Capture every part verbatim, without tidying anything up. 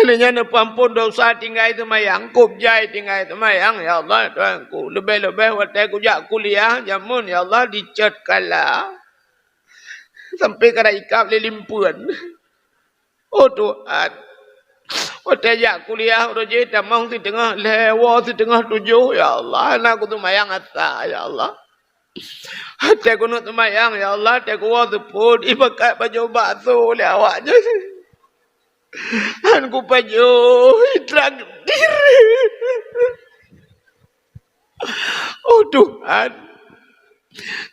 Lheueh nyan neupeuampon desya tinggai seumayang, kôb jai tinggai seumayang, ya Allah, Tuhanku. Leubeh-leubeh watèe kujak kuliah, jameun, ya Allah, dicèt kala. Sampoe ka ikab lé limpeuen. Oh Tuhan, watèe jak kuliah uroe jih tamong siteungoh lhèe, woe siteungoh tujoh, ya Allah, hana kuseumayang asa, ya Allah. Watèe keuneuk seumayang, ya Allah, watèe kuwoe seupôt, ipakat pajoh bakso lé awak nyan. Han kupajoh, itraktir. Oh Tuhan,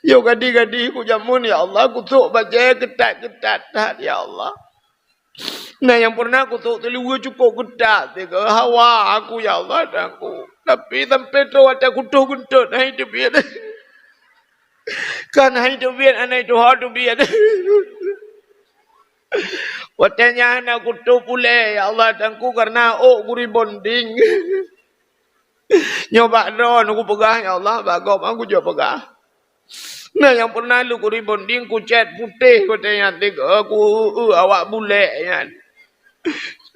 yoh gadi-gadi kujameun, ya Allah, kusôk bajèe keutat-keutat that, ya Allah. Na nyang pernah kusôk siluweue cukôp keutat sigoe hawa aku, ya Allah, Tuhanku. Tapi sampoe troh watèe kutoh geuntot, hai teubiet. Kan hai teubiet, aneuk tuha teubiet. Watèe nyan hana kutôp ulèe, ya Allah, Tuhanku, kareuna ôk kuribonding. Nyoe bak droeneuh kupeugah, ya Allah, bak gob han kujok peugah. Na nyang pernah lôn kuribonding kucèt putéh watèe nyan sigoe, ku, eu, awak bulèk nyan.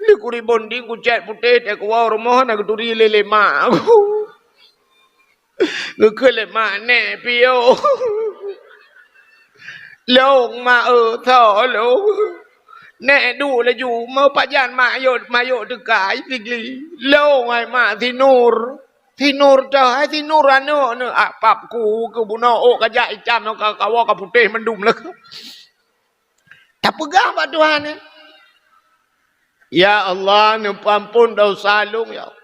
Lôn kuribonding kucèt putéh, watèe kuwoe rumoh na geuturi lé, lé mak. Geukheun lé mak, "Nèk, piôh." "Lôn, mak, eu, soe lôn?" "Nèk, duek laju, meupajan mak yôh, mak yôh teuka, i Sigli." "Lôn, hai mak, si Nur." "Si Nur teuh, hai si Nur aneuk neuh." Ah, pap ku keu bunoe ôk ka jak itam, ka kawoe ka putéh mandum lé. Tapeugah bak Tuhan, eh, "Ya Allah, neupeuampon desya lôn, ya Allah.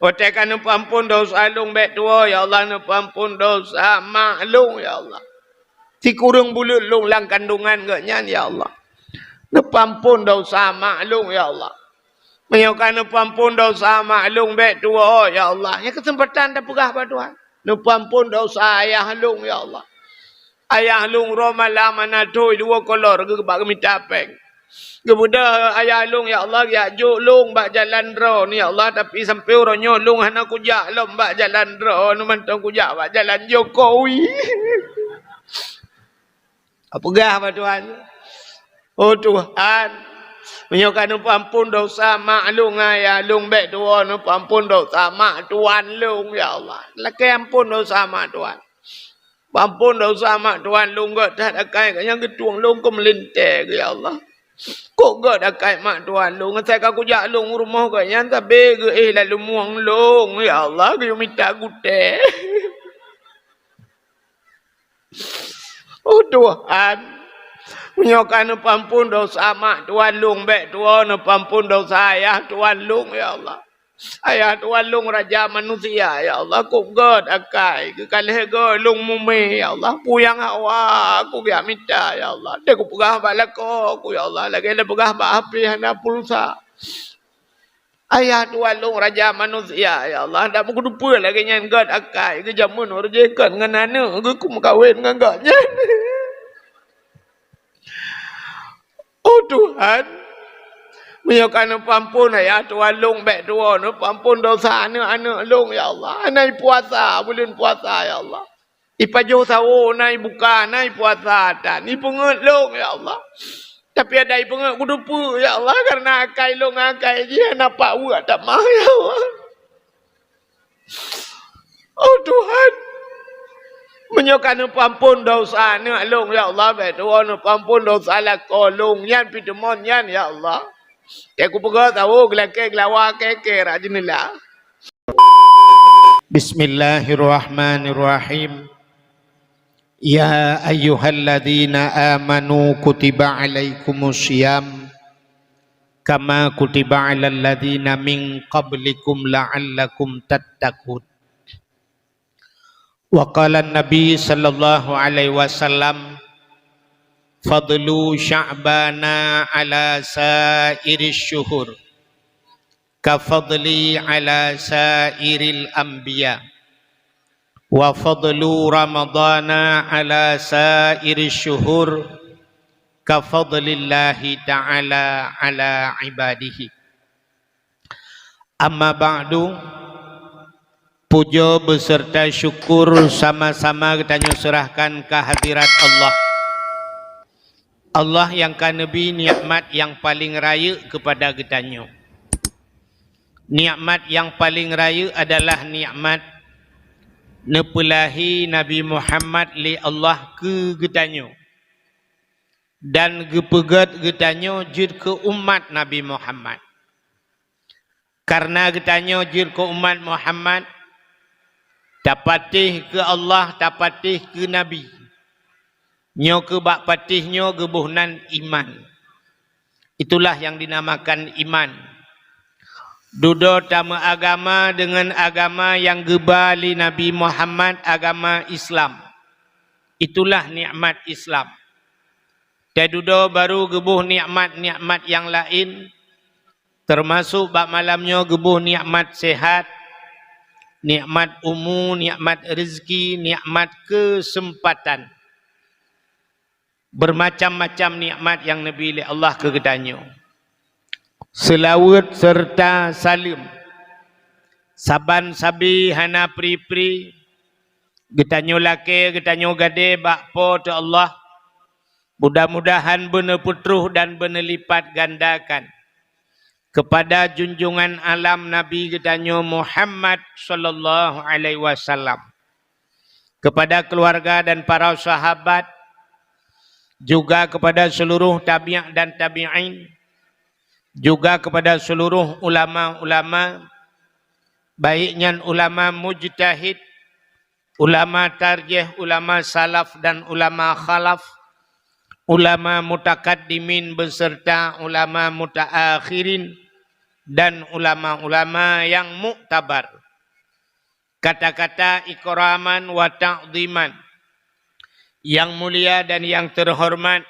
Watèe ka neupeuampon desya lôn bèk tuwoe, ya Allah, neupeuampon desya mak lôn, ya Allah. Sikureueng buleuen lôn lam kandongan geuh nyan, ya Allah. Neupeuampon desya mak lôn, ya Allah. Meunyoe ka neupeuampon desya mak lôn bèk tuwoe, ya Allah." Nyan keuseumpatan tapeugah bak Tuhan. "Neupeuampon desya ayah lôn, ya Allah. Ayah lôn uroe malam hana thoi dua kolor geuh bak geumita pèng. Geubeudôh ayah lôn, ya Allah, geujak jok lôn bak jalan droeneuh, ya Allah, tapi sampoe uroe nyoe lôn hana kujak lom bak jalan droeneuh, mantong kujak bak jalan Jokowi." Peugah bak Tuhan, "Oh Tuhan, meunyoe ka neupeuampon desya mak lôn ngon ayah lôn, bèk tuwoe neupeuampon desya mak tuan lôn, ya Allah. Lakèe ampon desya mak tuan." Peuampon desya mak tuan lôn, gèt that akai geuh nyan geutueng lôn keu meulintèe geuh, ya Allah. Kok gèt akai mak tuan lôn, asai ka kujak lôn u rumoh geuh nyan sabe geuh éh lam lumueng lôn, ya Allah, geuyue mita gutèe. Oh Tuhan, meunyoe ka neupeuampon desya mak tuan lôn, bèk tuwoe neupeuampon desya ayah tuan lôn, ya Allah. Ayah tuan lôn raja manusia, ya Allah, kok gèt akai geuh ka lheueh gèt lôn mumè, ya Allah, peue nyang hawa kugeujak mita, ya Allah. Watèe kupeugah bak lakoe ku, ya Allah, lagèe tapeugah bak hapé hana pulsa. Ayah tuan lôn raja manusia, ya Allah, dak meukeudeupeue lagèe nyan gèt akai geuh jameun uroe jih kon ngon aneuk geuh kumeukawen ngon gobnyan. Oh Tuhan, meunyoe ka neupeuampon ayah tuan lôn, bèk tuwoe neupeuampon desya aneuk-aneuk lôn, ya Allah. Hana ipuasa buleuen puasa, ya Allah. Ipajoh sawoe hana ibuka, hana ipuasa tan, ipeungeuet lôn, ya Allah. Tapi adak ipeungeuet kuteupeu, ya Allah, kareuna akai lôn ngon akai jih hana pat weuek tamah, ya Allah. Oh Tuhan, meunyoe ka neupeuampon desya aneuk lôn, ya Allah, bèk tuwoe neupeuampon desya lakoe lôn nyan, pih teumon nyan, ya Allah. Watèe kupeugah sawoe geulakèe geulawa kèe-kèe rot jeuneula. Bismillahirrahmanirrahim. Ya ayyuhalladzina amanu kutiba alaikumus siyam kama kutiba alal ladzina min qablikum la'allakum tattaqun. Wa qala Nabi sallallahu alaihi wasallam, "Fadlu Sya'bana ala sa'iris syuhur, ka fadli ala sa'iril anbiya, wa fadlu Ramadana ala sa'iris syuhur, ka fadlillahi ta'ala ala ibadihi." Amma ba'du, puja beserta syukur sama-sama geutanyoe serahkan keu hadirat Allah. Allah nyang ka neubri nikmat nyang paleng rayeuk keupada geutanyoe. Nikmat nyang paleng rayeuk adalah nikmat neupeulahi Nabi Muhammad lé Allah keu geutanyoe dan geupeugét geutanyoe jeuet keu umat Nabi Muhammad. Kareuna geutanyoe jeuet keu umat Muhammad, tapatéh keu Allah, tapatéh keu Nabi. Nyoe keuh bak patéh nyoe geuboh nan iman. Itulah nyang dinamakan iman. Dudoe tameuagama deungon agama nyang geuba lé Nabi Muhammad, agama Islam. Itulah nikmat Islam. Teududoe baru geuboh nikmat-nikmat nyang laén, teumasok bak malam nyoe geuboh nikmat sehat, nikmat umu, nikmat reuzeki, nikmat keuseumpatan. Beumacam-macam nikmat nyang neubi lé Allah keu geutanyoe. Seulaweuet seureuta saleuem saban sabe hana pri-pri geutanyoe lakée, geutanyoe gadée bak Po teu Allah. Mudah-mudahan beuneupeutroh dan beuneulipat gandakan keupada junjungan alam Nabi geutanyoe Muhammad sallallahu alaihi wasallam, keupada keuluwarga dan para sahabat, juga keupada seuluroh tabi'in dan tabi'in, juga keupada seuluroh ulama-ulama, baik nyan ulama mujtahid, ulama tarjih, ulama salaf dan ulama khalaf, ulama mutakaddimin beserta ulama mutaakhirin dan ulama-ulama nyang muktabar. Kata-kata ikraman wa ta'dhiman, nyang mulia dan nyang teuhoreumat,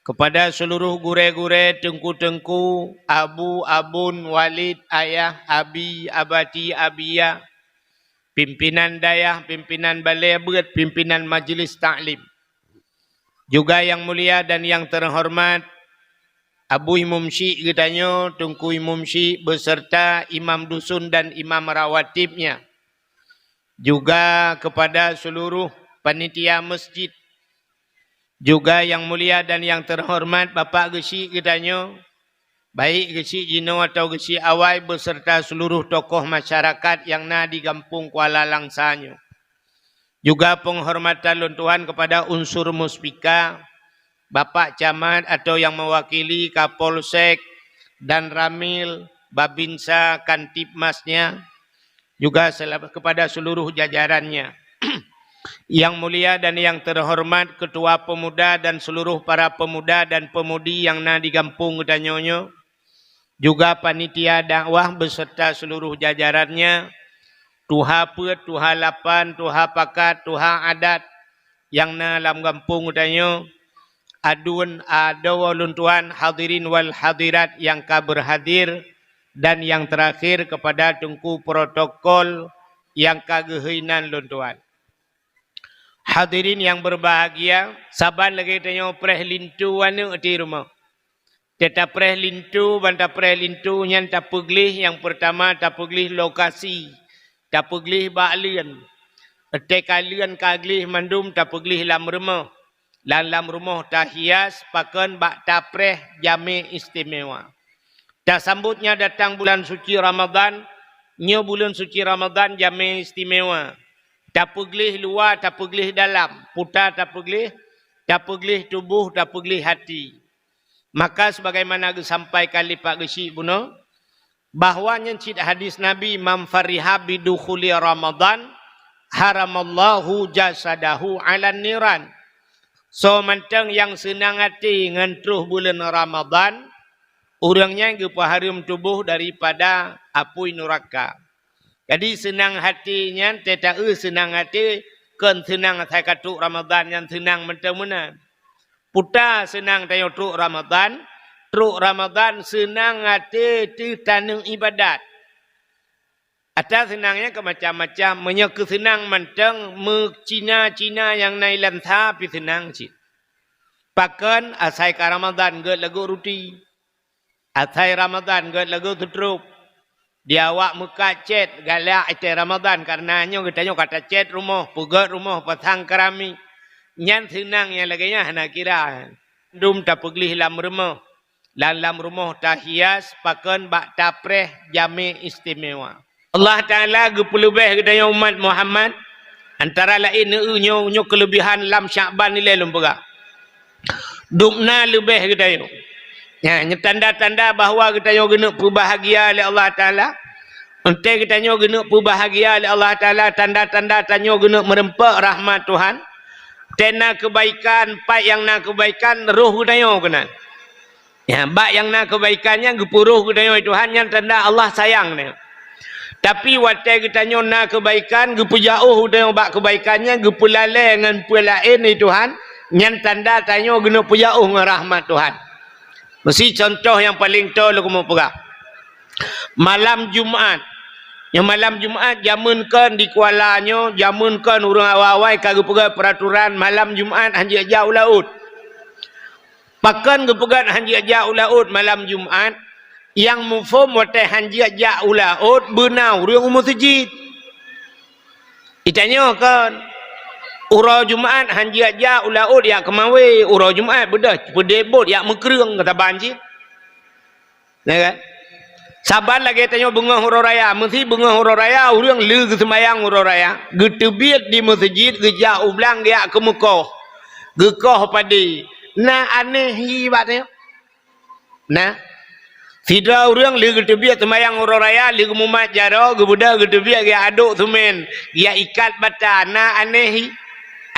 keupada seuluroh gurée-gurée, teungku-teungku, abu, abon, walid, ayah, abi, abati, abiya, pimpinan dayah, pimpinan balée beuet, pimpinan majeulis taklim. Juga nyang mulia dan nyang teuhoreumat Abu Imum Syik geutanyoe, Teungku Imum Syik beserta imam dusun dan imam rawatibnya. Juga keupada seuluroh panitia masjid. Juga nyang mulia dan nyang teuhoreumat Bapak Geuchik geutanyoe, baik Geuchik jinoe atawa Geuchik awai beserta seuluroh tokoh masyarakat nyang na di Gampông Kuala Langsa nyoe. Juga peunghormatan lôn tuan keupada unsur muspika, Bapak Camat atau nyang meuwakili Kapolsek, Danramil, Babinsa, Kantipmasnya, juga sela-, keupada seuluroh jajarannya. Nyang mulia dan nyang teuhoreumat Keutua Peumuda dan seuluroh para peumuda dan peumudi nyang na di gampông geutanyoe nyoe, juga panitia dakwah beserta seuluroh jajarannya, tuha peuet, tuha lapan, tuha pakat, tuha adat nyang na lam gampông geutanyoe, aduen adoe lôn tuan, hadirin wal hadirat nyang ka beurhadir, dan nyang teurakhir keupada teungku protokol nyang ka geuhôi nan lôn tuan. Hadirin nyang beubahgia, saban lagée tanyoe preh linto aneuëk di rumoh. Teuta preh linto, ban tapreh linto nyan tapeugleh, nyang peurtama tapeugleh lokasi, tapeugleh bak leuen. Teuka leuen ka gleh mandum tapeugleh lam rumoh. Lam, lam rumoh tahias pakon bak tapreh jamé istimewa. Tasambot nyan datang bulan suci Ramadhan, nyoe buleuen suci Ramadhan jamé istimewa. Tapeugleh luwa, tapeugleh dalam, puta tapeugleh, tapeugleh tuboh, tapeugleh hati. Maka sebagaimana geusampaikan lé Pak Geuchik bunoe, bahwa nyan cit hadis Nabi, "Man fariha bidukhuli Ramadhan, haramallahu jasadahu 'alan niran." Soe mantong nyang seunang até ngon troh buleuen Ramadhan, ureuëng nyan geupeuhareuem tuboh daripada apui nuraka. Jadi seunang até nyan teuta eu seunang até kon seunang asai ka trok Ramadhan nyan seunang mantong meunan. Puta seunang tanyoe trok Ramadhan, trok Ramadhan seunang até teutaneueng ibadat. Ata seunang nyan keu macam-macam, meunyoe keu seunang mantong meucina-cina nyang na ilansa pih seunang cit. Pakon asai ka Ramadhan gét lagoe ruti. Asai Ramadhan gét lagoe seutrop. Di awak meukat cét galak itai Ramadhan, kareuna nyoe geutanyoe ka tacét rumoh, peugét rumoh, pasang keramik. Nyan seunang nyang lagée nyan hana kira. Dum tapeugleh lam rumoh. Lam, lam rumoh tahias pakon bak tapreh jamé istimewa. Allah Taala geupeuleubeh geutanyoe umat Muhammad, antara laén neu-eu nyoe, nyoe keuleubihan lam Syakban ilée lôn peugah. Dubna leubeh geutanyoe. Nyan, nyoe tanda-tanda bahwa geutanyoe geuneuk peubahgia lé Allah Taala. Enté geutanyoe geuneuk peubahgia lé Allah Taala, tanda-tanda tanyoe geuneuk meureumpok rahmat Tuhan. Tena keubaikan, pat nyang na keubaikan, roh geutanyoe keunan. Ya, bak nyang na keubaikan nyan geupeuroh geutanyoe Tuhan, nyan tanda Allah sayang nyan. Tapi watée geutanyoe na keubaikan, geupeujauh geutanyoe bak keubaikan nyan, geupeulalée ngon peue laén di Tuhan, nyan tanda tanyoe geuneuk peujauh ngon rahmat Tuhan. Meusi contoh nyang paleng toe lôn keumeung peugah. Malam Jumat. Nyoe malam Jumat, jameun kon di Kuala nyoe, jameun kon ureuëng awai-awai ka geupeugah peuraturan malam Jumat hanjeuet jak u laôt. Pakon geupeugah hanjeuet jak u laôt malam Jumat? Nyang muphom watée hanjeuet jak u laôt beuna ureuëng u meuseujid. Itanyoe kon, uroe Jumat hanjeuet jak u laôt jak keumawe, uroe Jumat beudôh peudeh bot jak meukreueng keu saban cit. Ya kan? Saban lagée tanyoe beungoh uroe raya, meusi beungoh uroe raya ureuëng lé geuseumayang uroe raya, geuteubiet di meuseujid, geujak u blang geujak keumeukoh, geukoh padé. Na aneh hi bak tanyoe? Na. Sidroe ureuëng lé geuteubiet seumayang uroe raya, lé geumumat jaroe, geubeudôh geuteubiet geujak adok seumén, geujak ikat bata, na aneh hi?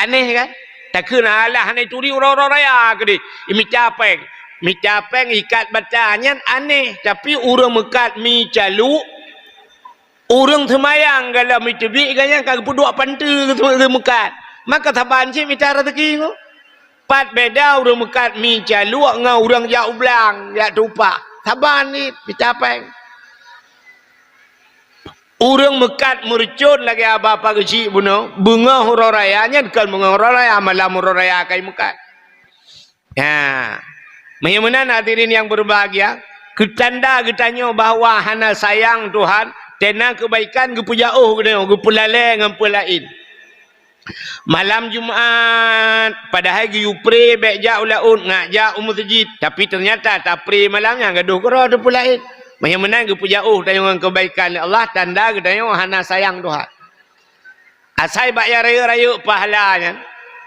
Aneh kan? Takheun alah hana turi uroe-uroe raya keudeh, imita péng. Mita péng ikat bata nyan aneh, tapi ureuëng meukat mi caluek, ureuëng seumayang galom iteubiet gobnyan ka geupeuduek panteue geumeukat. Maka saban cit mita raseuki nyoe. Pat beda ureuëng meukat mi caluek ngon ureuëng jak u blang jak tupak. Saban cit mita péng. Ureuëng meukat meureucon lagée haba Pak Geuchik bunoe, beungoh uroe raya nyan kon beungoh uroe raya, malam uroe raya ka imeukat. Ha. Meunyoe meunan hadirin nyang beubahgia, keutanda geutanyoe bahwa hana sayang Tuhan, tena keubaikan geupeujauh geutanyoe, geupeulalée ngon peue laén. Malam Jumat, padahai geuyue pré bék jak u laôt, ngat jak u meuseujid, tapi teunyata tapré malam nyan gadôh keudroe teupeue laén. Meunyoe meunan geupeujauh tanyoe ngon keubaikan lé Allah, tanda geutanyoe hana sayang Tuhan. Asai bak nyang rayeuk-rayeuk pahala nyan,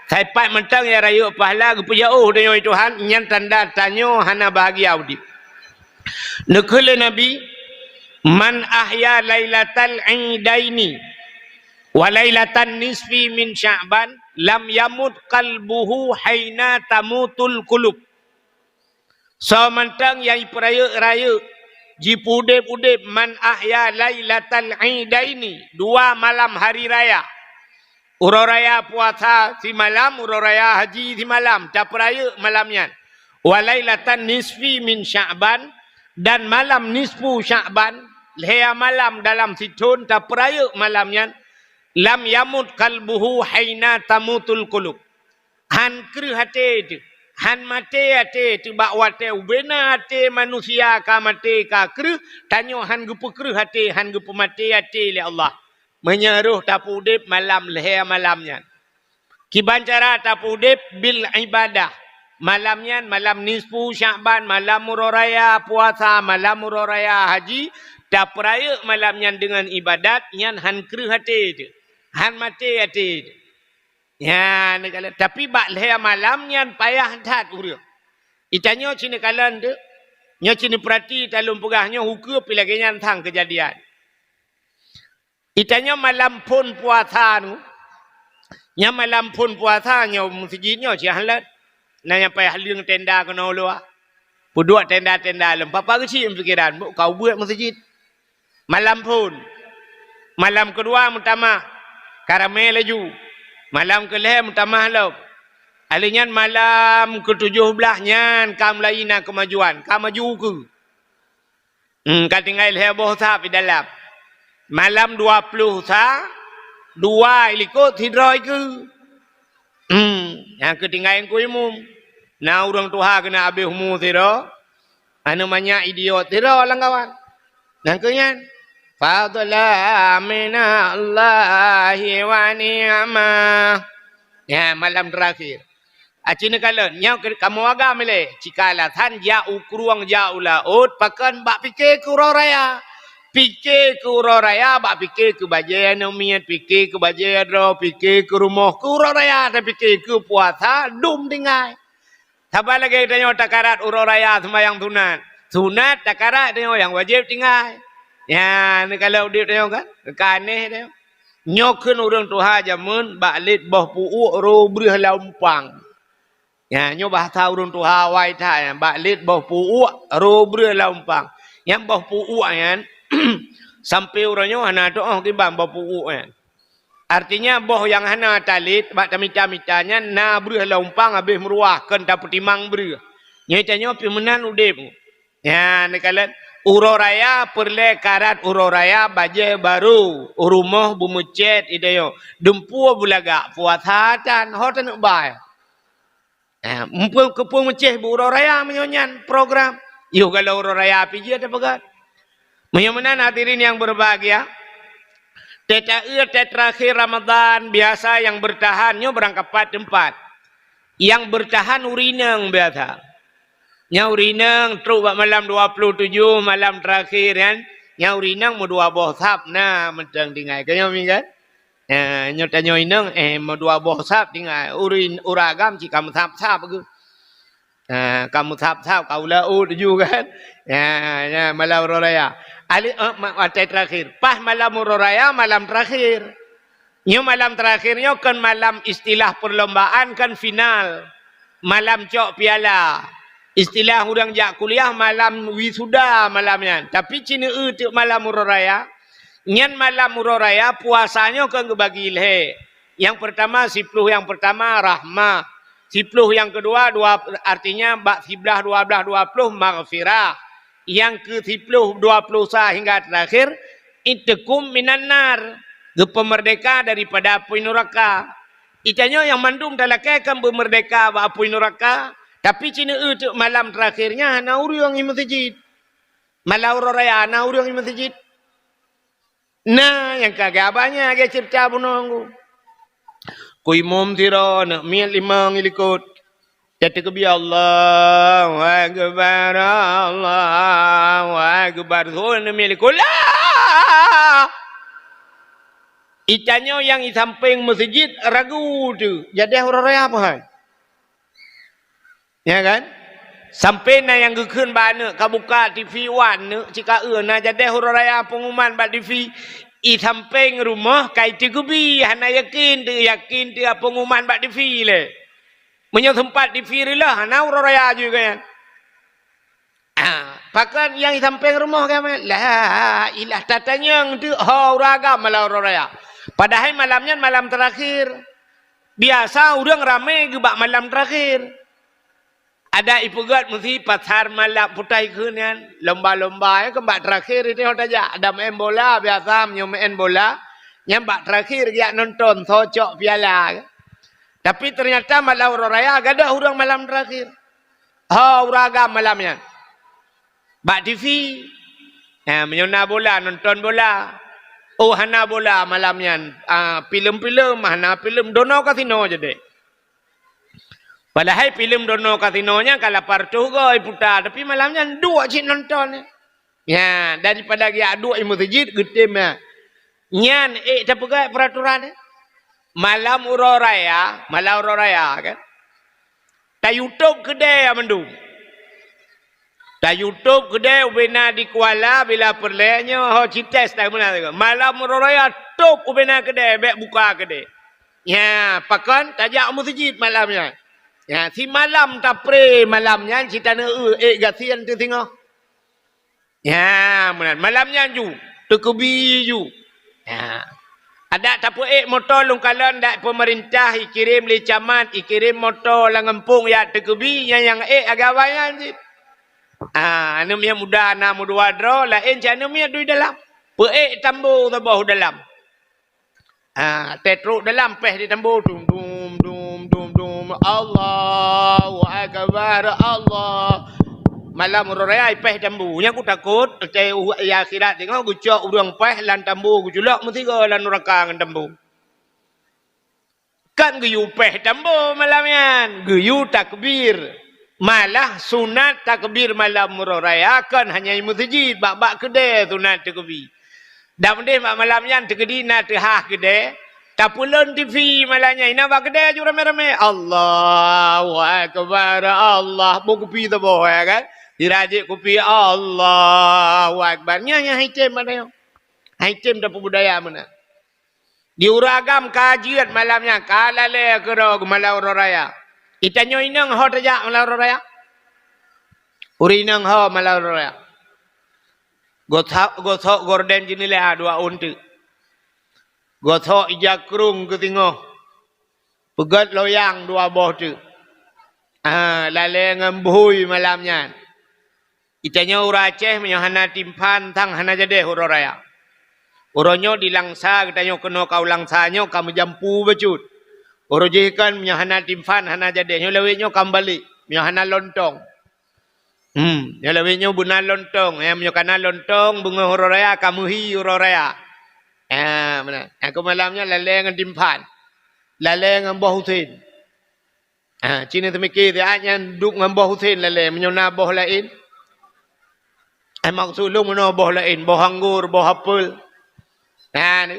sai pat mantong nyang rayeuk pahala geupeujauh tanyoe Tuhan, nyan tanda tanyoe hana bahagia udeb. Neukheun lé Nabi, "Man ahya lailatal idaini wa lailatan nisfi min Sya'ban, lam yamut qalbuhu haina tamutul qulub." Soe mantong nyang jipeurayeuk-rayeuk, jipeudeb-udeb, "Man ahya lailatal idaini", dua malam hari raya. Uroe raya puasa simalam, uroe raya haji simalam, tapeurayeuk malam nyan. "Wa lailatan nisfi min Sya'ban", dan malam nisfu Sya'ban, lhée malam dalam sithon tapeurayeuk malam nyan, "Lam yamut qalbuhu haina tamutul qulub." Han kreueh até teuh, han maté até teuh bak watée ubena até manusia ka maté ka kreueh, tanyoe han geupeukreueh até, han geupeumaté até lé Allah. Meunyoe roh tapeudeb malam lhée malam nyan. Kiban cara tapeudeb? Bil ibadah. Malam nyan, malam nisfu Sya'ban, malam uroe raya puasa, malam uroe raya haji, tapeurayeuk malam nyan deungon ibadat, nyan han kreueh até teuh, han maté até teuh. Nyan, tapi bak lhée malam nyan payah that ureuëng. Itanyoe cit neukalon teuh, nyoe cit neupeurati talôn peugah nyoe hukeu pi lagée nyan sang keujadian. Itanyoe malam phon puasa nu, nyan malam phon puasa nyoe meuseujid nyoe cit han lôn. Na nyang payah leueng tenda keunoe luwa. Peuduek tenda-tenda lom. Papa geuchik pikiran, ka ubeuet meuseujid. Malam phon. Malam keudua meutamah, ka ramé laju. Malam keulhée meutamah lom. Alheuh nyan malam keutujôh blaih nyan ka mulai na keumajuan, ka maju ukeue. Hmm, ka tinggai lhée boh sa pi dalam. Malam dua ploh sa, dua ilikot sidroe ikeue. Hmm, nyang keu tinggai Teungku Imum. Na ureuëng tuha keuneuk abéh umu sidroe, aneuk manyak idiot sidroe lam kawan. Nyang keu nyan, fadla minallahi wa ni'mah. Nyan malam terakhir. Aci neukalon, nyoe keu kamoe agam ilée, cika alasan jak u krueng, jak u laôt, pakon bak pike keu uroe raya. Pike keu uroe raya, bak pike keu bajée aneuk miet, pike keu bajée droe, pike keu rumoh, keu uroe raya tapike, keu puasa dum tinggai. Saban lagée tanyoe takarat uroe raya seumayang sunat. Sunat takarat tanyoe, nyang wajéb tinggai. Nyan, neukalon udeb tanyoe kan? Ka aneh tanyoe. Nyoe kheun ureuëng tuha jameun bak lét boh pu'uek roh breueh lam umpang. Nyan, nyoe bahasa ureuëng tuha awai that nyan, bak lét boh pu'uek roh breueh lam umpang. Nyang boh pu'uek nyan, sampoe uroe nyoe hana teuoh kiban boh pu'uek nyan. Artinya, boh nyang hana talét bak tamita-mita nyan na breueh lam umpang habéh meuruah, kon tapeutimang breueh. Nyoe tanyoe pih meunan udeb. Nyan, neukalon, uroe raya peureulée karat uroe raya bajée barô, u rumoh beumeucét i tanyoe, dumpeue beulagak, puasa tan, ho taneuk bai. Eh, mumpung keupeue meucéh bu uroe raya meunyoe nyan program. Yoh, kalau uroe raya pih jeuet tapeugah. Meunyoe meunan hadirin yang berbahagia, tetaeu terakhir Ramadan biasa yang bertahan nyoe barangkapat teumpat. Yang bertahan ureuëng inong biasa. Nyang ureuëng inong trok bak malam dua puluh tujoh, malam terakhir nyan, nyang ureuëng inong meudua boh sab na mantong tinggai. Ka nyoe mi kan? Eh, nyoe tanyoe inong, eh, meudua boh sab tinggai. Ureuëng, ureuëng agam cit ka meusab-sab geuh. Eh, ka meusab-sab, ka u laôt tuju kan. Ya, ya, malam uroe raya. Ali, eh, ma-, watée terakhir. Pas malam uroe raya, malam terakhir. Nyoe malam terakhir nyoe kon malam istilah perlombaan, kon final. Malam cok piala. Istilah ureuëng jak kuliah, malam wisuda malam nyan. Tapi ci neueu teuk malam uroe raya, nyan malam uroe raya puasa nyoe kon geubagi lhée. Nyang pertama, siploh nyang pertama rahmah. Siploh nyang keudua, dua, artinya bak siblaih, dua blaih, dua ploh maghfirah. Nyang keu siploh, dua ploh sa hingga terakhir, itkum minan nar, geupeumerdeka daripada apui nuraka. Itanyoe nyang mandum talakée kan beumeurdeka bak apui nuraka, tapi ci neueu teuk malam terakhir nyan hana ureuëng i meuseujid. Malam uroe raya hana ureuëng i meuseujid. Na nyang ka geuba nyan lagée ceurita bunoe nggu. Ku imum sidroe, aneuk miet limong i likot. Teukeubie, "Allahu Akbar, Allahu Akbar." Su aneuk miet likot, "La!" Itanyoe nyang i sampéng meuseujid ragu teuh, jadeh uroe raya apa hai? Ya kan? Sampoe na nyang geukheun bak aneuk, ka buka T V wan neuk, cit ka eu na jadeh uroe raya peunguman bak T V. I sampéng rumoh ka iteukeubie, hana yakin teuh, yakin teuh peunguman bak T V lé. Meunyoe seumpat T V reuloh, hana uroe raya jih gobnyan. Ah, pakon nyang i sampéng rumoh gobnyan? La ilah tatanyong teuh ho ureuëng agam malam uroe raya. Padahai malam nyan malam terakhir. Biasa ureuëng ramé geubak malam terakhir. Adak ipeugét meusi pasar malam putai kheun nyan, lomba-lomba nyan keu bak terakhir itu tajak. Ada main bola, biasa meunyoe main bola, nyan bak terakhir geujak nonton soe cok piala. Tapi ternyata malam uroe raya gadôh ureuëng malam terakhir. Ho ureuëng agam malam nyan. Bak T V. Ha, meunyoe na bola, nonton bola. Oh, hana bola malam nyan. Ah, filem-filem, hana filem, dono kasino jadi. Padahai filem dono kasino nyan ka lapan reutôh goe iputa, tapi malam nyan duek cit nonton. Ya, daripada geujak duek i meuseujid, geutem nyan. Nyan ék tapeugah peraturan. Malam uroe raya, malam uroe raya kan. Ta YouTube keudè mandum. Ta YouTube keudè ubena di Kuala bila peureulée nyoe ho cites ta meunan. Malam uroe raya top ubena keudè, bék buka keudè. Ya, pakon tajak meuseujid malam nyan. Ya, simalam tapré malam nyan cit taneuk eu ék gasien teuh singoh. Ya, meunan. Malam nyan ju, teukeubie ju. Ya. Adak tapeuék moto lôn kalon dak peumeurintah ikirém lé camat, ikirém moto lam gampông jak teukeubie, nyan nyang ék agam awai nyan cit. Ah, aneuk miet muda na meudua droe, laén cit aneuk miet dui dalam. Peuék tambo saboh dalam. Ha, teutrok dalam péh di tambo, dum, dum, dum, dum, dum. Allahu Akbar, Allah. Malam uroe raya péh tambo. Nyang kutakot, teuh u-, ya akhirat teungoh geucok ureuëng péh lam tambo, geuculok meusigoe lam nuraka ngon tambo. Kan geuyue péh tambo malam nyan, geuyue takbir. Malah sunat takbir malam uroe raya kon hanya i meuseujid, bak-bak keudè sunat takbir. Dan meudeh bak malam nyan teukeudi na teuhah keudè, tapeulon T V malam nyan, inan bak keudè aju ramé-ramé, "Allahu Akbar, Allah." Boh kupi saboh, ya kan? Dirajek kupi, "Allahu Akbar." Nyan nyang hai tem pada nyoe. Hai tem tapeubudaya meunan. Di ureueng agam ka jeuet malam nyan, ka lalè keudroe malam uroe raya. Itanyoe inong ho tajak malam uroe raya? Ureueng inong ho malam uroe raya? Gosok, gosok gorden jeuneula dua ôn teuk. Gosok ija krueng keu singoh. Peugöt loyang dua boh teuk. Ah, lalè ngon bhui malam nyan. Itanyoe ureueng Aceh meunyoe hana timphan, sang hana jadeh uroe raya. Uroe nyoe di Langsa, geutanyoe keunoe ka u Langsa nyoe ka meujampu bacut. Uroe jih kan meunyoe hana timphan, hana jadeh, nyoe lawét nyoe ka meubalek, meunyoe hana lontong. Hmm, nyoe lawét nyoe beuna lontong, ya, meunyoe kana lontong, beungoh uroe raya ka meuhi uroe raya. Ya, meunan. Nyang keu malam nyoe lalè ngon timphan. Lalè ngon boh usen. Ha, ci neuseumiké siat nyan duek ngon boh usen lalè, meunyoe na boh laén. Eh, maksud lôn meunoe boh laén, boh anggor, boh apel. Ha, ni,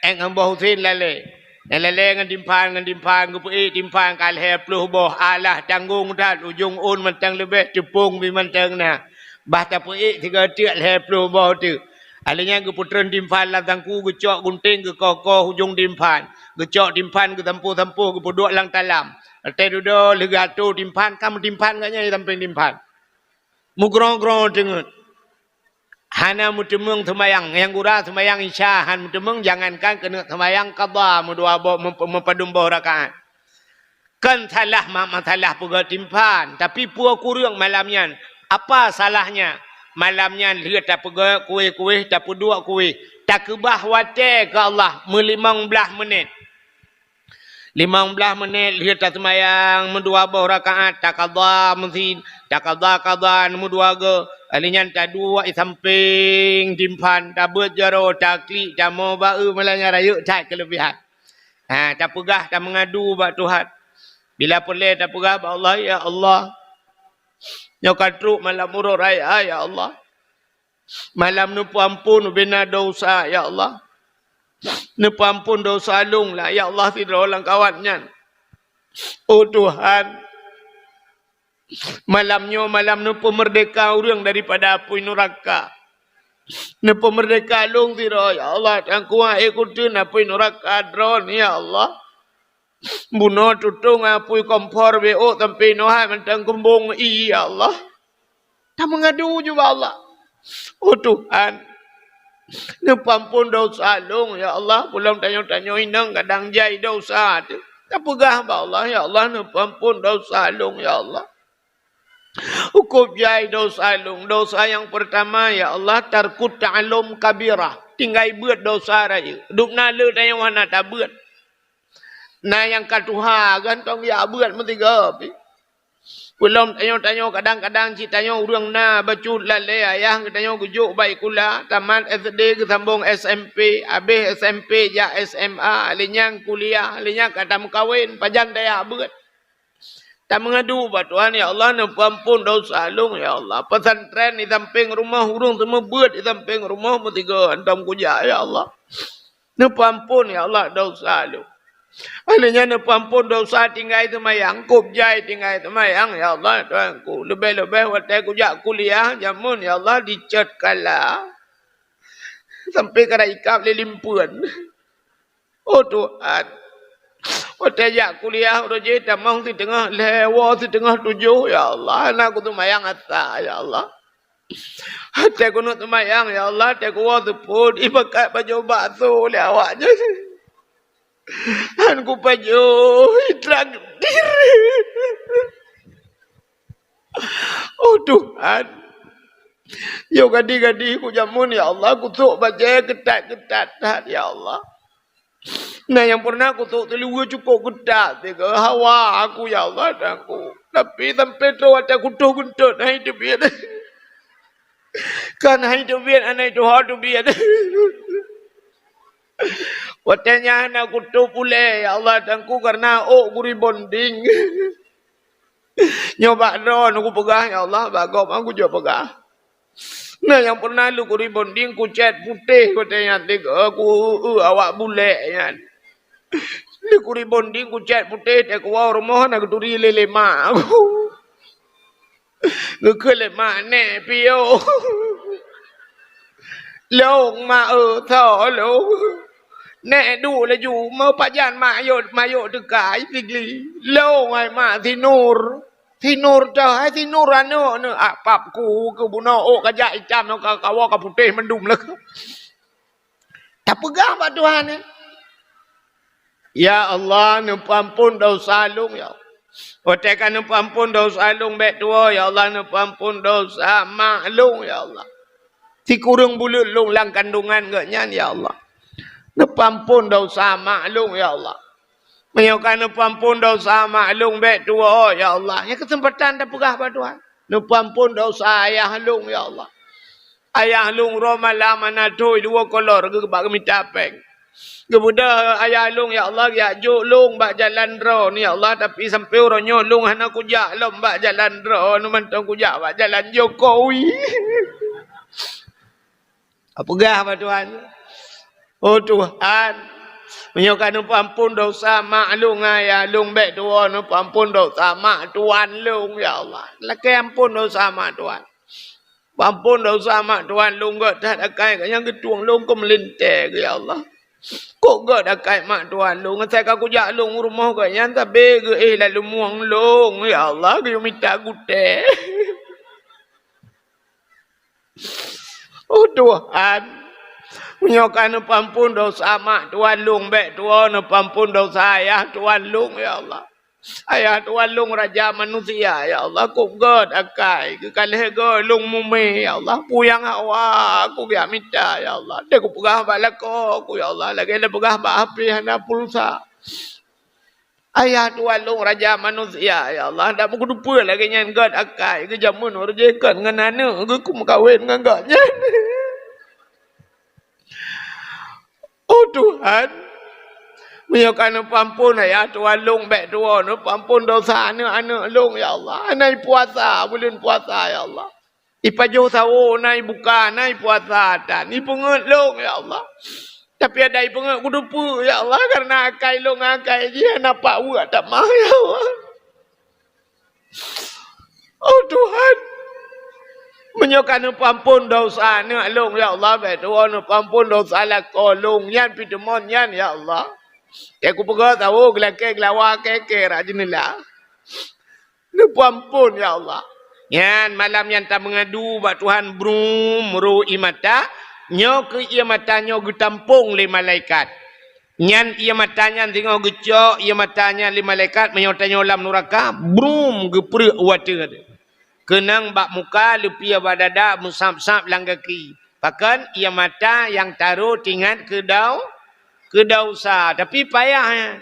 eh, ngon boh usen lalè. Nyang lalè ngon timphan, ngon timphan, geupeuék timphan ka lhèe ploh boh, alah tanggong that, ujong ôn mantong leubeh, teupông pih mantong na. Bah tapeuék sigoe teuk lhèe ploh boh teuk. Alheuh nyan geupeutreun timphan lam sangku, geucok gunténg, geukoh-koh ujong timphan. Geucok timphan, geusampôh-sampôh, geupeuduek lam talam. Watèe dudoe lheueh geuatô timphan, ka meutimphan gobnyan di sampéng timphan. Meugroe-groe teungeut. Hana meuteumeung seumayang. Nyang gura seumayang Isya han meuteumeung, jangankan keuneuk seumayang qadha meudua boh, meup-, meupadum boh rakaat. Kon salah ma-, masalah peugöt timphan, tapi peue kureueng malam nyan? Apa salahnya? Malam nyan lheueh tapeugöt kuéh-kuéh, tapeuduek kuéh, takeubah watèe keu Allah meulimong blaih meunét. Limong blaih meunét lheueh taseumayang meudua boh rakaat, taqadha meusin, taqadha qadha meudua goe. Alheuh nyan taduek i sampéng timphan, tabeuet jaroe, taklik, tamoe ba-eu, malam nyan rayeuk that keuleubihan. Ha, tapeugah, tameungadu bak Tuhan. Bila peureulèe tapeugah bak Allah, "Ya Allah, nyoe ka trok malam uroe raya, ya Allah. Malam neupeuampon ubena desya, ya Allah. Neupeuampon desya lôn lah, ya Allah, sidroe lam kawat nyan. Oh Tuhan, malam nyoe malam neupeumeurdeka ureueng daripada apui nuraka. Neupeumeurdeka lôn sidroe, ya Allah, dan kuat ék kuteun apui nuraka droen, ya Allah. Bunoe tutong apui kompor beuôk sampoe noe hai mantong keumbong ie, ya Allah." Tameungadu ju bak Allah. Oh Tuhan, neupeuampon desya lôn, ya Allah. Ulôn tanyoe-tanyoe inong kadang jai desya teuh. Tapeugah bak Allah, "Ya Allah, neupeuampon desya lôn, ya Allah." Hukôm jai desya lôn. Desya nyang peurtama, ya Allah, tarkut ta'allum kabirah. Tinggai beuet desya rayeuk. Dum na le tanyoe hana tabeuet. Na nyang ka tuha, gantong jak beuet meusigoe pih. Ulôn tanyoe-tanyoe, kadang-kadang cit tanyoe ureueng na bacut lalè ayah geutanyoe geujok bak sikula, tamat S D geusambong S M P, abéh S M P jak S M A, lheuh nyan kuliah, lheuh nyan ka tameukawen, pajan tajak beuet. Tameungadu bak Tuhan, "Ya Allah, neupeuampon desya lôn, ya Allah. Pesantren di sampéng rumoh, ureueng seumeubeuet di sampéng rumoh meusigoe hantom kujak, ya Allah. Neupeuampon, ya Allah, desya lôn." Alheuh nyan neupeuampon desya tinggai seumayang, kôb jai tinggai seumayang, "Ya Allah, Tuhanku, leubeh-leubeh watèe kujak kuliah jameun, ya Allah, dicèt kala sampoe ka ikab lé limpeuen." Oh Tuhan, watèe jak kuliah uroe jih tamong siteungoh lhèe, woe siteungoh tujoh, ya Allah, hana kuseumayang asa, ya Allah. Watèe kuneuk seumayang, ya Allah, watèe kuwoe seupôt, ibakat pajoh bakso lé awak nyan. Han kupajoh, itraktir. Oh Tuhan, yoh gadi-gadi kujameun, ya Allah, kusôk bajèe keutat-keutat that, ya Allah. Na nyang pernah kusôk teuliweue cukôp keutat sigoe hawa aku, ya Allah, dan aku. Tapi sampoe troh watèe kutoh geuntot, hai teubiet. Kan hai teubiet, aneuk tuha teubiet. Watée nyan na kutôp ulée, ya Allah, Teungku, kareuna ôk kuribonding. Nyoe bak droeneuh kupeugah, ya Allah, bak gob han kujak peugah. Na nyang pernah lôn kuribonding kucét putéh watée nyan, dek, eh, ku, eh, awak bulek nyan. Lôn kuribonding kucét putéh, teukuwoe rumoh na geuturi lé, lé mak. Geukheun lé mak, "Nèk piôh." "Lôn, mak, eu, tho lôn." "Nèk, duek laju, meupajan mak yôk, mak yôk teuka, i Sigli." "Lôn, hai mak, si Nur." "Si Nur tho, hai si Nur aneuk neuh." Ah, pap ku keu bunoe ôk ka jak itam, ka kawoe ka putéh mandum leuh. Tapeugah bak Tuhan, eh. Ya Allah, neupeuampon desya lôn, ya Allah. Watée ka neupeuampon desya lôn bék tuwoe, ya Allah, neupeuampon desya mak lôn, ya Allah. Sikureueng buleuen lôn lam kandongan geuh nyan, ya Allah. Neupeuampon desya mak lôn, ya Allah. Meunyoe ka neupeuampon desya mak lôn bék tuwoe, ya Allah. Nyan keuseumpatan tapeugah bak Tuhan. Neupeuampon desya ayah lôn, ya Allah. Ayah lôn rhom malam hana thôi dua kolor geuh bak geumita péng. Geubeudôh ayah lôn, ya Allah, geujak jok lôn bak jalan droeneuh, ya Allah, tapi sampoe uroe nyoe lôn hana kujak lom bak jalan droeneuh, mantong kujak bak jalan Jokowi. Peugah bak Tuhan, "Oh Tuhan, meunyoe ka neupeuampon desya mak lôn ngon ayah lôn, bék tuwoe neupeuampon desya mak tuan lôn, ya Allah. Lakée ampon desya mak tuan." Peuampon desya mak tuan lôn, gét that akai geuh nyang geutueng lôn keu meulintée geuh, ya Allah. Kok gét akai mak tuan lôn, asai ka kujak lôn u rumoh geuh nyan sabe geuh éh lam leumueng lôn, ya Allah, geuyue mita gutée. Oh Tuhan, meunyoe ka neupeuampon desya mak tuan lôn, bék tuwoe neupeuampon desya ayah tuan lôn, ya Allah. Ayah tuan lôn raja manusia, ya Allah, kok gét akai, geukalhée gét lôn mumé, ya Allah, peue nyang hawa kujak mita, ya Allah. Deuh kupeugah bak lakoe ku, ya Allah, lagée lôn peugah bak hapé hana pulsa. Ayah tuan lôn raja manusia, ya Allah, dak meukuteupeue lagée nyan gét akai, geujameun ureuëng jih gét ngon aneuk geuh, kumeukawen ngon gét nyan. Oh Tuhan, meunyoe ka neupeuampon ayah tuan lôn, bék tuwoe neupeuampon desya aneuk-aneuk lôn, ya Allah. Hana ipuasa buleuen puasa, ya Allah. Ipajoh sawoe, hana ibuka, hana ipuasa, tan ipeungét lôn, ya Allah. Tapi adak ipeungét kuteupeue, ya Allah, kareuna akai lôn ngon akai jih hana pak weuek tamah, ya Allah. Oh Tuhan, meunyoe ka neupeuampon desya aneuk lôn, ya Allah, bék tuwoe neupeuampon desya lakoe lôn nyan, pih teumon nyan, ya Allah. Kée kupeugét sawoe geulakée geulawa kée-kée rot jeuneula. Neupeuampon, ya Allah. Nyan malam nyan tameungadu bak Tuhan, brum, ro ié mata. Nyoe keuh ié mata nyoe geutampong lé malaikat. Nyan ié mata nyan singoh geucok ié mata nyan lé malaikat, meunyoe tanyoe lam nuraka, brum, geupreuek u ateueh. Keunong bak muka, leupie bak dada, meusab-sab lam gaki. Pakon? Ié mata nyang taro teuingat keu dau-, keu desya. Tapi payah nyan.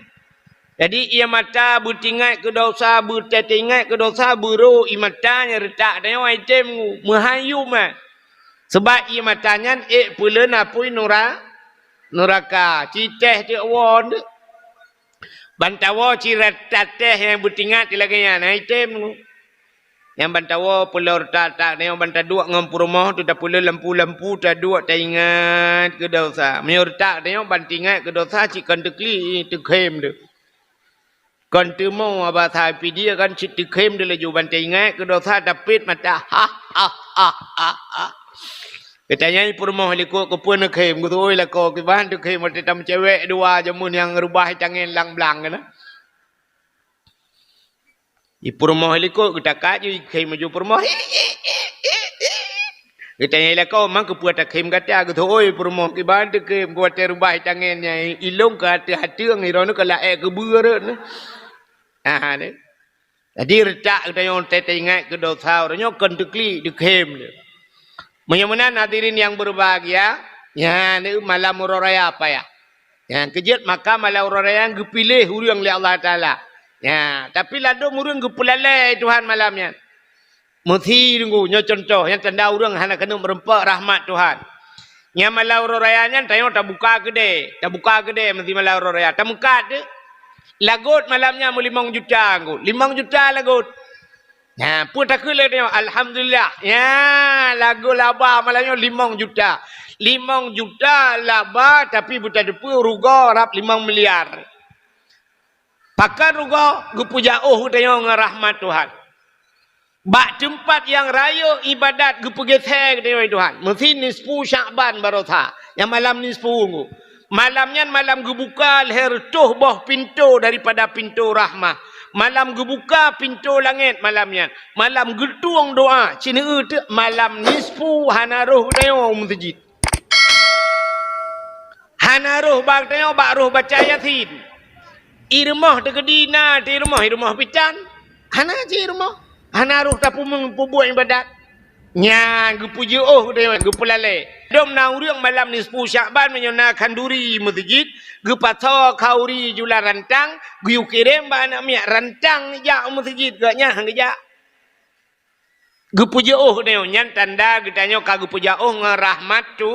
Jadi ié mata beuteuingat keu desya, beuteuingat keu desya, beuro ié mata nyang reutak tanyoe, item meuhayum nyan. Sabab ié mata nyan ék peuleuen apui nura-, nuraka. Ci teh teuk woe. Bantawoe ci rata teh nyang beuteuingat lagée nyan, item. Nyang bantawoe peuleueh reutak-reutak tanyoe, ban taduek ngon peurumoh teuh, tapeuleuen lampu-lampu, taduek taingat keu desya. Meunyoe reutak tanyoe, ban teuingat keu desya, cit kon teuklik, teukhém teuh. Kon teumo aba sa pidie kan, cit teukhém teuh laju, ban teuingat keu desya, tapét mata. Ha, ha, ha, ha, ha. Geutanyong peurumoh likot, keupeue neukhém, geuteuôi lakoe, kiban teukhém, watée tameucewek dua jameun nyang reubah tangen lang blang keunan. Di peurumoh likot geutakat ju, ikhém laju peurumoh. Geutanyong lakoe, "Man keupeue takhém gata?" Geuteuôi peurumoh, "Kiban teukhém, watée reubah tangen nyan, ilong ka ateueh ateueng, droeneuh ka laék keubeue rot." Nah, ni. Jadi reutak geutanyong teuingat keu desya, uroe nyoe kon teuklik, teukhém lé. Meunyoe meunan hadirin nyang berbahagia, nyan malam uroe raya payah. Nyan keujeuet maka malam uroe raya geupiléh ureuëng lé Allah Taala. Nyan, tapi ladôm ureuëng geupeulalée Tuhan malam nyan. Meusi deungoe, nyoe cuntoh nyang tanda ureuëng hana keuneuk meureumpok rahmat Tuhan. Nyang malam uroe raya nyan tanyoe tabuka keudè, tabuka keudè meusi malam uroe raya, tameukat deh. Lagot malam nyan meulimong juta, lagot. Limong juta lagot. Nah, peue takheun lé tanyoe? Alhamdulillah. Ya, lagot laba malam nyoe limong juta. Limong juta laba, tapi beuteupeue rugoe rab limong miliar. Pakon rugoe? Geupeujak ôh geutanyoe ngon rahmat Tuhan. Bak teumpat nyang rayeuk ibadat geupeugeuseue geutanyoe lé Tuhan. Meusi nisfu Syakban barosa. Nyang malam nisfu nyoe. Malam nyan malam geubuka lhèe reutôh boh pintoe daripada pintoe rahmah. Malam geubuka pintoe langèt malam nyan. Malam geutueng doa. Ci neueu teuk malam nisfu hana rhoh geutanyoe u meuseujid. Hana rhoh bak tanyoe bak rhoh baca Yasin. I rumoh teukeudi na, i rumoh, i rumoh pitan. Hana cit i rumoh. Hana rhoh tapeubuet ibadat. Nyan geupeujeuôh tanyoe, geupeulalè. Dum na ureueng malam nisfu Syakban meunyoe na khanduri meuseujid, geupasoe khanduri jula rantang, geuyue kirém bak aneuk miet rantang jak meuseujid, geuh nyan han geujak. Geupeujeuôh tanyoe, nyan tanda geutanyoe ka geupeujak ôh ngon rahmat tu.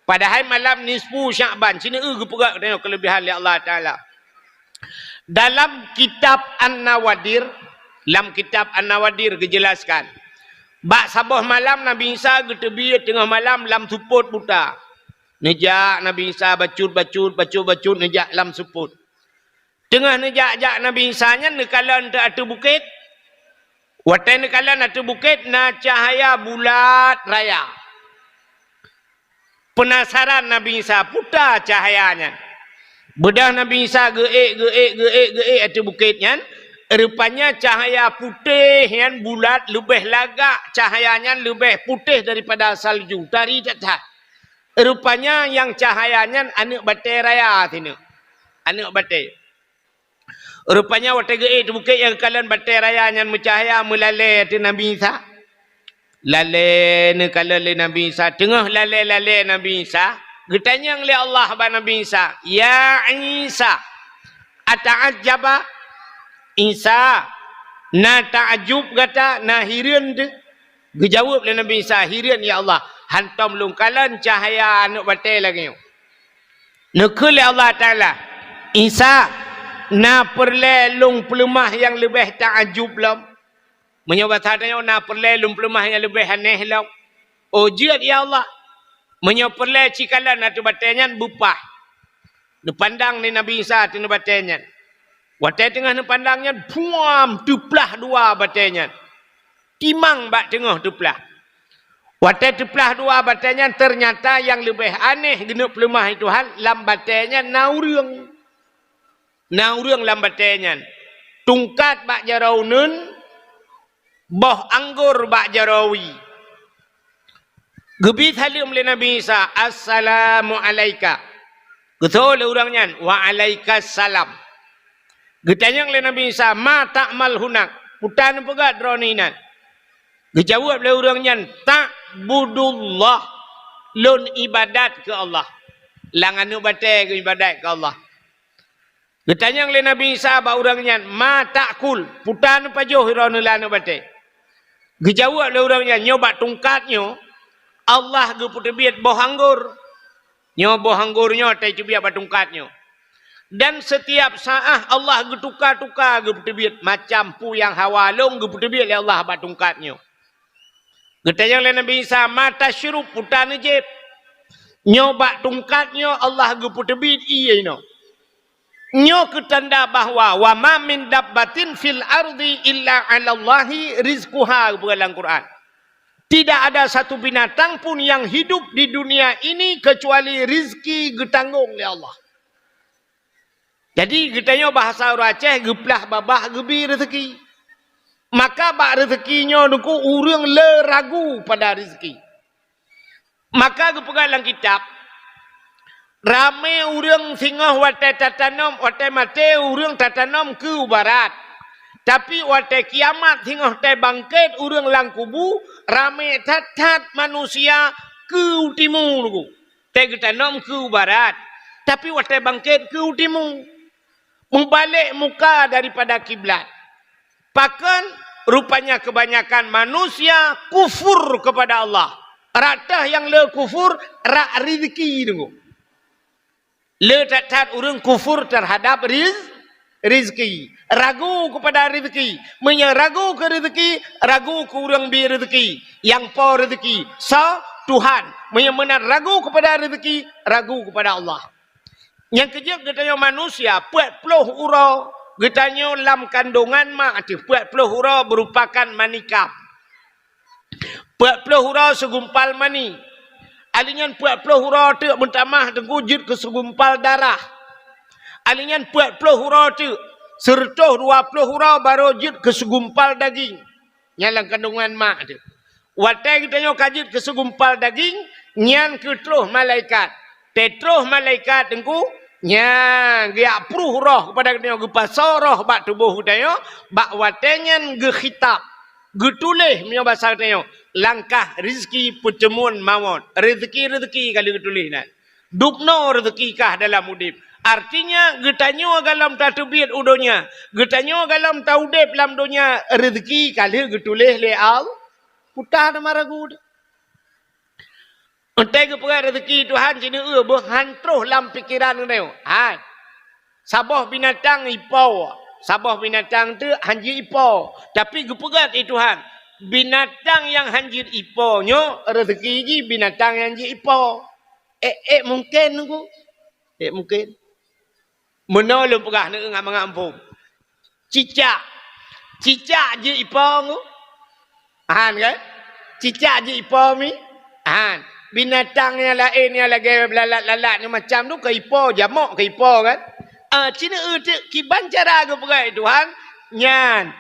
Padahai malam nisfu Syakban, ci neueu geupeugah tanyoe keuleubihan lé Allah Taala. Dalam kitab An-Nawadir, lam kitab An-Nawadir geujelaskan, bak saboh malam Nabi Isa geuteubiet teungoh malam lam seupôt buta. Neujak Nabi Isa bacut-bacut, bacut-bacut neujak lam seupôt. Teungoh neujak-jak Nabi Isa nyan neukalon teuk ateueh bukét. Watèe neukalon ateueh bukét na cahya bulat raya. Peunasaran Nabi Isa, peue ta cahya nyan. Beudôh Nabi Isa geuék, geuék, geuék, geuék ateueh bukét nyan, rupanya cahya putéh nyan bulat leubeh lagak, cahya nyan leubeh putéh daripada salju, tari that-that. Rupanya nyang cahya nyan aneuk batèe raya sineuk. Aneuk batèe. Rupanya watèe geuék ateueh bukét nyang kalon batèe raya nyan meucahya meulalè ateueh Nabi Isa. Lalè neukalon lé Nabi Isa. Teungoh lalè-lalè Nabi Isa, geutanyong lé Allah bak Nabi Isa, "Ya Isa, ata'ajjaba?" Isa, na ta'ajub gata, na hireuen teuh? Geujaweueb lé Nabi Isa, "Hireuen, ya Allah, hántom lôn kalon cahya aneuk batèe lagèe nyoe." Neukheun lé Allah Taala, "Isa, na peureulèe lôn peuleumah nyang leubeh ta'ajub lom?" Meunyoe basa tanyoe, "Na peureulèe lôn peuleumah nyang leubeh aneh lom?" "Oh, jeuet, ya Allah." Meunyoe peureulèe, ci kalon ateueh batèe nyan beupah. Neupandang lé Nabi Isa ateueh batèe nyan. Watèe teungoh neupandang nyan, puam, teuplah dua batèe nyan. Timang bak teungoh teuplah. Watèe teuplah dua batèe nyan, teunyata nyang leubeh aneh geuneuk peuleumah lé Tuhan, lam batèe nyan na ureueng. Na ureueng lam batèe nyan. Tungkat bak jaroe uneuen, boh anggor bak jaroe wie. Geubi saleuem lé Nabi Isa, "Assalamu alaika." Geutôh lé ureueng nyan, "Wa alaikas salam." Geutanyong lé Nabi Isa, "Ma ta'mal hunak?" Peue ta neupeugah droeneuh inan? Geujaweueb lé ureueng nyan, "Ta'budullah." Lôn ibadat keu Allah. Lam aneuk batèe geuibadat keu Allah. Geutanyong lé Nabi Isa bak ureueng nyan, "Ma ta'kul?" Peue ta neupajoh droeneuh lam aneuk batèe? Geujaweueb lé ureueng nyan, "Nyoe bak tungkat nyoe, Allah geupeuteubiet boh anggor. Nyoe boh anggor nyoe watèe teubiet bak tungkat nyoe. Dan seutiap saát Allah geutuka-tuka geupeuteubiet, macam peue nyang hawa lôn geupeuteubiet lé Allah bak tungkat nyoe." Geutanyong lé Nabi Isa, "Ma tasyrub?" Peue ta neujieb? "Nyoe bak tungkat nyoe Allah geupeuteubiet ié inoe." Nyoe keu tanda bahwa, "Wa ma min dabbatin fil ardi illa 'alallahi rizquha," geupeugah lam Quran. "Tidak ada satu binatang pun yang hidup di dunia ini kecuali rizki geutanggong lé Allah." Jadi, geutanyoe bahasa ureueng Aceh, geuplah babah geubi reuzeki. Maka bak reuzeki nyoe Teungku, ureueng le ragu pada reuzeki. Maka geupeugah lam kitab, ramé ureueng singoh watèe tatanom, watèe maté ureueng tatanom keu barat. Tapi watèe kiamat singoh teubangkét ureueng lam kubu, ramé that-that manusia keu timu Teungku. Teuh geutanom keu barat, tapi watèe bangkét keu timu. Meubalek muka daripada kiblat. Pakon? Rupanya kebanyakan manusia kufur kepada Allah. Rata nyang le kufur rak rizki nunggu. Le that-that ureuëng kufur terhadap riz-, rizki. Ragu kepada rizki. Meunyoe ragu keu rizki, ragu keu ureuëng bi rizki. Nyang po rizki, soe? Tuhan. Meunyoe meunan ragu kepada rizki, ragu kepada Allah. Nyang keujeuet geutanyoe manusia, peuet ploh uroe geutanyoe lam kandungan mak teuh, peuet ploh uroe meurupakan manikam. Peuet ploh uroe segumpal mani. Alinyan peuet ploh uroe teuk meutamah teungku jeuet keu segumpal darah. Alinyan peuet ploh uroe teuk, seureutôh dua ploh uroe barô jeuet keu segumpal daging. Nyan lam kandungan mak teuh. Watée geutanyoe ka jeuet keu segumpal daging, nyan keuh troh malaikat. Teutroh malaikat teungku, nyan geujak pruh roh keupada geutanyoe, geupasoe roh bak tuboh geutanyoe, bak watée nyan geukhitab, geutuléh meunyoe basa geutanyoe, langkah rizki peuteumuan mawöt. Rizki-rizki ka lheueh geutuléh nan. Dubnoe rizki kah dalam udeb. Artinya, geutanyoe gohlom tateubiet u donya, geutanyoe gohlom taudeb lam donya, rizki ka lheueh geutuléh lé Allah. Puta teuma ragu teuh. Entai geupeugah rizki Tuhan, sineuk eu boh han troh lam pikeran geutanyoe. Hai. Saboh binatang ipo, saboh binatang teuk han jeuet ipo. Tapi geupeugah lé Tuhan, binatang nyang han jeuet ipo nyoe rezeki jih binatang nyang jeuet ipo. Eh, eh, mungken nunggu. Eh, mungken. Meunoe lôn peugah neu ngat mangat muphom. Cicak. Cicak jeuet ipo ngu? Han kan? Cicak jeuet ipo mi? Han. Binatang nyang laén nyang lagée lalat-lalat nyang macam tu ka ipo, jamok ka ipo kan? Ah, cina eutik kiban cara geupeugah Tuhan nyan.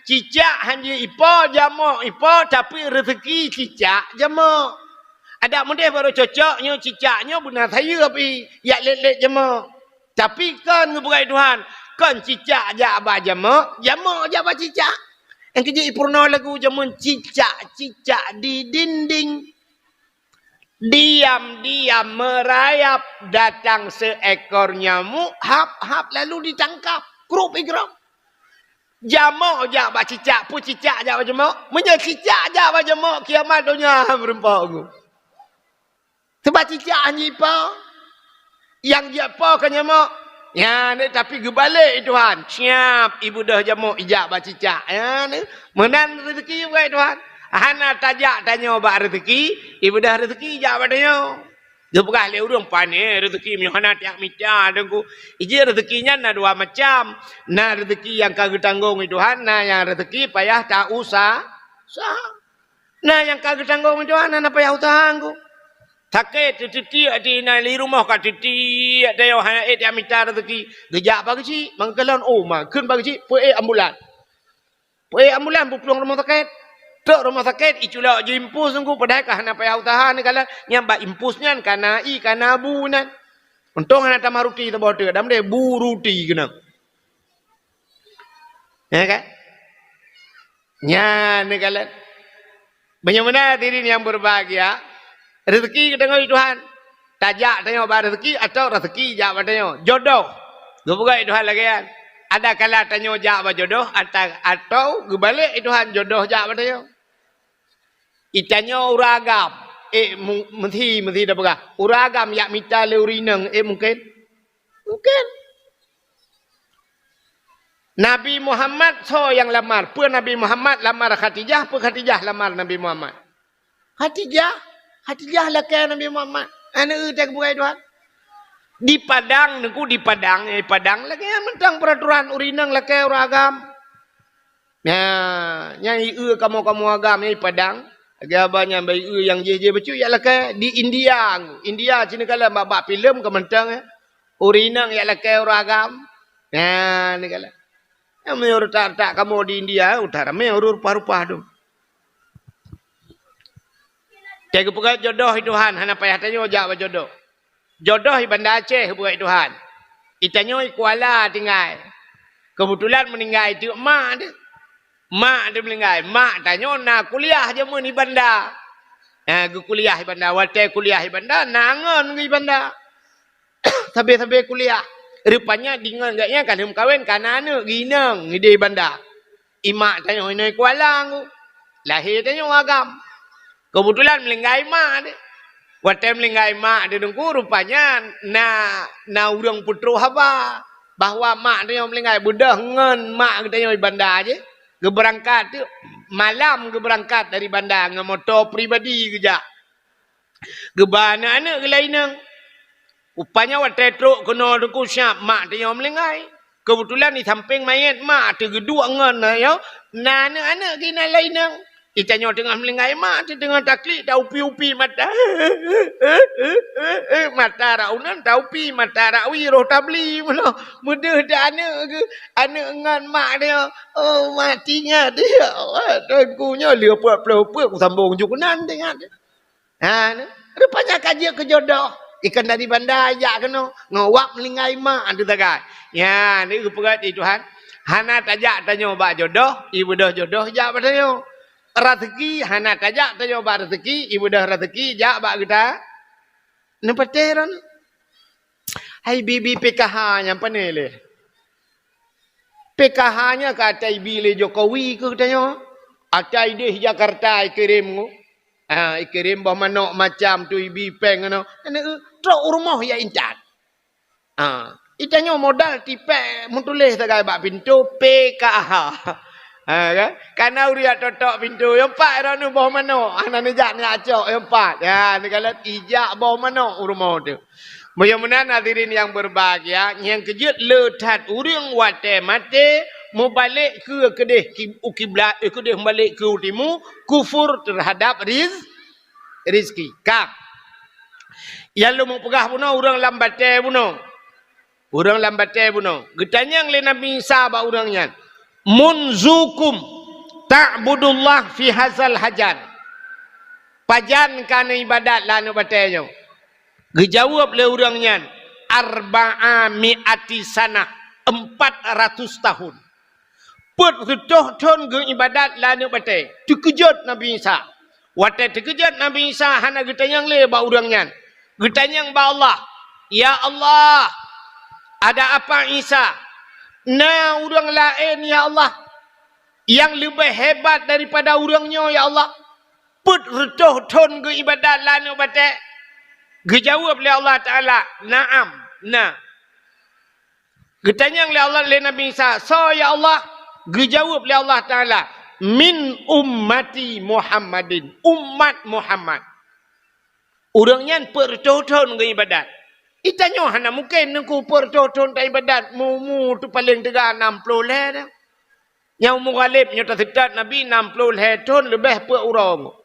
Cicak han jeuet ipo, jamok ipo, tapi rezeki cicak jamok. Adak meudeh barô cocok nyoe cicak nyoe beuna sayeup i, yak lét-lét jamok. Tapi kon geupeugah Tuhan, kon cicak jak bak jamok, jamok jak bak cicak. Nyang keujeuet ipeurunoe lagu jameun cicak-cicak di dinding. Diam-diam merayap datang seekor nyamuk, hap-hap lalu ditangkap. Krup igrong. Jamok jak bak cicak, peue cicak jak bak jamok? Meunyoe cicak jak bak jamok, kiamat donya meureumpok ngu. Sebab cicak han jipo. Nyang jipo ka nyamok. Nyan, tapi geubalek Tuhan. Siap, ibeudôh jamok ijak bak cicak. Nyan, meunan rezeki bukai Tuhan. Hana tajak tanyoe bak rezeki, ibeudôh rezeki ijak bak tanyoe. Geupeugah lé ureuëng, "Pane rezeki meunyoe hana tajak mita, Teungku." Ijih rezeki nyan na dua macam. Na rezeki nyang ka geutanggong Tuhan, na nyang rezeki payah ta-usa-, usaha. Na nyang ka geutanggong Tuhan, hana payah usaha ngu. Sakét teutiek di na li rumoh ka teutiek, dayah hana ék mita rezeki. Geujak bak geuchik, mangkeulon, oh, ma, kheun bak geuchik, peuék ambulan. Peuék ambulan buplueng rumoh sakét. Trok rumoh sakét, iculok jiimpus ngu, padahai ka hana payah usaha neukalon. Nyang bak impus nyan ka na ie, ka na bu nan. Untông hana tamah ruti saboh teuk, dam deh bu ruti keunong. Ya kan? Nyan neukalon. Meunyoe meunan hadirin nyang berbahagia, rezeki geutanyoe di Tuhan. Tajak tanyoe bak rezeki atau rezeki jak bak tanyoe. Jodoh. Geupeugah Tuhan lagée nyan. Ada kala tanyoe jak bak jodoh ata-, atau geubalek Tuhan jodoh jak bak tanyoe. Itanyoe ureuëng agam, eh, mu-, meusi, meusi tapeugah. Ureuëng agam jak mita lé ureuëng inong, eh, mungken? Mungken. Nabi Muhammad soe nyang lamar? Peue Nabi Muhammad lamar Khadijah? Peue Khadijah lamar Nabi Muhammad? Khadijah, Khadijah lakée Nabi Muhammad. Aneuk teuh bukai Tuhan. Di Padang, Teungku, di Padang, eh, Padang lagée mantong peraturan ureuëng inong lakée ureuëng agam. Nah, nyang ieu kamoe-kamoe agam nyang di Padang, lagée haba nyang ba ieu nyang jih-jih bacut yak lakée di India. India sinoe kala bak-bak filem ka mantong, eh. Ureuëng inong yak lakée ureuëng agam. Nah, ni kala. Nyang meunyoe retak-retak kamoe di India, utak ramé ureuëng rupah-rupah tu. Teuka geupeugah jodoh Tuhan, hana payah tanyoe jak bak jodoh. Jodoh i Banda Aceh bukai Tuhan. Itanyoe i Kuala tinggai. Keubeutulan meuninggai teuk mak teuh. Mak teuh meuninggai. Mak tanyoe na kuliah jameun i Banda. Ha, geukuliah i Banda. Watée kuliah i Banda, na ngon geuh i Banda. Sabe-sabe kuliah. Rupanya deungon gobnyan ka lheueh meukawen, ka na aneuk geuh inong ideh i Banda. I mak tanyoe inoe i Kuala ngu. Lahé tanyoe agam. Keubeutulan meuninggai mak deh. Watée meuninggai mak deh Teungku, rupanya na, na ureuëng peutroh haba bahwa mak tanyoe meuninggai. Beudôh ngon mak geutanyoe di Banda jih. Geubeurangkat teuk, malam geubeurangkat dari Banda ngon moto pribadi geujak. Geuba aneuëk-aneuëk geulaineueng. Rupanya watée trok keunoe Teungku, siab mak tanyoe meuninggai. Keubeutulan di sampéng manyét mak teugeuduek ngon, na, na aneuëk-aneuëk geuh na laineueng. Di tanyoe teungoh meuninggai mak teuh teungoh taklik, taupi-upi mata. Mata rak uneuen taupi, mata rak wie roh tabli meunoe. Meudeuh dak aneuëk geuh, aneuëk ngon mak tanyoe. Oh, mati nyan, ya Allah, Teungku nyoe lheueh peuet ploh peuet kusambong ju keunan teuh nyan. Ha, ni. Rupanya ka jeuet keu jodoh. Ikan dari Banda jak keunoe, ngon wak meuninggai mak tu sagai. Ya, ni geupeugah di Tuhan. Hana tajak tanyoe bak jodoh, ibeudôh jodoh jak bak tanyoe. Raseuki hana tajak tanyoe bak raseuki, ibeudôh raseuki jak bak geuta. Neupatéh ron. Hai bibi P K H nyang pane lé. P K H nyan ka ata ibi lé Jokowi keu tanyoe. Ata ideh Jakarta ikirém ngon. Ha, ikirém boh manok macam tu ibi péng keunoe. Aneuk, trok u rumoh ya intat. Ha, itanyoe modal tipék meutuléh sagai bak pintoe P K H. Ha, kan? Kana ureuëng jak tok-tok pintoe, "Nyoe pat droeneuh boh manok." Hana neujak neujak cok, "Nyoe pat." Ya, neukalon ijak boh manok u rumoh tu. Meunyoe meunan hadirin nyang berbahagia, nyang keujeuet le that ureuëng watée maté mubalek keu keudeh ki-, u kiblat, eh, keudeh mubalek keu u timu, kufur terhadap riz-, rizki. Ka. Nyang lôn peugah bunoe ureuëng lam batée bunoe. Ureuëng lam batée bunoe. Geutanyong lé Nabi Isa bak ureuëng nyan, "Munzukum ta'budullah fi hazal hajar?" Pajan ka neuibadat lam aneuëk batée nyoe? Geujaweueb lé ureuëng nyan, "Arba'a mi'ati sanah," empat ratus tahun. Peuet reutôh thon geuibadat lam aneuëk batée. Teukeujot Nabi Isa. Watée teukeujot Nabi Isa hana geutanyong lé bak ureuëng nyan. Geutanyong bak Allah, "Ya Allah, ada apa Isa? Na ureuëng laén, ya Allah, nyang leubeh hebat daripada ureuëng nyoe, ya Allah? Peuet reutôh thon geuibadat lam aneuëk batée?" Geujaweueb lé Allah Taala, "Na'am, na." Geutanyong lé Allah, lé Nabi Isa, "Soe ya Allah?" Geujaweueb lé Allah Taala, "Min ummati Muhammadin, umat Muhammad." Ureuëng nyan peuet reutôh thon geuibadat. Itanyoe hana mungken Teungku peuet reutôh thon taibadat, mu-, mu tu paleng teuga nam ploh lhée dah. Nyang umu ghaleb nyoe taseutôt Nabi nam ploh lhée thon leubeh peuet uroe.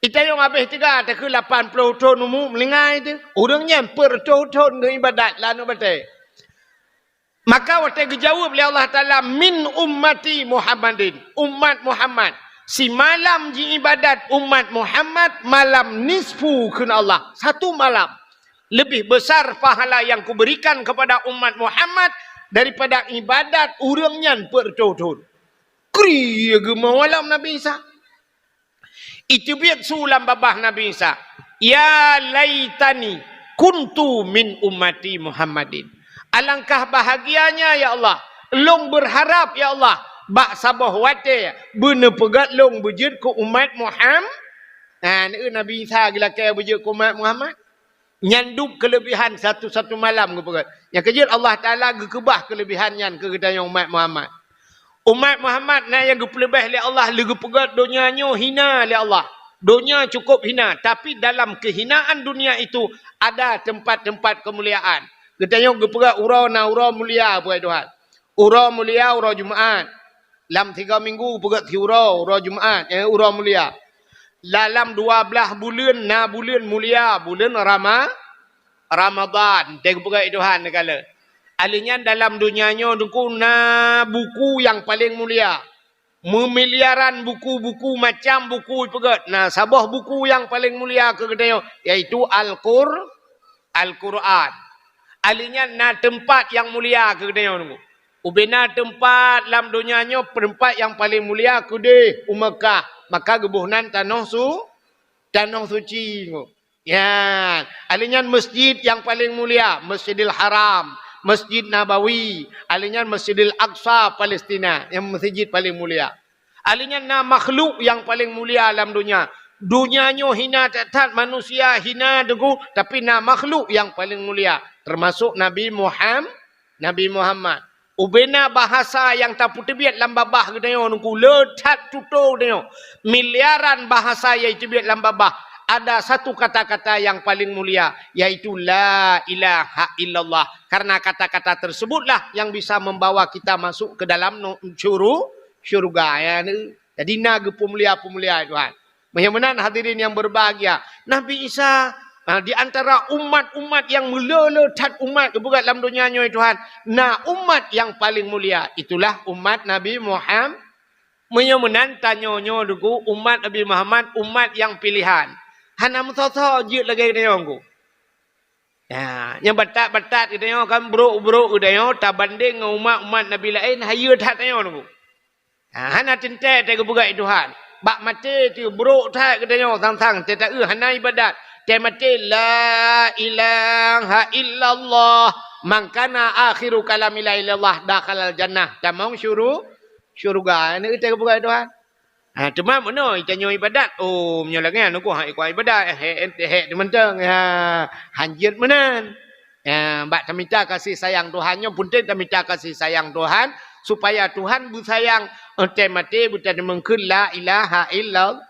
Itanyoe habéh teuga takheun lapan ploh thon umu meuninggai teuh. Ureuëng nyan peuet reutôh thon geuibadat lam aneuëk batée. Maka watée geujaweueb lé Allah Taala, "Min ummati Muhammadin," umat Muhammad. Simalam jiibadat umat Muhammad malam nisfu kheun Allah. Satu malam. Leubeh besar pahala nyang kuberikan kepada umat Muhammad daripada ibadat ureuëng nyan peuet reutôh thon. Kri geumoe lom Nabi Isa. Iteubiet su lam babah Nabi Isa, "Ya laitani kuntu min ummati Muhammadin." Alangkah bahagianya, ya Allah, lôn berharap, ya Allah, bak saboh watée beuneupeugét lôn beujeuet keu umat Muham-, nah, Nabi Isa geulakée beujeuet keu umat Muhammad. Nyan dum keulebihan satu-satu malam geupeugét. Nyang keujeuet Allah Taala geukeubah keulebihan nyan keu geutanyoe umat Muhammad. Umat Muhammad na nyang geupeuleubeh lé Allah, lé geupeugét donya nyoe hina lé Allah. Donya cukup hina, tapi dalam kehinaan dunia itu ada tempat-tempat kemuliaan. Geutanyoe geupeugét uroe na uroe mulia, peue Tuhan. Uroe mulia, uroe Jumaat. Lam tiga minggu peugét siuroe, uroe Jumaat, eh, uroe mulia. Dalam dua blaih buleuen na buleuen mulia, buleuen Rama-, Ramadan. Teupeugét Tuhan neugala. Aleuh nyan dalam donya nyoe Teungku na buku nyang paleng mulia. Meumiliaran buku-buku, macam buku ipeugét. Na saboh buku nyang paleng mulia keu geutanyoe, yaitu Al-Qur-, Al-Qur'an. Aleuh nyan na teumpat nyang mulia keu geutanyoe Teungku. Ubena teumpat lam donya nyoe, teumpat nyang paleng mulia keudeh u Meukah, maka geuboh nan tanoh su-, tanoh suci Teungku. Nyan, aleuh nyan masjid nyang paleng mulia, Masjidil Haram, Masjid Nabawi, aleuh nyan Masjidil Aqsa, Palestina, nyang masjid paleng mulia. Aleuh nyan na makhluk nyang paleng mulia lam donya, Dunia nyoe hina that-that, manusia hina deungoe, tapi na makhluk nyang paleng mulia, teumasok Nabi Muham-, Nabi Muhammad. Ubena bahasa nyang tapeuteubiet lam babah geutanyoe nungku, le that tutoe geutanyoe. Miliaran bahasa nyang teubiet lam babah, ada satu kata-kata nyang paleng mulia, yaitu la ilaha illallah. Karena kata-kata tersebutlah yang bisa membawa kita masuk ke dalam nu-, syuru-, syurga. Ya, ni. Jadi, na geupeumulia-peumulia Tuhan. Meunyoe meunan, hadirin yang berbahagia, Nabi Isa, ah, di antara umat-umat nyang meulé-lé that umat geupeugah lam donya nyoe, Tuhan, na umat nyang paleng mulia, itulah umat Nabi Muham-, meunyoe meunan, tanyoe nyoe deungoe, umat Nabi Muhammad, umat nyang pilihan. Hana meusoe-soe jeuet lagée geutanyoe nungku. Ya, nyang batat-batat geutanyoe kan, brok-brok geutanyoe tabandeng ngon umat-umat Nabi laén, hayeue that tanyoe nungku. Ha, hana teuntée teuh geupeugah Tuhan. Bak maté teuh brok that geutanyoe sang-sang teuh taeu hana ibadat. Teuh maté, "La ilaha illallah, man kana akhiru kalami la ilallah dakhalal jannah." Tamong syuru-, syurga. Ini teuh geupeugah Tuhan. Ha, teuma meunoe tanyoe ibadat. Oh, meunyoe lagée nyan, nungku hak ikot ibadat, eh, hek, hek, hek teumantong. Ha, hanjeuet meunan. Ya, bak tamita kasih sayang Tuhan nyoe, peunteng tamita kasih sayang Tuhan, supaya Tuhan beusayang, eh, teuh maté beutadeungon kheun la ilaha illallah.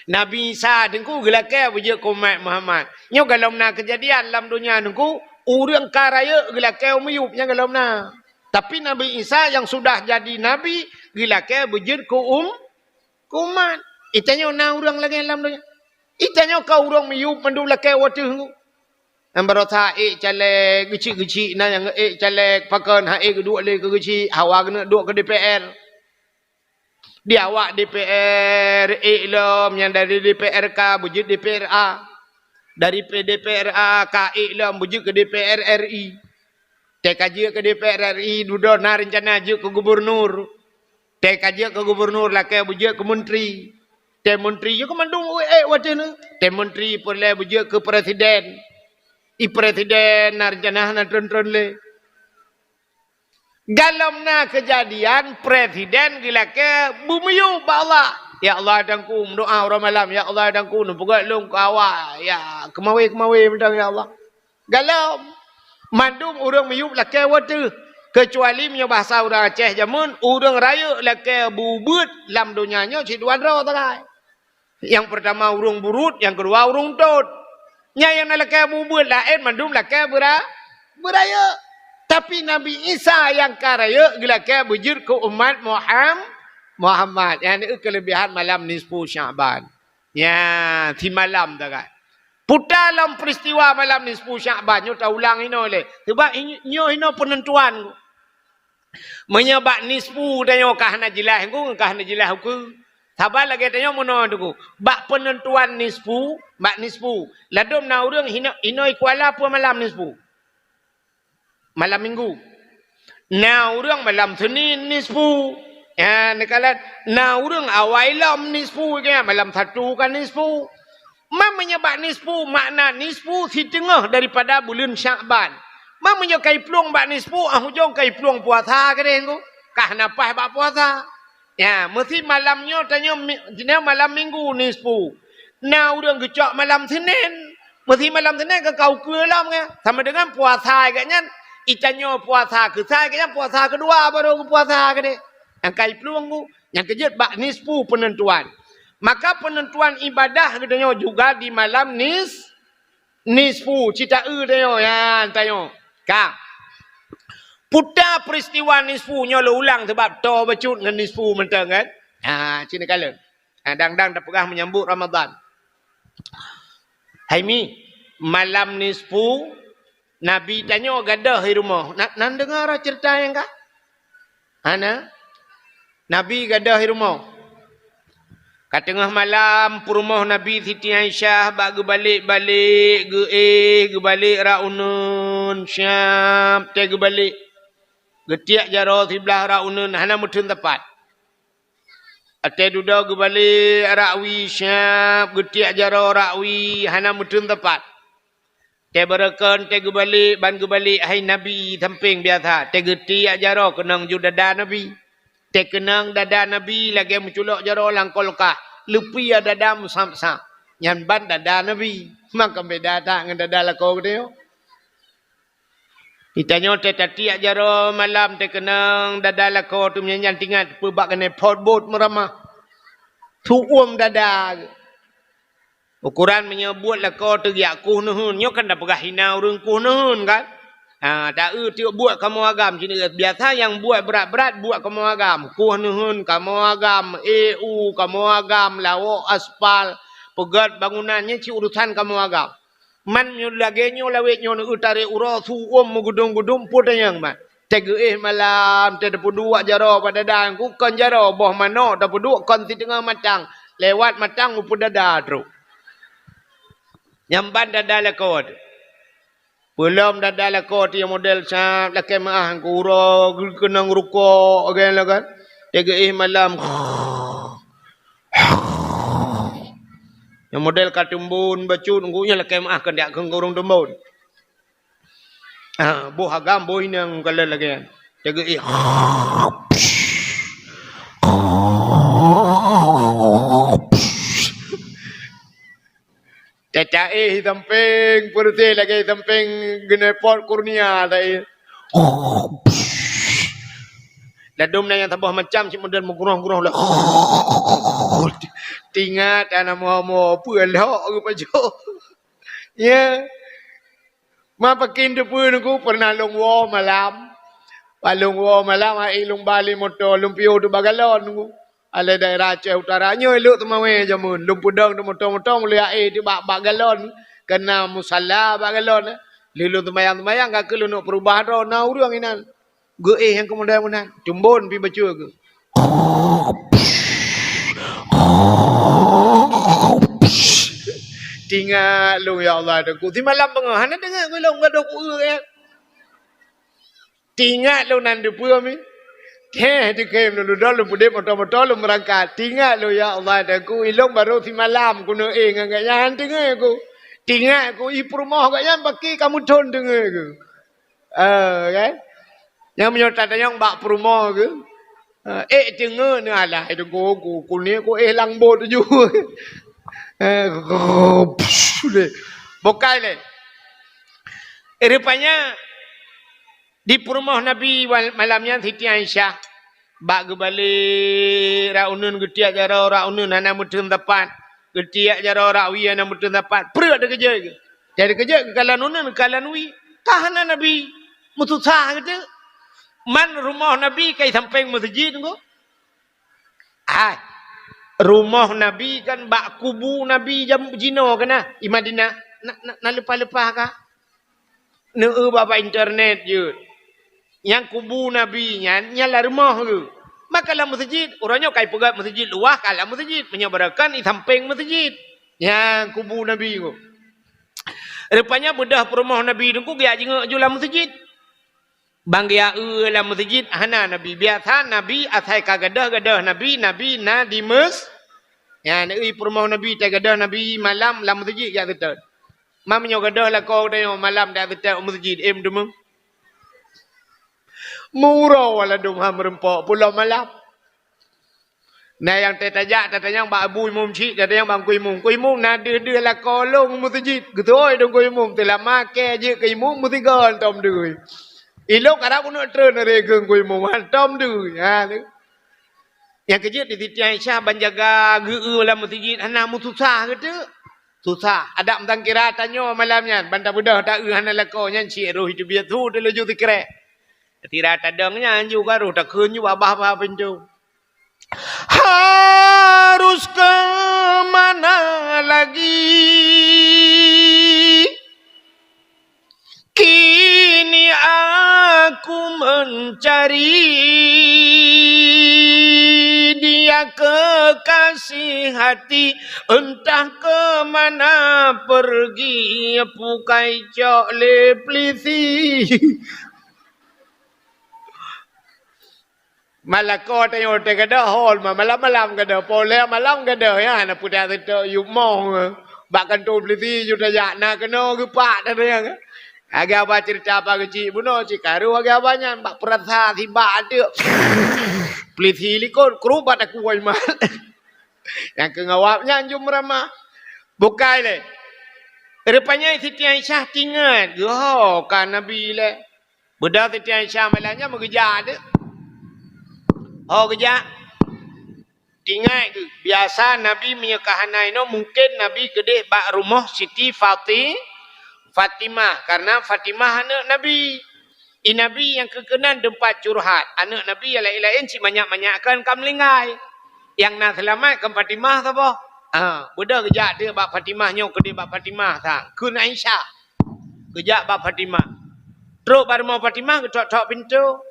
Nabi Isa teungku geulakée beujeuet keu umat Muhammad. Nyoe galom na keujadian lam donya teungku, ureuëng ka rayeuk geulakée u miyueb, nyan galom na. Tapi Nabi Isa nyang sudah jadi nabi, geulakée beujeuet keu um-, keu umat. Itanyoe na ureuëng lagée lam donya. Itanyoe ka ureuëng miyueb mandum lakée wateuh teungku. Nyang barosa ék caleg, geuchik-geuchik na nyang ék caleg, pakon hana ék geuduek lé keu geuchik, hawa geuneuk duek keu D P R. Di awak D P R ék lom, nyang dari D P R K beujeuet D P R A. Dari P-, D P R A ka ék lom beujeuet keu D P R R I. Teuh ka jeuet keu D P R R I, dudoe na reuncana jeuet keu gubunur. Teuh ka jeuet keu gubunur, lakée beujeuet keu menteri. Teuh menteri jeuet keu mandum ék watée nyoe. Teuh menteri peureulée beujeuet keu presiden. I presiden na reuncana hana treun-treun lé. Galom na keujadian presiden geulakée beumiyueb bak Allah. "Ya Allah, Tuhanku, meudoá uroe malam, ya Allah, Tuhanku, neupeugét lôn keu awak, ya, keumawé-keumawé mantong, ya Allah." Galom. Mandum ureuëng miyueb lakée wateuh. Keucuali meunyoe bahasa ureuëng Aceh jameun, ureuëng rayeuk lakée beubeuet lam donya nyoe cit dua droe sagai. Nyang peurtama ureuëng buruet, nyang keudua ureuëng tot. Nyan nyang na lakée beubeuet laén mandum lakée beura-, beurayeuk. Tapi Nabi Isa nyang ka rayeuk geulakée beujeuet keu umat Muham-, Muhammad. Nyan keulebihan malam nisfu Sya'ban. Nyan, simalam sagai. Puta lom peristiwa malam nisfu Sya'ban nyoe taulang inoe lé. Sebab i-, nyoe inoe peunentuan. Meunyoe bak nisfu tanyoe ka hana jeulaih teungku, ka hana jeulaih ukeue. Saban lagée tanyoe meunoe teungku. Bak peunentuan nisfu, bak nisfu. Ladôm na ureuëng hino-, inoe i Kuala peue malam nisfu. Malam Minggu. Na ureuëng malam Senin nisfu. Ya, neukalon. Na ureuëng awai lom nisfu, ya, malam Sabtu ka nisfu. Ma meunyoe bak nisfu, makna nisfu siteungoh daripada buleuen Sya'ban. Ma meunyoe ka iplueng bak nisfu, ah ujong ka iplueng puasa keudeh teungku. Ka hana paih bak puasa. Ya, meusi malam nyoe tanyoe mi-, jinoe malam Minggu nisfu. Na ureuëng geucok malam Senin. Meusi malam Senin ka ka ukeue lom nyan. Sama dengan puasa geuh nyan, itanyoe puasa keusai geuh nyan puasa keudua baru geupuasa keudeh. Nyang ka iplueng teungku, nyang keujeuet bak nisfu peunentuan. Maka peunentuan ibadah geutanyoe juga di malam nis-, nisfu, cit taeu tanyoe, ya, tanyoe. Ka. Puta peristiwa nisfu nyoe lôn ulang sebab toe bacut ngon nisfu mantong kan. Ha, cit neukalon. Ha, dang-dang tapeugah menyambut Ramadan. Hai mi, malam nisfu, Nabi tanyoe gadôh i rumoh. Na, na neudeungoe cerita nyang ka? Hana? Nabi gadôh i rumoh. Ka teungoh malam, peurumoh Nabi Siti Aisyah bak geubalek-balek, geuéh, geubalek rak uneuen, siab teuh geubalek. Geutiek jaroe siblah rak uneuen, hana meuteun teumpat. Watée dudoe geubalek rak wie, siab geutiek jaroe rak wie, hana meuteun teumpat. Teuh beureukan, teuh geubalek, ban geubalek hai Nabi sampéng biasa. Teuh geutiek jaroe keunong ju dada Nabi. Teuh keunong dada Nabi lagée meuculok jaroe lam kulkah. Leupie dada meusab-sab. Nyan ban dada Nabi. Maka beda that ngon dada lakoe geutanyoe. Geutanyoe teuh tatiek jaroe malam teuh keunong dada lakoe teuh meunyan, nyan teuingat peue bak keuneuk phot buet meuramah. Su uem dada geuh. Ukoran meunyoe buet lakoe teuh geujak kueh neuheun, nyoe kan tapeugah hina ureuëng kueh neuheun kan? Ha, ta-eu tiep buet kamoe agam sinoe. Biasa nyang buet brat-brat buet kamoe agam. Kueh neuheun kamoe agam, e u kamoe agam, lawok aspal, peugöt bangunan, nyan cit urusan kamoe agam. Man nyoe lagée nyoe lawét nyoe neu-eu tarek uroe su uem meugudum-gudum peue tanyong man. Teuh geuéh malam, teuh tapeuduek jaroe bak dada, kon jaroe boh manok tapeuduek kon siteungoh matang, lewat matang u peue dada trok. Nyan ban dada lakoe teuh. Peulom dada lakoe teuh nyang model sab lakée meuáh, uroe geukeunong rukok, lagée nyan kan. Teuh geuéh malam. Nyang model ka teumbon bacut, ngon nyan lakée meuáh keuneuk keu ureuëng teumbon. Ah, boh agam, boh inong kalon lagée nyan. Teuh geuéh. Teuh taéh sampéng, peureuseh lagée sampéng geuneuk phot kurnia taéh. Ladôm na nyang saboh macam cit model meuguroh-guroh lé. Teuingat hana mo-mo peue lhok geupajoh. Ya. Ma pakén teupeue Teungku, pernah lôn woe malam. Pas lôn woe malam, hai lôn ba lé moto, lôn piôh teuh bak galon Teungku. Alai daerah Aceh Utara nyoe lhok teumawé jameun. Lôn peudong teuh moto-moto, lôn aéh teuh bak, bak galon. Kana musala bak galon, eh. Lheuh lôn seumayang-seumayang, ka keuh lôn neuk peurubah droe, na ureuëng inan. Geuéh nyang keumudian meunan, teumbon pi bacut geuh. Teuingat lôn, ya Allah, Teungku. Simalam beungoh, hana deungoe lôn gadôh ku-eu, ya. Teuingat lôn nan deupeue mi. Heh, dikhem lôn dudoe, lôn peudeh moto-moto, lôn meurangkat. Teuingat lôn, ya Allah, Teungku, ilôn barô simalam kuneuk éh ngon gobnyan, han teungoe ku. Teuingat ku, i peurumoh gobnyan pakri ka meuthon teungoe ku. Eh, kan? Nyang meunyoe tatanyong bak peurumoh geuh, eh, ék teungoe neuh, alah, Teungku, ku, kuneuk ku éh lam bot ju. Eh, bukai lé. Eh, rupanya di peurumoh Nabi wal-, malam nyan Siti Aisyah bak geubalek rot uneuen, geutiek jaroe rot uneuen hana meuteun sapat, geutiek jaroe rot wie hana meuteun sapat, preuet teukeujot geuh. Jadi keujot geukalon uneuen, kalon wie, ka hana Nabi. Meususah geuh teuk. Man rumoh Nabi ka i sampéng meuseujid Teungku. Hai, rumoh Nabi kan bak kubu Nabi jam jinoe kana i Madinah. Na, na, na leupah-leupah ka? Neu-eu bak, bak internet jeuet. Nyang kubu Nabi nyan, nyan lam rumoh geuh. Maka lam meuseujid, uroe nyoe ka i peugöt meuseujid luwah, ka lam meuseujid. Meunyoe barokon i sampéng meuseujid. Nyang kubu Nabi ku. Rupanya beudôh peurumoh Nabi Teungku geujak jingieng ju lam meuseujid. Ban geujak eu lam meuseujid hana Nabi. Biasa Nabi asai ka gadôh, gadôh Nabi, Nabi na di meus-, nyan, i peurumoh Nabi, tai gadôh Nabi malam lam meuseujid jak seutôt. Ma meunyoe gadôh lakoe geutanyoe malam jak seutôt u meuseujid, eh, meuteumé. Meuuroe waladum ha meureumpok pulo malam. Na nyang teutajak tatanyong bak Abu Imum chik, tatanyong bak Teungku Imum. Teungku Imum, na deuh-deuh lakoe lôn u meuseujid. Geutôi Teungku Imum, teulama kée jeuet keu Imum meusigoe tom deuh. Ilôn karab uneuk treun lé keu Teungku Imum, hantom deuh. Ha, tu. Nyang keujeuet di Siti Aisyah ban jaga geu-eu lam meuseujid hana meususah geuh teuk. Susah. Adak meusangkira tanyoe malam nyan, ban tabeudôh ta-eu hana lakoe nyan cit roh iteubiet su teulaju sikrek. Sira tadong nyan ju ka roh takheun ju babah-babah pintoe. Harus ke mana lagi? Kini aku mencari dia kekasih hati, entah ke mana pergi, pukai cok lé pelisi. Malako tanyoe teuh gadôh hol, ma-, malam-malam gadôh, polé malam gadôh, ya, na peudak seutôt yub moh, bak kantô polisi ju tajak, na keunoe geupak dah tanyoe. Lagée haba ceurita apa geuchik bunoe, cit karu lagée haba nyan, bak peurasa sibak ateuk. Polisi likot, krubat aku wai mat. Nyang keu ngawab nyan jeuem ramah. Bukai lé. Rupanya Siti Aisyah tingat, "Ho ka Nabi lé." Beudôh Siti Aisyah malam nyan meugeujak deuh. Ho geujak. Tingat geuh, biasa Nabi meunyoe ka hana inoe, mungken Nabi keudeh bak rumoh Siti Fati-, Fatimah, karena Fatimah aneuk Nabi. I Nabi nyang keu keunan teumpat curhat, aneuk Nabi nyang laén-laén cit manyak-manyak kan ka meulinggai. Nyang na seulamat kan Fatimah saboh. Ha, beudôh geujak teuk bak Fatimah nyoe keudeh bak Fatimah sang, kheun Aisyah. Geujak bak Fatimah. Trok bak rumoh Fatimah, geutok-tok pintoe.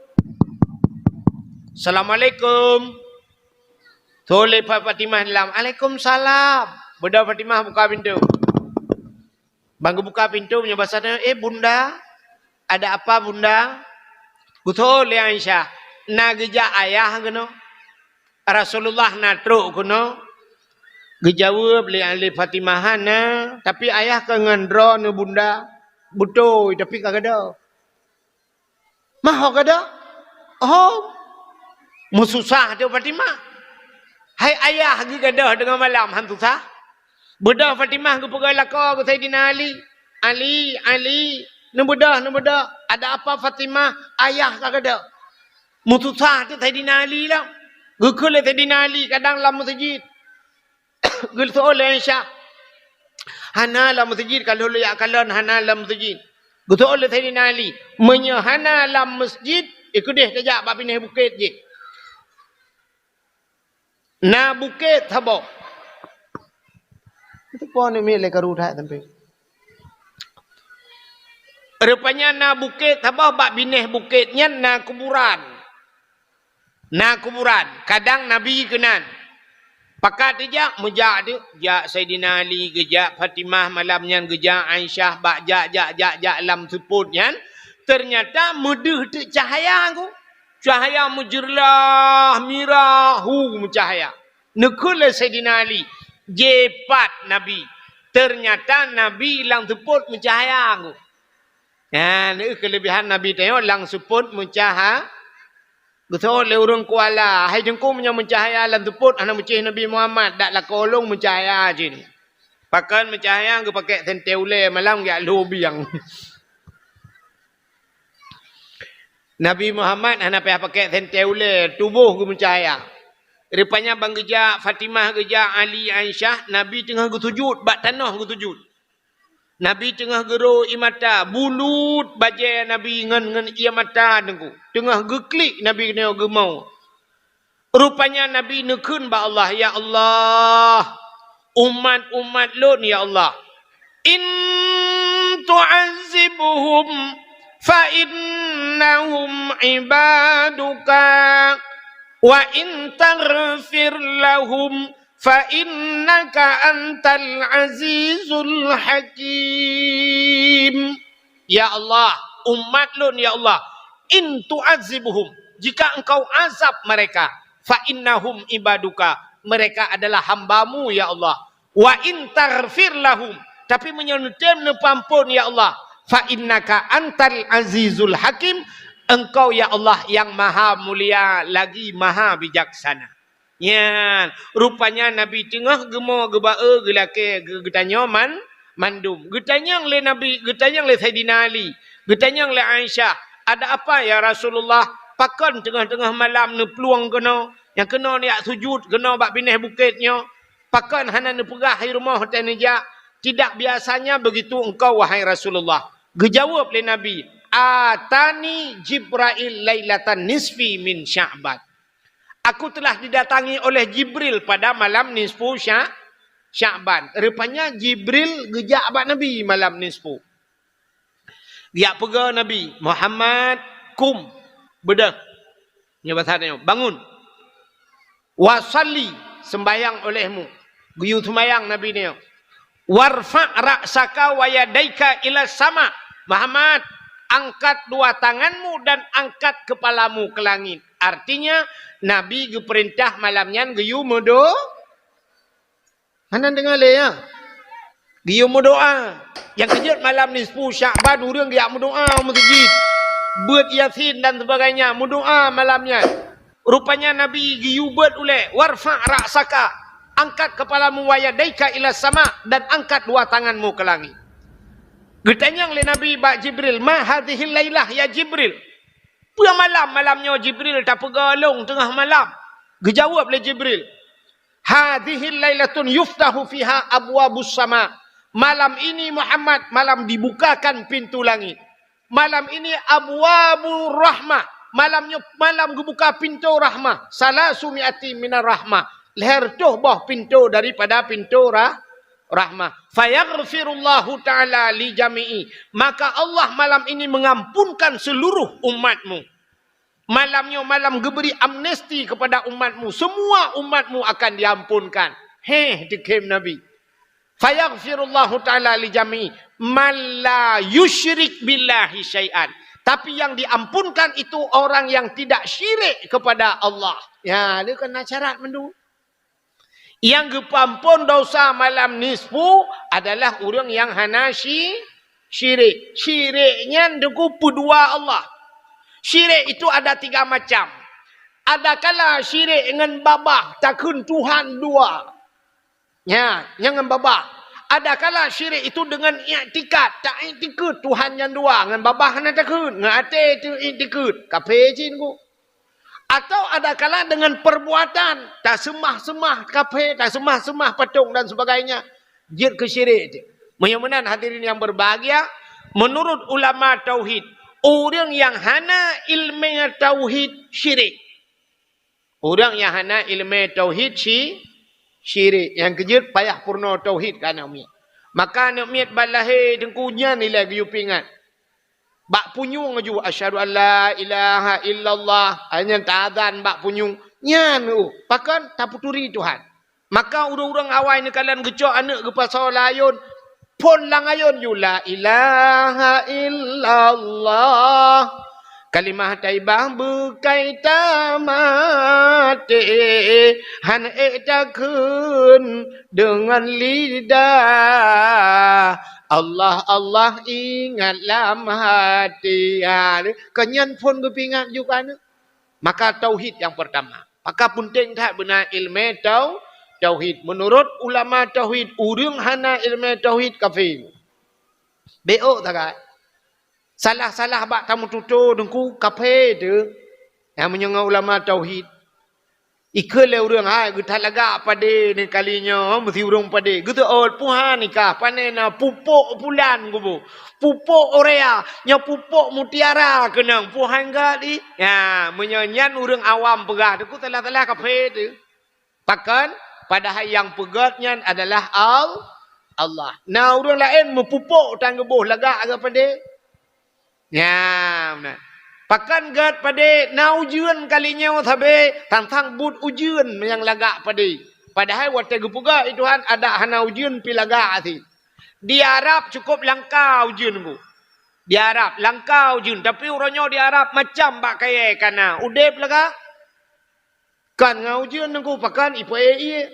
"Assalamualaikum." Thon lé Fa-, Fatimah dalam, "Alaikumsalam." Beudôh Fatimah buka pintoe. Ban geubuka pintoe meunyoe basa tanyoe, "Eh, Bunda, ada apa, Bunda?" Geuthon lé Aisyah, "Na geujak ayah keunoe? Rasulullah na trok keunoe?" Geujaweueb lé, lé Fatimah, "Hana, tapi ayah ka ngon droeneuh, Bunda." "Beutôi, tapi ka gadôh." "Mah ho gadôh?" "Oh." Meususah teuk Fatimah. Hai ayah geugadôh teungoh malam han susah? Beudôh Fatimah geupeugah lakoe keu Saidina Ali, "Ali, Ali, neubeudôh, neubeudôh." "Ada apa Fatimah?" "Ayah ka gadôh." Meususah teuk Saidina Ali lom. Geukheun lé Saidina Ali kadang lam meuseujid. Geuseuôt lé Aisyah, "Hana lam meuseujid, ka lheueh jak kalon hana lam meuseujid." Geuseuôt lé Saidina Ali, "Meunyoe hana lam meuseujid, i keudeh tajak bak binéh bukét jih. Na bukét saboh." Itu pun ni milik karu that sampai. Rupanya na bukét saboh, bak binéh bukét nyan na kuburan. Na kuburan, kadang Nabi keunan. Pakat dijak, meujak teuk, jak Saidina Ali, geujak Fatimah malam nyan, geujak Aisyah, bak jak, jak, jak, jak lam seupôt nyan, teunyata meudeuh teuk cahya ku. Cahya meujeurlah, mirah, hu meucahya. Neukheun lé Saidina Ali, jipat Nabi. Teunyata Nabi lam seupôt meucahya ku. Nyan, keulebihan Nabi tanyoe lam seupôt meucaha-, Geuseuôt lé ureuëng Kuala, "Hai Teungku, meunyoe meucahya lam seupôt hana meucéh Nabi Muhammad, dak lakoe lôn meucahya cit." Pakon meucahya, geupakèk sentée ulée malam geujak lhô biang. Nabi Muhammad hana payah pakèk sentée ulée, tuboh geumeucahya. Rupanya ban geujak Fatimah, geujak Ali, Aisyah, Nabi teungoh geusujut, bak tanoh geusujut. Nabi teungoh geuro ié mata, bulut bajée Nabi ngon, ngon ié mata Teungku. Teungoh geuklik Nabi keunoe geumo. Rupanya Nabi neukheun bak Allah, "Ya Allah, umat-umat lôn, ya Allah, in tu'azzibhum fa innahum ibaduka, wa in taghfir lahum fa innaka antal azizul hakim." Ya Allah, umat lôn, ya Allah, in tu'azzibhum, jika Engkau azab mereka, fa innahum ibaduka, mereka adalah hamba-Mu, ya Allah. Wa in taghfir lahum, tapi meunyoe neutem neupeuamphon, ya Allah, fa innaka antal azizul hakim, Engkau, ya Allah, yang maha mulia lagi maha bijaksana. Nyan, rupanya Nabi teungoh geumo geuba-e geulakée geu-, geutanyoe man-, mandum. Geutanyong lé Nabi, geutanyong lé Saidina Ali, geutanyong lé Aisyah, "Ada apa, ya Rasulullah? Pakon teungoh-teungoh malam neuplueng keunoe, nyang keunoe neujak sujut keunoe bak binéh bukét nyoe? Pakon hana neupeugah hai rumoh watée neujak? Tidak biasanya begitu engkau, wahai Rasulullah." Geujaweueb lé Nabi, "Atani Jibrail lailatan nisfi min Sya'ban." Aku telah didatangi oleh Jibril pada malam nisfu Sya-, Sya'ban. Rupanya Jibril geujak bak Nabi malam nisfu. Geujak peugah Nabi, "Muhammad, kum, beudôh." Nyoe basa nyoe, "Bangun. Wa shalli, sembahyang olehmu." Geuyue sembahyang Nabi nyoe. "Warfa' ra'saka wa yadaika ila sama." Muhammad, angkat dua tanganmu dan angkat kepalamu ke langit. Artinya, Nabi geupeurintah malam nyan geuyue meudo-, hana deungoe lé, ya? Geuyue meudoa. Nyang keujeuet malam nisfu Sya'ban ureuëng geujak meudoa u meuseujid. Beuet Yasin dan sebagainya, meudoa malam nyan. Rupanya Nabi geuyue beuet ulée, "Warfa' ra'saka." Angkat kepalamu wa yadaika ila sama, dan angkat dua tanganmu ke langit. Geutanyong lé Nabi bak Jibril, "Ma hadhil lailah ya Jibril? Peue malam, malam nyoe Jibril tapeugah lôn teungoh malam?" Geujaweueb lé Jibril, "Hadhil lailatun yuftahu fiha abwabus sama." Malam ini Muhammad, malam dibukakan pintu langit. Malam ini abwabur rahmah. Malam nyoe malam geubuka pintoe rahmah. Salasu mi'ati minar rahmah. Lhèe reutôh boh pintoe daripada pintoe rah-, rahmah. Fayaghfirullahu ta'ala li jami'i. Maka Allah malam ini mengampunkan seluruh umatmu. Malam nyoe malam geubri amnesti kepada umatmu. Semua umatmu akan diampunkan. Heh, dikhém Nabi. Fayaghfirullahu ta'ala li jami'i man la yusyrik billahi syai'an. Tapi yang diampunkan itu orang yang tidak syirik kepada Allah. Ya, dia kena syarat mandum. Yang geupeuampon dosa malam nisfu adalah ureuëng yang hana syi-, syirik. Syirik nyan deungon peudua Allah. Syirik itu ada tiga macam. Ada kala syirik ngon babah, takheun Tuhan dua. Nya, nyang ngon babah. Ada kala syirik itu dengan iktikad, tak iktikad Tuhan nyang dua, ngon babah hana takheun, ngon até itu iktikad. Kafé cit nyoe. Atau ada kala dengan perbuatan, taseumah-seumah kafé, taseumah-seumah patong dan sebagainya. Jeuet keu syirik. Meunyoe meunan hadirin yang berbahagia, menurut ulama tauhid, ureuëng yang hana ilmu tauhid syirik. Ureuëng nyang hana iéleumé tauhid si-, syirik. Nyang keujeuet payah peurunoe tauhid keu aneuk miet. Maka aneuk miet ban lahé teungku nyan ilée geuyue peuingat. Bak punyueng aju, "Asyhadu an la ilaha illallah." Hai nyan taazan bak punyueng. Nyan, oh, pakon tapeuturi Tuhan. Maka ureuëng-ureuëng awai neukalon geucok aneuk geupasoe lam ayôn, phon lam ayôn ju, "La ilaha illallah. Kalimah thaibah beukai tamaté, han ék takheun deungon lidah. Allah, Allah ingat lam hati." Ha, kon nyan phon geupeuingat ju keu aneuk. Maka tauhid nyang peurtama. Maka peunteng that beuna iéleumé tau-, tauhid. Meunurot ulama tauhid, ureuëng hana iéleumé tauhid kafé. Bék ôk sagai. Salah-salah bak tameututoe teungku kafé teuh. Nyang meunyoe ngon ulama tauhid. Ikheun lé ureuëng, "Hai, geuthat lagak padé ni kali nyoe, meusi ureuëng padé." Geuteuôt puhan nikah, pané na pupôk pulan kubu. Pupôk urea, nyoe pupôk mutiara keunong, puhan gak di. Ya, meunyoe nyan ureuëng awam peugah, teungku salah-salah kafé teuh. Pakon? Padahai nyang peugét nyan adalah Al-, Allah. Na ureuëng laén meupupôk tan geuboh lagak lagak padé. Nyan, na. Pakon gét padé na ujeuen kali nyoe sabe, tantang buet ujeuen nyang lagak padé. Padahai watée geupeugah lé Tuhan adak hana ujeuen pi lagak até. Di Arab cukup langka ujeuen ku. Di Arab langka ujeuen, tapi uroe nyoe di Arab macam bak kayée kana. Udeb lagak. Kon ngon ujeuen teungku, pakon ipeuék ié.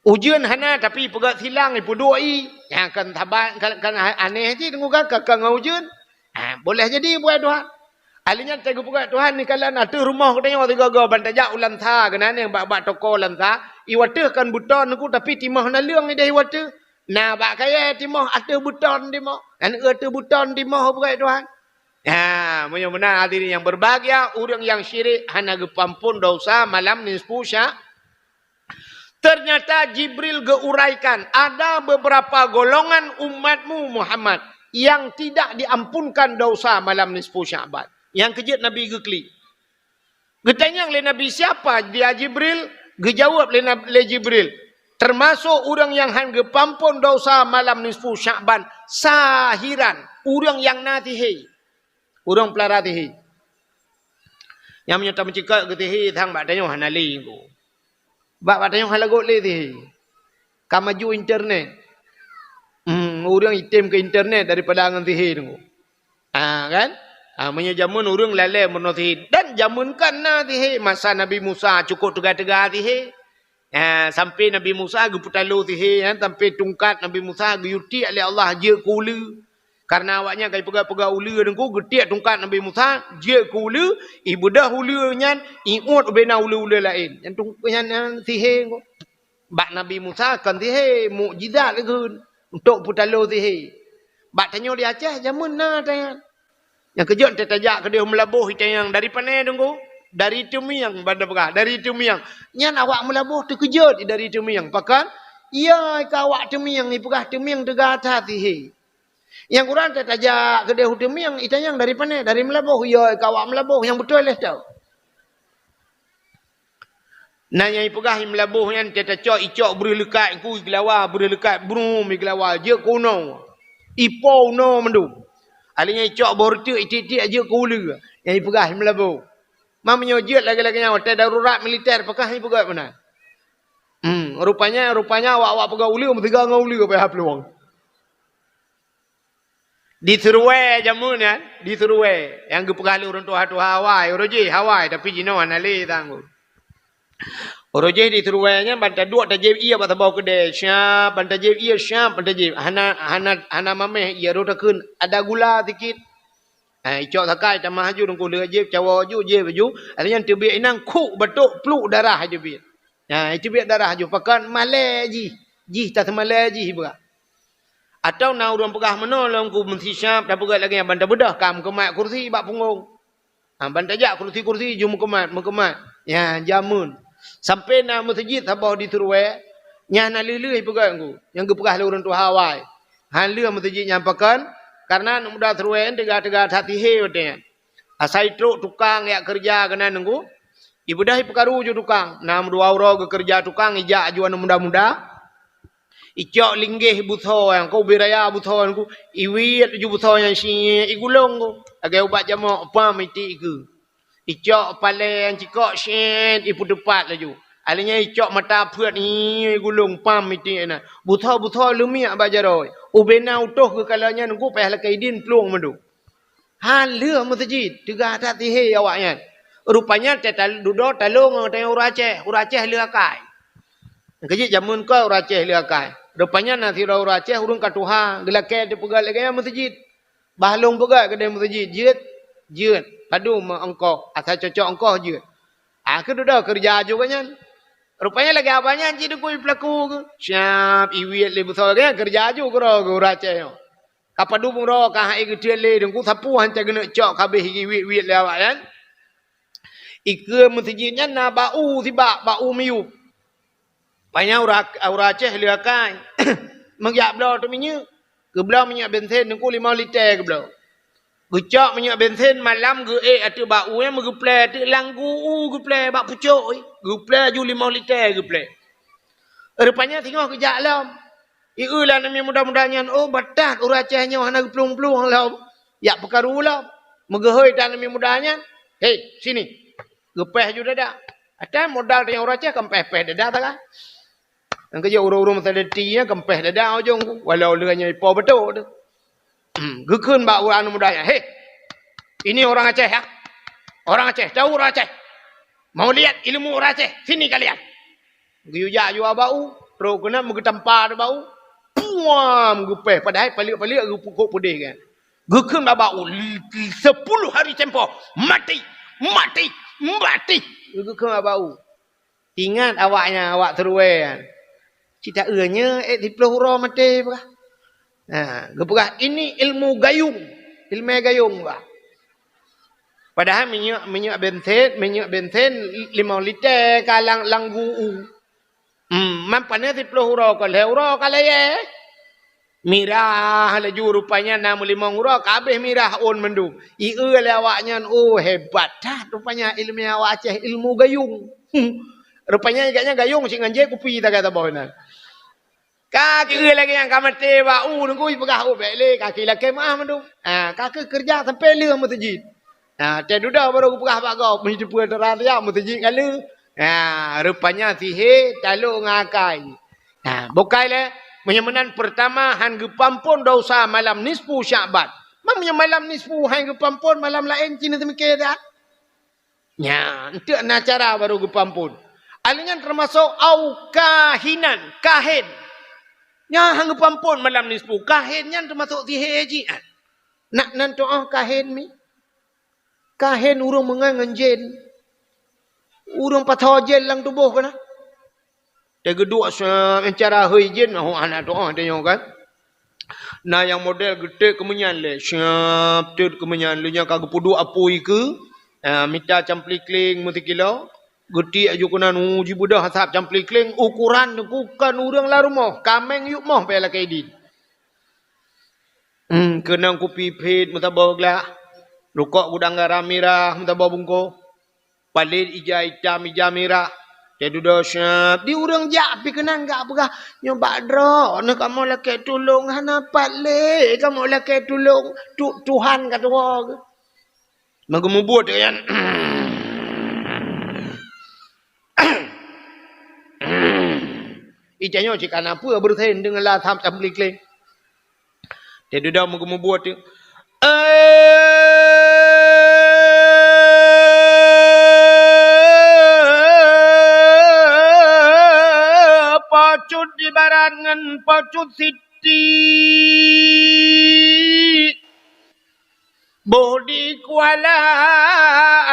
Ujeuen hana, tapi peugét silang ipeuduek ié. Nyang kan saban, kan, kan aneh cit teungku kan, ka, ka ngon ujeuen. Ha, boleh jadi buet Tuhan. Ahli nyan teungku peugét Tuhan ni kalan ateueh rumoh geutanyoe sigoe-goe ban tajak u Lansa keunan nyang bak-bak toko Lansa. Iwateueh kan beuton teungku, tapi timoh naleueng ideh iwateueh. Na bak kayée timoh ateueh beuton timoh. Kan ateueh beuton timoh peugét Tuhan. Ha, meunyoe meunan hadirin yang berbahagia, ureuëng nyang syirik hana geupeuampon dosa malam nisfu sya-, ternyata Jibril geuuraikan, ada beberapa golongan umatmu Muhammad yang tidak diampunkan dosa malam nisfu Sya'ban. Nyang keujeuet Nabi geuklik. Geutanyong lé Nabi, "Siapa dia Jibril?" Geujaweueb lé Nab-, lé Jibril, "Teumasok ureuëng nyang han geupeuampon dosa malam nisfu Sya'ban, sahiran, ureuëng nyang na sihé." Ureuëng peulara sihé. Nyang meunyoe tameucikak keu sihé sang bak tanyoe hana lé ku. Bak, bak tanyoe hana göt lé sihé. Ka maju internet. Hmm, ureuëng item keu internet daripada ngon sihé teungku. Ah, kan? Ah, meunyoe jameun ureuëng lalée meurunoe sihé. Dan jameun kan na sihé. Masa Nabi Musa cukup teuga-teuga sihé. Ha, sampai Nabi Musa geupeutalo sihé, ha, sampai tungkat Nabi Musa geuyue tiek lé Allah jeuet keu uleue. Karena awaknyan ka jipeugah-peugah uleue teungku, geutiek tungkat Nabi Musa jeuet keu uleue, ibeudôh uleue nyan, iuet ubena uleue-uleue laén. Nyan tung-, nyan, nyan sihé teungku. Bak Nabi Musa kon sihé, mukjizat lagèe untuk peutaloe sihé. Bak tanyoe di Aceh jameun na tanyan. Nyang keujeuet teutajak keudeh meulaboh itanyong dari pané teungku, dari teumieng banda peugah, dari teumieng. Nyan awak meulaboh teukeujot dari teumieng. Pakon? Iya ka awak teumieng, ipeugah teumieng teuga that sihé. Nyang kurang teutajak keudeh u teumieng, itanyong dari pané, dari meulaboh, iya ka awak meulaboh, nyang beutôi lé tau. Na nyang ipeugah i meulaboh nyan teuta cok, icok breuh leukat ku igelawa, breuh leukat brum igelawa, jeuet keu unoe. Ipo unoe mandum. Alèh nyan icok boh reuteuek itiek-tiek jeuet keu uleue. Nyang ipeugah i meulaboh. Ma meunyoe jeuet lagèe-lagèe nyan watèe darurat militer pakah ipeugah meunan. Hmm, rupanya, rupanya awak-awak peugah uleue meusiga ngon uleue payah plueng. Di Seruwe jameun nyan, di Seruwe nyang geupeugah lé ureueng tuha-tuha awai, uroe jih awai tapi jinoe hana lé tanggong. Uroe jih di Seruwe nyan ban taduek tajép ié bak saboh keudè, syap ban tajép ié, syap ban tajép. Hana, hana, hana mamèh ié, rot takheun ada gula sikit. Ha, icok sakai tamah aju teungku lheueh jép, cawoe aju, jép aju. Alèh nyan teubiet inong khuk batok pluk darah aju biet. Ha, iteubiet darah aju pakon malèe jih. Jih taseumalèe jih ipeugah. Atawa na ureueng peugah meunoe lom ku meusisyap, tapeugah lagèe nyan ban tabeudôh ka meukeumat kursi bak punggong. Ha, ban tajak kursi-kursi ju meukeumat, meukeumat. Ya, jameun. Sampoe na meuseujid saboh di Seruwe, nyan na lheueh-lheueh ipeugah ku, nyang geupeugah lé ureueng tuha awai. Han lheueh meuseujid nyan pakon, kareuna aneuk muda Seruwe nyan teuga-teuga that sihé watèe nyan. Asai trok tukang jak keureuja keunan teungku, ibeudôh ipeukaru ju tukang. Na meudua uroe geukeureuja tukang, ijak aju aneuk muda-muda. Icok linggeh butho nyang ka ubé raya butho nyan ku, iwiet laju butho nyan siet igulong ku. Lagèe ubat jamok pam itiek ikeue. Icok palèe nyang cikok siet ipeuteupat laju. Alèh nyan icok mata peuet nyan igulong pam itiek na. Butho-butho leumiek bak jaroe. Ubé na utôh geukalon nyan ku payah lakèe idin plueng mandum. Han lheueh meuseujid, teuga that sihé awaknyan. Rupanya teutal-, dudoe talo ngon tayong ureueng Aceh, ureueng Aceh lheueh akai. Keujeuet jameun kon ureueng Aceh lheueh akai. Rupanya na sidroe ureueng Aceh ureueng ka tuha, geulakèe teupeugöt lagèe nyan meuseujid. Bah lôn peugöt keudeh meuseujid, jeuet, jeuet. Padum ongkoh, asai cocok ongkoh jeuet. Ah, keu dudoe keureuja aju gobnyan. Rupanya lagèe awaknyan cit teungku peulaku geuh. Siap iwiet lé beusoe gobnyan keureuja aju keudroe geuh ureueng Aceh nyoe. Ka padum uroe ka han ék geuteuet lé teungku, sapeue han cit geuneuk cok ka abéh iwiet-wiet lé awaknyan. Ikeue meuseujid nyan na bak u sibak, bak u miyueb. Panyang ureueng, ureueng Aceh lheueh akai. Meujak bloe teuh minyeuk. Geubloe minyeuk bensin teungku limong liter geubloe. Geucok minyeuk bensin malam geuék ateueh bak u nyan meugeuplè ateueh lam gu u geuplè bak pucok. Geuplè aju limong liter geuplè. Rupanya singoh geujak lom. Ieu lé aneuk miet muda-muda nyan, "Oh, batat ureueng Aceh nyoe hana geuplueng-plueng lom. Jak peukaru lom." Meugeuhôi that aneuk miet muda nyan, "Hei, sini." Geupèh aju dada. Atai modal tanyong ureueng Aceh kan pèh-pèh dada sagai. Nyang keujeuet ureueng-ureueng meusadeti nyan kan pèh dada ujong ku. Walau lheueh nyan ipo beutôi tu. Hmm, geukheun bak ureueng aneuk muda nyan, "Hei, ini orang Aceh ya. Orang Aceh, tahu orang Aceh. Mau lihat ilmu orang Aceh. Sini kalian." Geuyue jak aju bak u, trok keunan meugeutampa di bak u. Puam! Geupèh, padahai paliek-paliek geupukok peudeh kan. Geukheun bak u, "Sepuluh hari tempoh, mati, mati, mati." Geukheun bak u. Ingat awaknyan, awak Seruwe nyan. Cit taeu nyoe ék siplôh uroe maté peugah. Ha, geupeugah, "Ini ilmu gayung, ilmu gayung," bah. Padahai minyeuk, minyeuk bensin, minyeuk bensin limong liter ka lam, lam gu u. Hmm, man pané siplôh uroe ka lhèe uroe ka layèe. Mirah laju rupanya na meulimong uroe ka abéh mirah ôn mandum. Ieu lé awaknyan, "Oh, hebat that rupanya ilmu awak Aceh, ilmu gayung." Hmm. Rupanya gobnyan gayung cit ngon jép kupi sagai saboh nyan. Ka kira lagèe nyang ka maté bak u teungku, ipeugah, "Oh, bèk lé, ka kira lakèe meu'ah mandum." Ha, ka keuh keureuja sampoe lheueh meuseujid. Ha, teuh dudoe barô geupeugah bak gob, meunyoe teupeue teurat siat meuseujid ka lheueh. Ha, rupanya sihé talok ngon akai. Ha, bukai lé, meunyoe meunan peurtama han geupeuampôn desya malam nisfu Syakban. Ma meunyoe malam nisfu han geupeuampôn, malam laén cit neuseumiké that. Nyan, eunteuk na cara barô geupeuampôn. Alèh nyan teumasok au kahinan, kahén. Nyan han geupeuampôn malam nisfu. Kahén nyan teumasok sihé jih. Nak nan tu'oh kahén mi? Kahén ureueng meungon ngon jén. Ureueng pasoe jén lam tuboh keunan. Teugeuduk, syap, cara hôi jén, oh, hana tu'oh tanyoe kan. Na nyang model geutek keumeunyan lé, syap, teut keumeunyan, lé nyan ka geupeuduek apui keu, ah, mita camplikling meusikilo, geutiek aju keunan, uh, jibeudôh asap camplikling, ukuran teungku kon ureuëng lam rumoh, kaméng yup moh payah lakée idin. Hmm, keunong kupi phit meusaboh glah, rukok gudang garam mirah meusaboh bungkôh, palét ija itam ija mirah, teududoe syap. Di ureuëng jak pih keunan gak peugah, "Nyoe bak droeneuh kamoe lakée tulông, hana pat lé kamoe lakée tulông, Tu-, Tuhan ka tuwoe." Meugeumubuet nyan. Ija nyoe cit kana peue beureusen deungon lam asap camplikling. Teududoe meugeumubuet teuk. Eh, Po Cut ibarat ngon Po Cut Siti. Boh di Kuala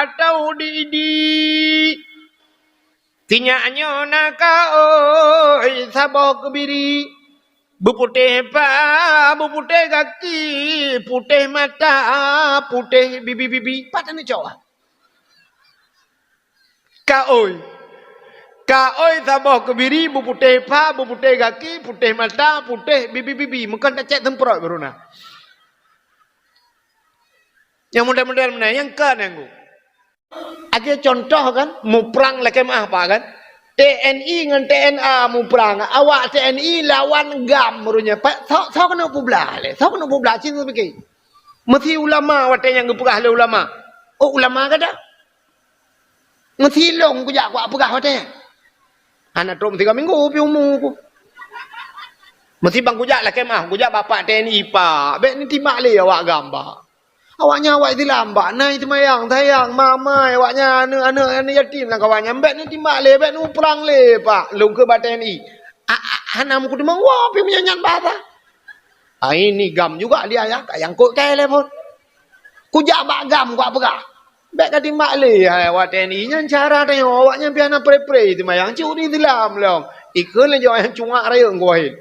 atau di Idi. Sinyak nyoe na kaôi saboh keubiri. Beuputéh pa, beuputéh gaki, putéh mata, putéh bibi-bibi. Pat aneuk cok? Kaôi. Kaôi saboh keubiri, beuputéh pa, beuputéh gaki, putéh mata, putéh bibi-bibi. Meukeun tacék seumprot baru na. Nyang model-model meunan, nyang ka nyang gu. Akhé contoh kan, muprang lakée meuah pak kan. T N I ngon T N A muprang. Awak T N I lawan GAM ureuëng nyan. Pat, soe, soe keuneuk peublah lé? Soe keuneuk peublah? Cit pike. Meusi ulama watée nyang geupeugah lé ulama. Oh, ulama gata? Meusi lôn kujak kupeugah watée nyan. Hana trok meusigoe minggu pih umu ku. Meusi ban kujak lakée meuah, kujak bapak T N I pak. Bék neutimbak lé awak GAM pak. Awaknyan awak Islam bak na seumayang, sayang, mamai, awaknyan aneuk-aneuk, aneuk yatim lam kawan nyan. Bék neutimbak lé, bék neuprang lé pak. Lôn keu bak T N I. A, a, hana meukeudeumeung woe pih meunyan nyan bahasa. Ah, ini GAM juga dia ya, ka nyangkut kai lé phon. Kujak bak GAM kupeugah. Bék ka timbak lé hai awak T N I nyan cara tanyoe, awaknyan pih hana pre-pre seumayang, cit ureuëng Islam lom. Ikheun lé jaweueb nyang cungak rayeuk geuwahé.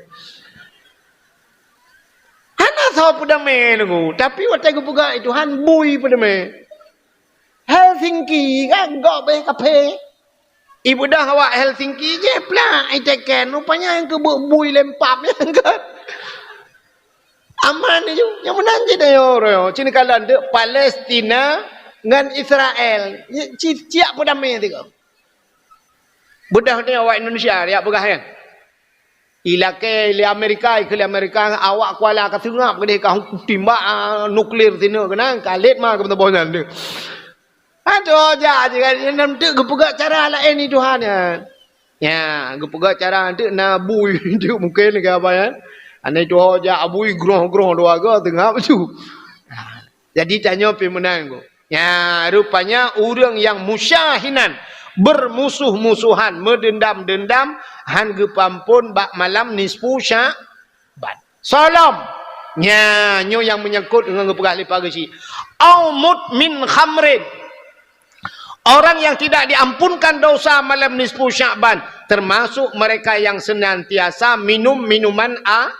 Hana soe peudamé deungoe, tapi watée geupeugah Tuhan bui peudamé. Helsinki kan gob eh kaphé. Ibeudôh awak Helsinki jih plak iteken, rupanya nyang keubeuk bui lempap nyan kan. Aman aju, nyang meunan jih dayah uroe. Cit neukalon teuk Palestina ngon Israel. Ci-, ciak peudamé tiga. Beudôh ni awak Indonesia, riak peugah nyan. Ilakée lé Amerika, ikheun lé Amerika, awak Kuala ka seungab keudeh ka timbak, ah, nuklir sineuk keunan, ka lét ma keu meutabah nyan deh. Aduh, jak je kan, nyan teuk geupeugah cara laén ni Tuhan nyan. Nya, geupeugah cara teuk na bui teuk mungken keu apa nyan. Aneuk tuha jak bui groh-groh dua ga seungab su. Jadi tanyoe pih meunan ku. Nya, rupanya ureuëng nyang musyahinan, bermusuh-musuhan, meudendam-dendam, han geupeuamphon bak malam nisfu Sya'ban. Soe lom. Nya, nyoe nyang meunyangkot ngon geupeugah lé Pak Geuchik. Au mudmin khamrin. Orang yang tidak diampunkan dosa malam nisfu Sya'ban, termasuk mereka yang senantiasa minum minuman a-,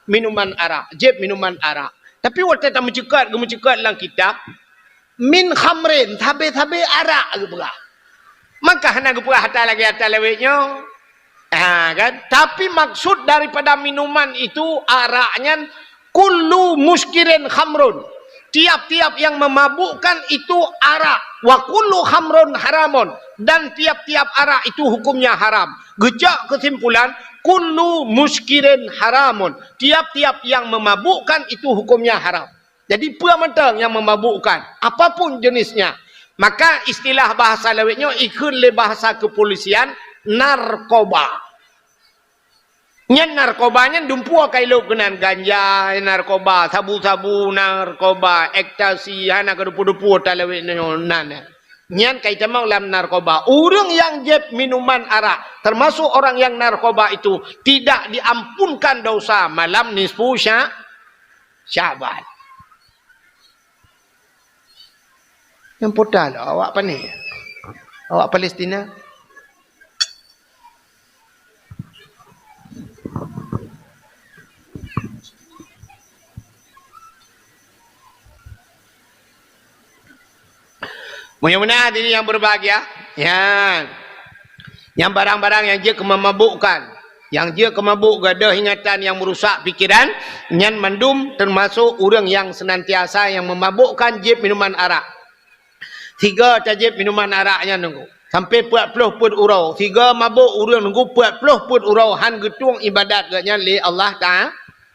minuman arak, jieb minuman arak. Tapi watée tameuceukat, geumeuceukat lam kitab, min khamrin, sabe-sabe arak geupeugah. Maka hana geupeugah ata lagée ata lawét nyoe. Ha, kan? Tapi maksud daripada minuman itu, arak nyan, kullu muskirin khamrun. Tiap-tiap yang memabukkan itu arak. Wa kullu khamrun haramun. Dan tiap-tiap arak itu hukumnya haram. Geucok kesimpulan, kullu muskirin haramun. Tiap-tiap yang memabukkan itu hukumnya haram. Jadi, peue mantong nyang memabukkan, apapun jenisnya. Maka istilah bahasa lawét nyoe ikheun lé bahasa kepolisian narkoba. Nyan narkoba nyan dumpeue ka ilop keunan, ganja narkoba, sabu-sabu narkoba, ekstasi, hana keudeupu-deupu talawét nyoe nan. Nyan ka itamong lam narkoba. Ureuëng nyang jieb minuman arak, termasuk orang yang narkoba itu, tidak diampunkan dosa malam nisfu sya-, Syaban. Nyang puta lom awak pane? Awak Palestina. Meunyoe meunan hadirin yang berbahagia, nyan, nyang barang-barang nyang jeuet keu meumabukkan, nyang jeuet keu mabuk, gadôh ingatan nyang meurusak pikeran, nyan mandum teumasok ureuëng nyang seunantiasa nyang meumabukkan jieb minuman arak. Sigoe tajieb minuman arak nyan nunggu, sampai peuet ploh peuet uroe. Sigoe mabuk ureuëng nunggu peuet ploh peuet uroe, han geutueng ibadat geuh nyan lé Allah Ta-,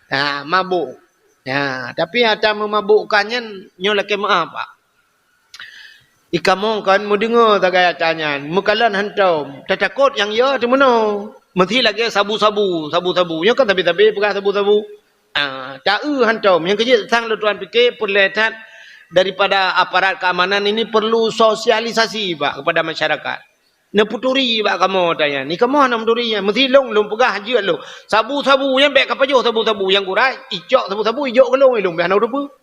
ha, mabuk. Ha, tapi ata meumabukkan nyan nyoe lakée meuáh, Pak. Ikamoe kon meudeungoe sagai ata nyan, meukalon hantom, tatakot nyang yo teumeunoe. Meusi lagée sabu-sabu, sabu-sabu. Nyoe kan sabe-sabe peugah sabu-sabu. Ah, ta-eu hantom. Nyang keujeuet sang lôn tuan pike peureulée that daripada aparat keamanan ini perlu sosialisasi, Pak, kepada masyarakat. Neupeuturi bak kamoe ata nyan. Ni kamoe hana meuturi nyan. Meusi lôn, lôn peugah jeuet lôn. Sabu-sabu nyan bék kapajoh sabu-sabu nyang gura, icok sabu-sabu ijok keu lôn, lôn bék hana teupeue.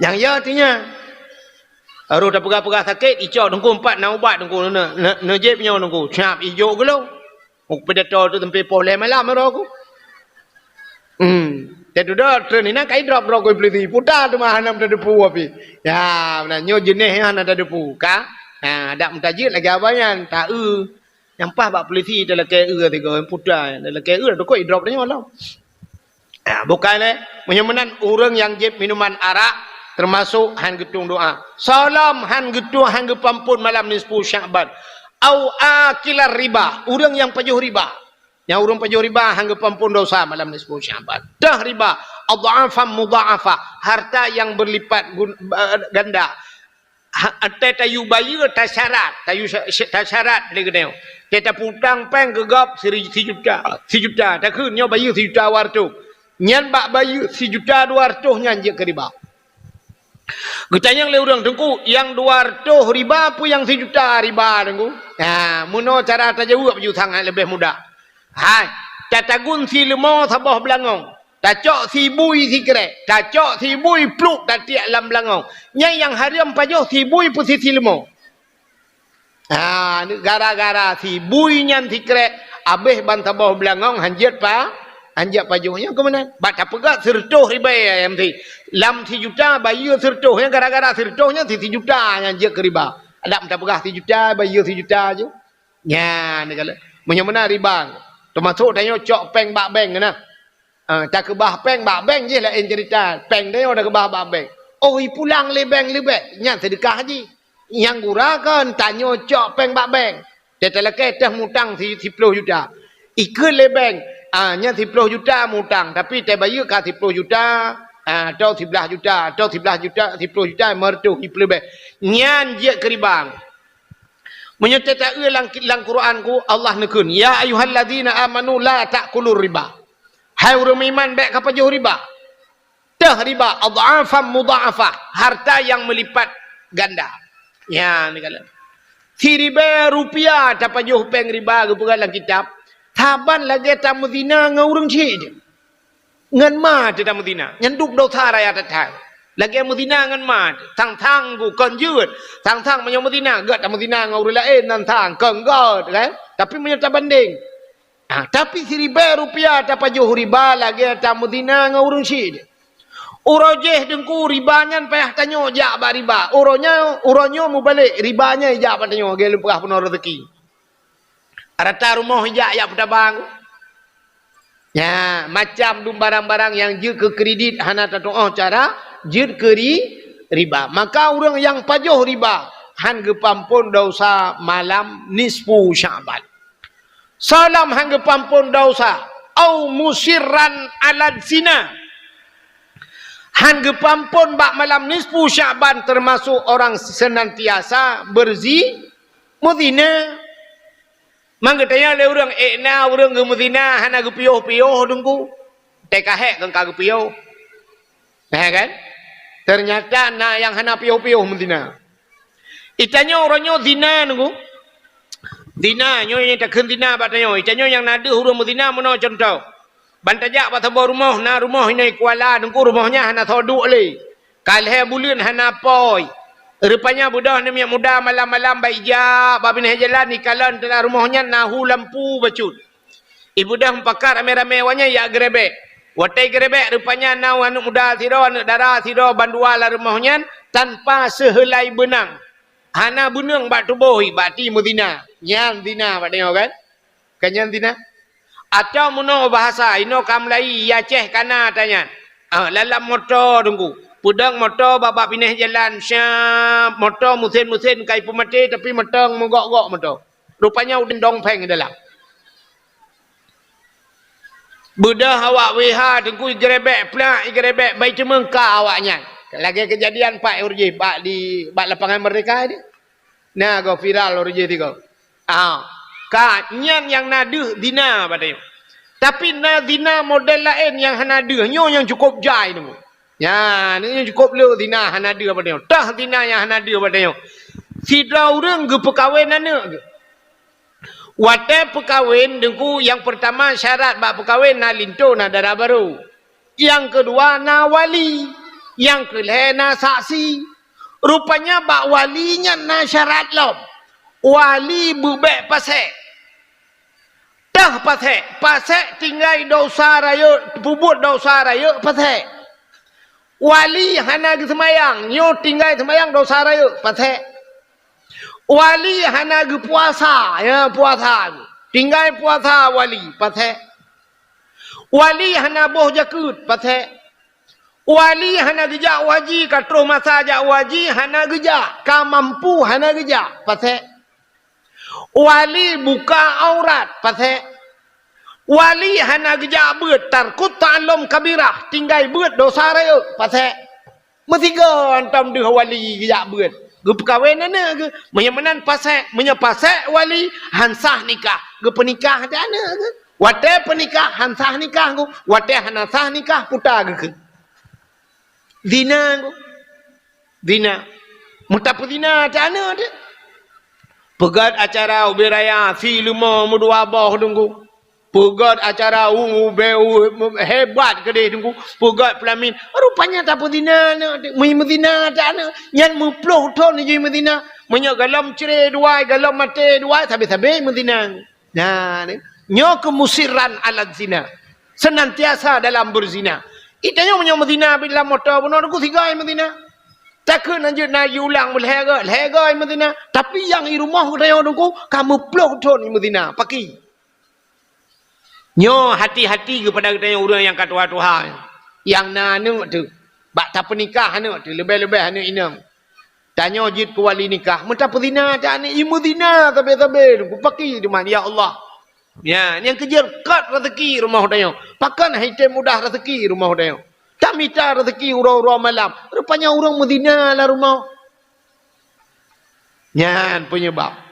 Nyang ya artinya, harôh tapeugah-peugah sakét, icok teungku empat na ubat teungku, ne-, ne-, neujép nyoe teungku, siap ijok keu lôn. Muk pidato tu sampai poh lhée malam aro ku. Hmm. Teududoe treun inan kai drop-drop keu polisi. Puta teuma hana meuteudeupu api. Ya, meunan nyoe jeuneh nyan hana teudeupu ka. Ha, dak meutajeuet lagée abah nyan, ta-eu. Nyang paih bak polisi talakée eu tiga puta, talakée eu dukoi drop nyoe lom. Ya, bukai lé. Meunyoe meunan ureuëng nyang jieb minuman arak teumasok han geutueng doa. Salam han geutueng, han geupeuampon malam nisfu Sya'ban. Au akilar riba, ureuëng nyang pajoh riba. Nyang ureuëng pajoh riba han geupeuampon dosa malam nisfu Sya'ban. Teuh riba, adhafan mudha'afah, harta yang berlipat gun-, eh, ganda. Ha, watée tayue bayeue tasyarat, tayue sya-, sya-, tasyarat lé geutanyoe. Watée tapeutang péng keu gob siri-, sijuta, sijuta, takheun nyoe bayeue sijuta dua reutôh. Nyan bak bayeue sijuta dua reutôh nyan jeuet keu riba. Geutanyong lé ureuëng, "Teungku, nyang dua reutôh riba peue nyang sijuta riba, Teungku?" Ha, meunoe cara tajaweueb ju sangat leubeh mudah. Hai, tatagun sileumô saboh beulangong, tacok sibui sikrék, tacok sibui pluek tatiek lam beulangong. Nyan nyang hareuem pajoh sibui peue si sileumô. Ha, gara-gara sibui nyan sikrék, abéh ban saboh beulangong han jeuet pa-, han jeuet pajoh nyan keu meunan. Bak tapeugah sireutôh ribée ayam si. Lam sijuta bayeue sireutôh nyan gara-gara sireutôh nyan si sijuta nyan jeuet keu riba. Adak tapeugah sijuta bayeue sijuta ju. Nyan kala. Meunyoe meunan riba. Teumasok tanyoe cok péng bak bank na. Ah, takeubah péng bak bank jih laén cerita. Péng tanyoe takeubah bak bank. Oh, ipulang lé bank leubeh, nyan seudeukah jih. Nyang gura kon tanyoe cok péng bak bank. Teutalakée teuh mutang si-, siploh juta. Ikheun lé bank, ah, nyan siploh juta mutang, tapi tabayeue ka siploh juta, ah, atau siblaih juta, atau siblaih juta, siploh juta, lima reutôh, ipeuleubeh. Nyan jeuet keu riba. Meunyoe teuta-eu lam, lam Quran ku, Allah neukheun, "Ya ayyuhalladzina amanu la ta'kulur riba." Hai ureuëng meuiman, bék kapajoh riba. Teuh riba, adhafan mudha'afah, harta yang meulipat ganda. Nyan kala. Siribée rupiah tapajoh péng riba geupeugah lam kitab, saban lagée tameuzina ngon ureuëng chik. Ngon ma teuh tameuzina, nyan dub dosa raya that-that. Lagée meuzina ngon ma teuh, sang-sang ku kon jeuet, sang-sang meunyoe meuzina, gét tameuzina ngon ureuëng laén nan sang, kon gét, kan? Tapi meunyoe tabandeng, ah, tapi siribée rupiah tapajoh riba lagée tameuzina ngon ureuëng chik. Uroe jéh Teungku riba nyan payah tanyoe jak bak riba. Uroe nyoe, uroe nyoe mubalek riba nyan ijak bak tanyoe, lagée lôn peugah peunoh rezeki. Rata rumoh ijak, ijak peutabang. Ya, macam dum barang-barang nyang jeuet keu kredit hana tatuoh cara jeuet keu ri-, riba. Maka ureuëng nyang pajoh riba han geupeuampon dosa malam nisfu Sya'ban. Salam han geupeuampon dosa, au musirran alad zina. Han geupeuampon bak malam nisfu Sya'ban teumasok orang seunantiasa beurzi-, meuzina. Mang geutanyong lé ureuëng, "Ék na ureuëng geumeuzina hana geupiôh-piôh Teungku?" Teuka hék kon ka geupiôh. Nah, kan? Teunyata na nyang hana piôh-piôh meuzina. Itanyoe uroe nyoe zina Teungku. Zina, nyoe nyang takheun zina bak tanyoe. Itanyoe nyang na deuh ureuëng meuzina meunoe cuntoh. Ban tajak bak saboh rumoh, na rumoh inong Kuala Teungku, rumoh nyan hana soe duek lé. Ka lhée buleuen hana apui. Rupanya beudôh aneuk miet muda malam-malam bak ijak bak binéh jalan, ikalon teulah rumoh nyan na hu lampu bacut. Ibeudôh meupakat ramé-ramé awaknyan jak geurebek. Watée geurebek, rupanya na aneuk muda sidroe, aneuk dara sidroe bandua lam rumoh nyan tanpa seuheulai beunang. Hana beunang bak tuboh, bak ti meuzina. Nyan zina bak tanyoe kan? Kan nyan zina? Atawa meunoe bahasa, inoe ka mulai, i Aceh ka na ata nyan. Ah, lalam moto Teungku. Peudong moto bak, bak binéh jalan, syap, moto meusén-meusén ka ipeumaté, tapi mantong meugok-gok moto. Rupanya udeb dong péng dalam. Beudôh awak W H Teungku, igeurebek plak, igeurebek bai teumeung ka awaknyan. Lagée keujadian pat ureuëng jih bak di, bak Lapangan Merdeka di. Na goe viral ureuëng jih tiga. Ah, ka nyan nyang na deuh zina bak tanyoe. Tapi na zina model laén nyang hana deuh, nyoe nyang cukôp jai Teungku. Nyan, nyoe cukôp le zina hana deuh bak tanyoe. Teuh zina nyang hana deuh bak tanyoe. Sidroe ureuëng geupeukawen aneuk geuh. Watée peukawen Teungku, nyang peurtama syarat bak peukawen na linto, na dara barô. Nyang keudua na wali. Nyang keulhée na saksi. Rupanya bak wali nyan na syarat lom. Wali beubek pasék. Teuh pasék, pasék tinggai dosa rayeuk, peubuet dosa rayeuk pasék. Wali hana geuseumayang, nyoe tinggai seumayang dosa rayeuk pasék. Wali hana geupuasa, ya puasa. Tinggai puasa wali pasék. Wali hana boh jakeuet pasék. Wali hana geujak u haji, ka troh masa jak u haji hana geujak, ka mampu hana geujak pasék. Wali buka aurat pasék. Wali hana geujak beuet, tarkut ta'allum kabirah, tinggai beuet dosa rayeuk pasék. Meusigoe hantom deuh wali geujak beuet, geupeukawen aneuk geuh. Meunyoe meunan pasék, meunyoe pasék wali han sah nikah, geupeunikah até aneuk geuh. Watée peunikah han sah nikah geuh, watée hana sah nikah puta geukheun. Zina geuh. Zina. Meutapeuzina até aneuk teuh. Peugét acara ubé raya, si leumo meudua boh Teungku. Peugét acara u, ubé u, hebat keudeh Teungku. Peugét peulamin. Rupanya tapeuzina aneuk teuh. Meu-, meuzina até aneuk. Nyan meuploh thon jih meuzina. Meunyoe golom cre dua, golom maté dua, sabe-sabe meuzina. Nah, ni. Nyoe keuh musirran ala zina. Senantiasa dalam beuzina. Itanyoe meunyoe meuzina bit lam moto bunoe Teungku, sigoe meuzina. Takheun na jeuet na jiulang lhée goe, lhée goe meuzina. Tapi nyang i rumoh geutanyoe Teungku ka meuploh thon meuzina. Pakri? Nyoe hati-hati keupada geutanyoe ureuëng nyang ka tuha-tuha. Nyang na aneuk teuh. Bak tapeunikah aneuk teuh, leubeh-leubeh aneuk inong. Tanyoe jeuet keu wali nikah, meutapeuzina até aneuk, i meuzina sabe-sabe Teungku, pakri teuma, ya Allah. Ya, nyang keujeuet kot raseuki rumoh tanyoe. Pakon han item mudah raseuki rumoh tanyoe. Tamita raseuki uroe-uroe malam. Rupanya ureuëng meuzina lam rumoh. Nyan peunyeubab.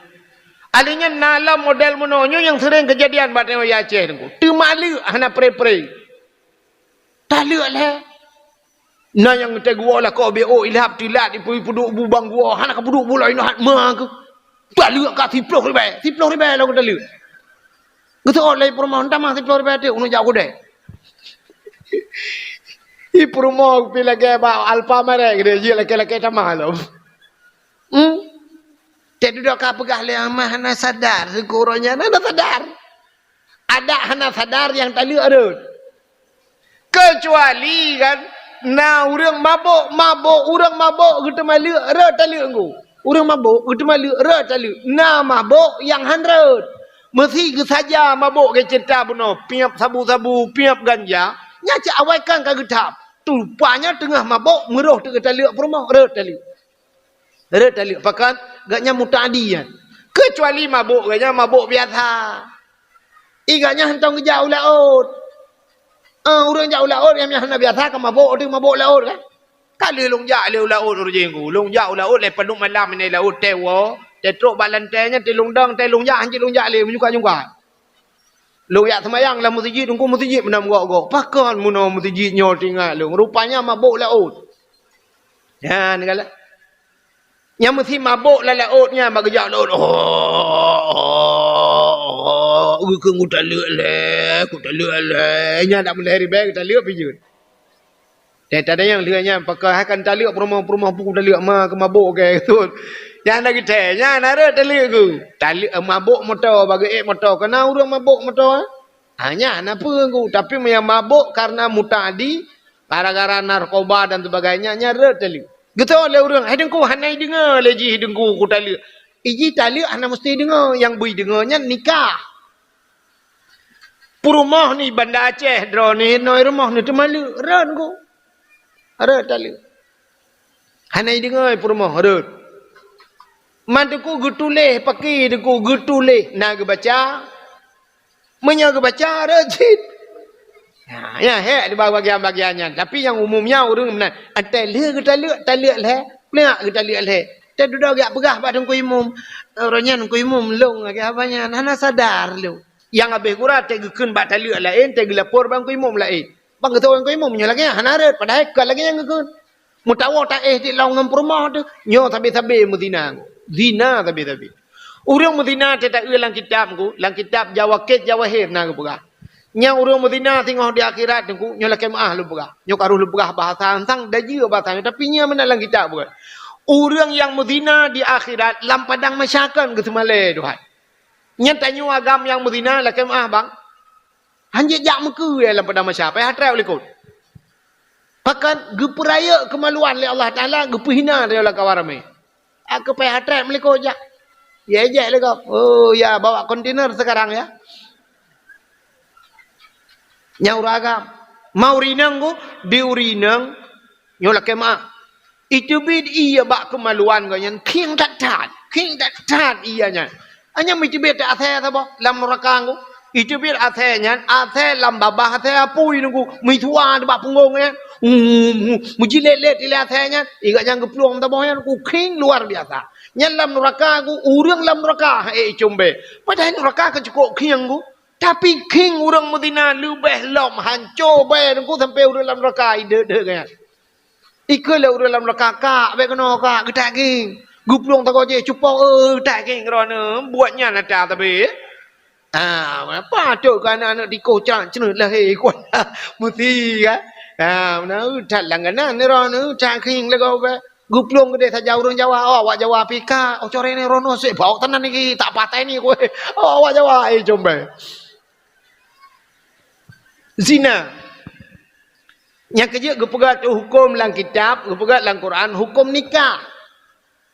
Alèh nyan na lom model meunoe nyoe nyang seuréng keujadian bak tanyoe i Aceh Teungku. Teumaleuek hana pre-pre. Taleuek lé. Na nyang teuguoh lakoe B O ilap teulat ipeuduek bu bang guoh, hana ka peuduek bu laén hat ma keuh. Taleuek ka siplôh ribèe, siplôh ribèe lom taleuek. Geuseuôt lé peurumoh, "Tamah siplôh ribèe teuk, ulôn jak u keudè." Ih, peurumoh pih lagèe bak Alfamart keudè, jeuet lakèe-lakèe tamah lom. Hmm? Teuduek ka peugah lé amah hana sadar, syukur nyan hana sadar. Adak hana sadar nyang taleuek rhot. Keucuali kan na ureuëng mabök, mabök, ureuëng mabök geuteumaleuek rhot taleuek ngon. Ureuëng mabök geuteumaleuek rhot taleuek. Na mabök nyang han rhot. Meusi geusaja mabök geucinta bunoe, piep sabu-sabu, piep ganja, nyan cit awai kan ka geutham. Rupanya teungoh mabök meurôh teuk taleuek peurumoh, rhot taleuek. Rhot taleuek, pakon gobnyan muta'addi nyan. Keucuali mabök gobnyan mabök biasa. Ih, gobnyan hantom geujak u laôt. Ah, ureuëng jak u laôt nyang hana biasa ka mabök, teuk mabök laôt kan. Ka lheueh lôn jak lé u laôt ureuëng jih ngon. Lôn jak u laôt lé padub malam nyan laôt teuwoe, teutrok bak lantée nyan teulông dong, teulông jak, hanjeuet lôn jak lé meujungkat-jungkat. Lôn jak seumayang lam meuseujid, teungku meuseujid meunan gok-gok. Pakon meunoe meuseujid nyoe teuingat lôn. Rupanya mabök laôt. Nyan galak. Nyang meusi mabök lam laôt nyan bak geujak laôt. Oh, oh, oh, geukheun kutaleuek lé, kutaleuek lé. Nyan dak meulhèe ribèe kutaleuek pih jeuet. Deh tadayang lheueh nyan pakon hai kan taleuek peurumoh-peurumoh pun kutaleuek ma keu mabök keu tut. Nyan na geuthèe, nyan na rhot taleuek ku. Taleuek, eh, mabök moto, bak geuék moto. Kana ureuëng mabök moto, eh? Ha, nyan hana peue Teungku, tapi meunyo mabök karena muta'adi, gara-gara narkoba dan sebagainya, nyan rhot taleuek. Geutanyong lé ureuëng, "Hai Teungku, hana ideungoe lé jih Teungku kutaleuek." Iji taleuek hana meusti ideungoe, nyang beu ideungoe nyan nikah. Peurumoh ni Banda Aceh droeneuh, nyoe rumoh ni teuma leuek, rhot Teungku. Rhot taleuek. Hana ideungoe peurumoh, rhot. Man Teungku geutuléh, pakri Teungku geutuléh, na geubaca. Meunyoe geubaca, rhot cit. Ha, nyan hék di bagian-bagian nyan. Tapi nyang umum nyan ureuëng meunan, "Antai lheueh geutaleuek, taleuek lhée, peuleueh geutaleuek lhée." Teududoe geujak peugah bak Teungku Imum. Uroe nyan Teungku Imum lôn lagée haba nyan, hana sadar lôn. Nyang habéh gura teugeukheun bak taleuek laén, teugeulapor bak Teungku Imum laén. Bang geutanyong Teungku Imum, "Nyoe lagée nyan hana rhot," padahai kon lagée nyan geukheun. Meutawoe taéh di lom ngon peurumoh teuh, nyoe sabe-sabe meuzina. Zina sabe-sabe. Ureuëng meuzina teuta-eu lam kitab Teungku, lam kitab Jawakit Jawahir na geupeugah. Nyang ureuëng meuzina singoh di akhirat Teungku, nyoe lakée meuáh lôn peugah. Nyoe ka rhoh lôn peugah bahasa ansang, dajeue bahasa nyoe, tapi nyan meunan lam kitab bukan. Ureuëng nyang meuzina di akhirat lam padang mahsyar kon geuseumalée Tuhan. Nyan tanyoe agam nyang meuzina lakée meuáh bang. Hanjeuet jak meukeue lam padang mahsyar, payah treb likot. Pakon geupeurayeuk keumaluan lé Allah Taala, geupeuhina lé lam kawan ramé. Aku payah treb meulikot jak. Ya ejek lé gob. Oh ya, bawa kontainer sekarang ya. Nyang ureuëng agam. Ma ureuëng inong ku, di ureuëng inong, nyoe lakée meuáh. Iteubiet ie bak keumaluan geuh nyan, khieng that-that, khieng that-that ie nyan. Hanya meuteubiet asée saboh lam nuraka Teungku. Iteubiet asée nyan, asée lam babah asée apui Teungku. Meusua bak punggong nyan. Meujilet-let ilée asée nyan. Igat nyan geuplueng saboh nyan Teungku, khieng luar biasa. Nyan lam nuraka Teungku, ureuëng lam nuraka, hai cumbée. Padahai nuraka ka cukôp khieng Teungku. Tapi khieng ureuëng meuzina leubeh lom hanco bée Teungku sampoe ureuëng lam nuraka ideuek-deuek nyan. Ikeu lé ureuëng lam nuraka, "Kak, bék keunoe kak, geutak khieng." Geuplueng sagoe jih, "Cupong, eh, geutak khieng droeneuh, buet nyan ata sabe." Ah, patôt keu aneuëk-aneuëk tikoh cak ceuneut lahé kuat. Meusti kan? Ah, meunan that langganan droeneuh, geutak khieng lé gob. Geuplueng keudeh saja ureuëng Jawa, oh, awak Jawa pih kak, oh, corée ni droeneuh sép bawok teunan niki, tak patéh ni kueh. Oh, awak Jawa, eh, cumbée. Zina. Nyang keujeuet geupeugah tu huköm lam kitab, geupeugah lam Quran, huköm nikah.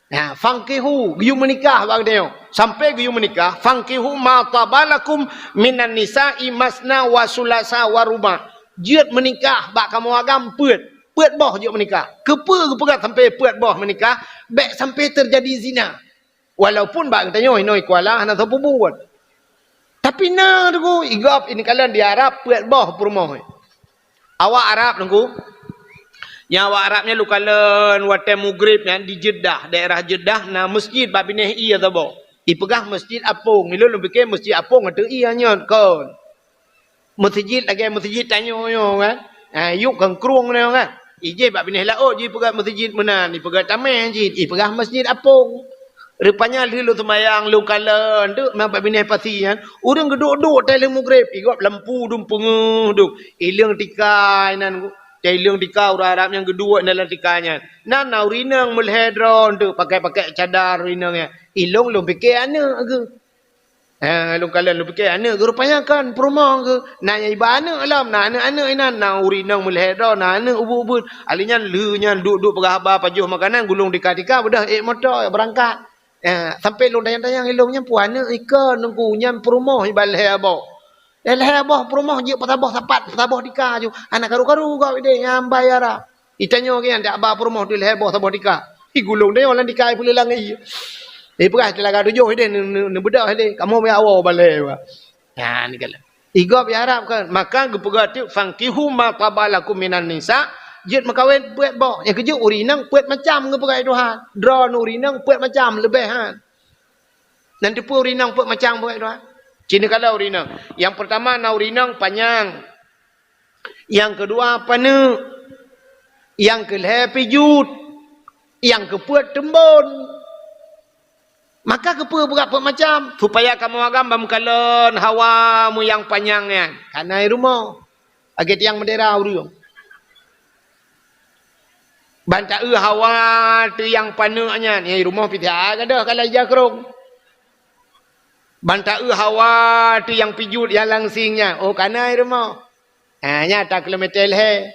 Nah, fankihu, geuyue meunikah bak geutanyoe. Sampoe geuyue meunikah, fankihu ma taba lakum minan nisa'i masna wa sulasa wa ruba'. Jeuet meunikah bak kamoe agam peuet. Peuet boh jeuet meunikah. Keupeue geupeugah sampoe peuet boh meunikah? Bék sampoe teujadi zina. Walaupun bak geutanyoe inoe i Kuala hana sapeue buet. Tapi na Teungku, igob ineuk kalon di Arab peuet boh peurumoh. Awak Arab Teungku, nyang awak Arab nyan lôn kalon watée mugreb nyan di Jeddah, daerah Jeddah na meuseujid bak binéh ie saboh. Ipeugah Meuseujid Apong, ilôn lôn pike Meuseujid Apong ateueh ie nyan kon. Meuseujid lagée meuseujid tanyoe nyoe kan. Ha, yub keu krueng nyoe kan. Ijih bak binéh laôt jipeugah meuseujid meunan, ipeugah tameh jih, ipeugah Meuseujid Apong. Rupanya lheueh lôn seumayang, lôn kalon, teuk na bak binéh pasi nyan, ureuëng geuduek-duek tée lheueh mugreb, igob lampu dum peungeuh dum. Ileueng tika inan, tée ileueng tika ureuëng Arab nyang geuduek dalam tika nyan. Nan na ureuëng inong meulhée droe teuk pakai-pakai cadar ureuëng inong nyan. Ilôn lôn pike aneuëk geuh. Eh, lôn kalon lôn pike aneuëk geuh rupanya kon peurumoh geuh. Na nyang iba aneuëk lom, na aneuëk-aneuëk inan, na ureuëng inong meulhée droe, na aneuëk ubeut-ubeut. Ali nyan lheueh nyan duek-duek peugah haba pajoh makanan, gulong tika-tika, beudôh ék moto beurangkat. Eh, sampoe lôn tanyong-tanyong ilôn nyan peue aneuëk ikon Teungku nyan peurumoh iba lhée boh. Eh, lhée boh peurumoh jeuet peusaboh sapat, peusaboh tika ju. Hana karu-karu gob ideh nyang bai Arab. Itanyoe geuh nyan dak ba peurumoh teuh lhée boh saboh tika. Igulong deh lam tika ipeuleulang ie. Ipeugah teulaga tujoh ideh neu-, neu-, neubeudôh ideh. Kamoe meuawoe balée ba. Nyan kalon. Igob i Arab kan. Maka geupeugah teuk fankihu ma taba lakum minan nisa, jeuet meukawen peuet boh. Nyang keujeuet ureuëng inong peuet macam geupeugah Tuhan. Droeneuh ureuëng inong peuet macam leubeh han. Nan teupeue ureuëng inong peuet macam geupeugah Tuhan. Ci neukalon ureuëng inong. Nyang peurtama na ureuëng inong panyang. Nyang keudua paneuk, nyang keulhée pijuet, nyang keupeuet teumbon. Maka keupeue beurak peuet macam, supaya kamoe agam ban meukalon hawa meuyang panyang nyan. Kana i rumoh, lagée tiang meudera ureuëng. Ban ta-eu hawa teuh nyang paneuk nyan, nyang i rumoh pih that gadôh ka lai jakrong. Ban taeu hawa teuh nyang pijut nyang langsing nyan, oh, ka na i rumoh. Ha, nyan ata kilometer lhèe.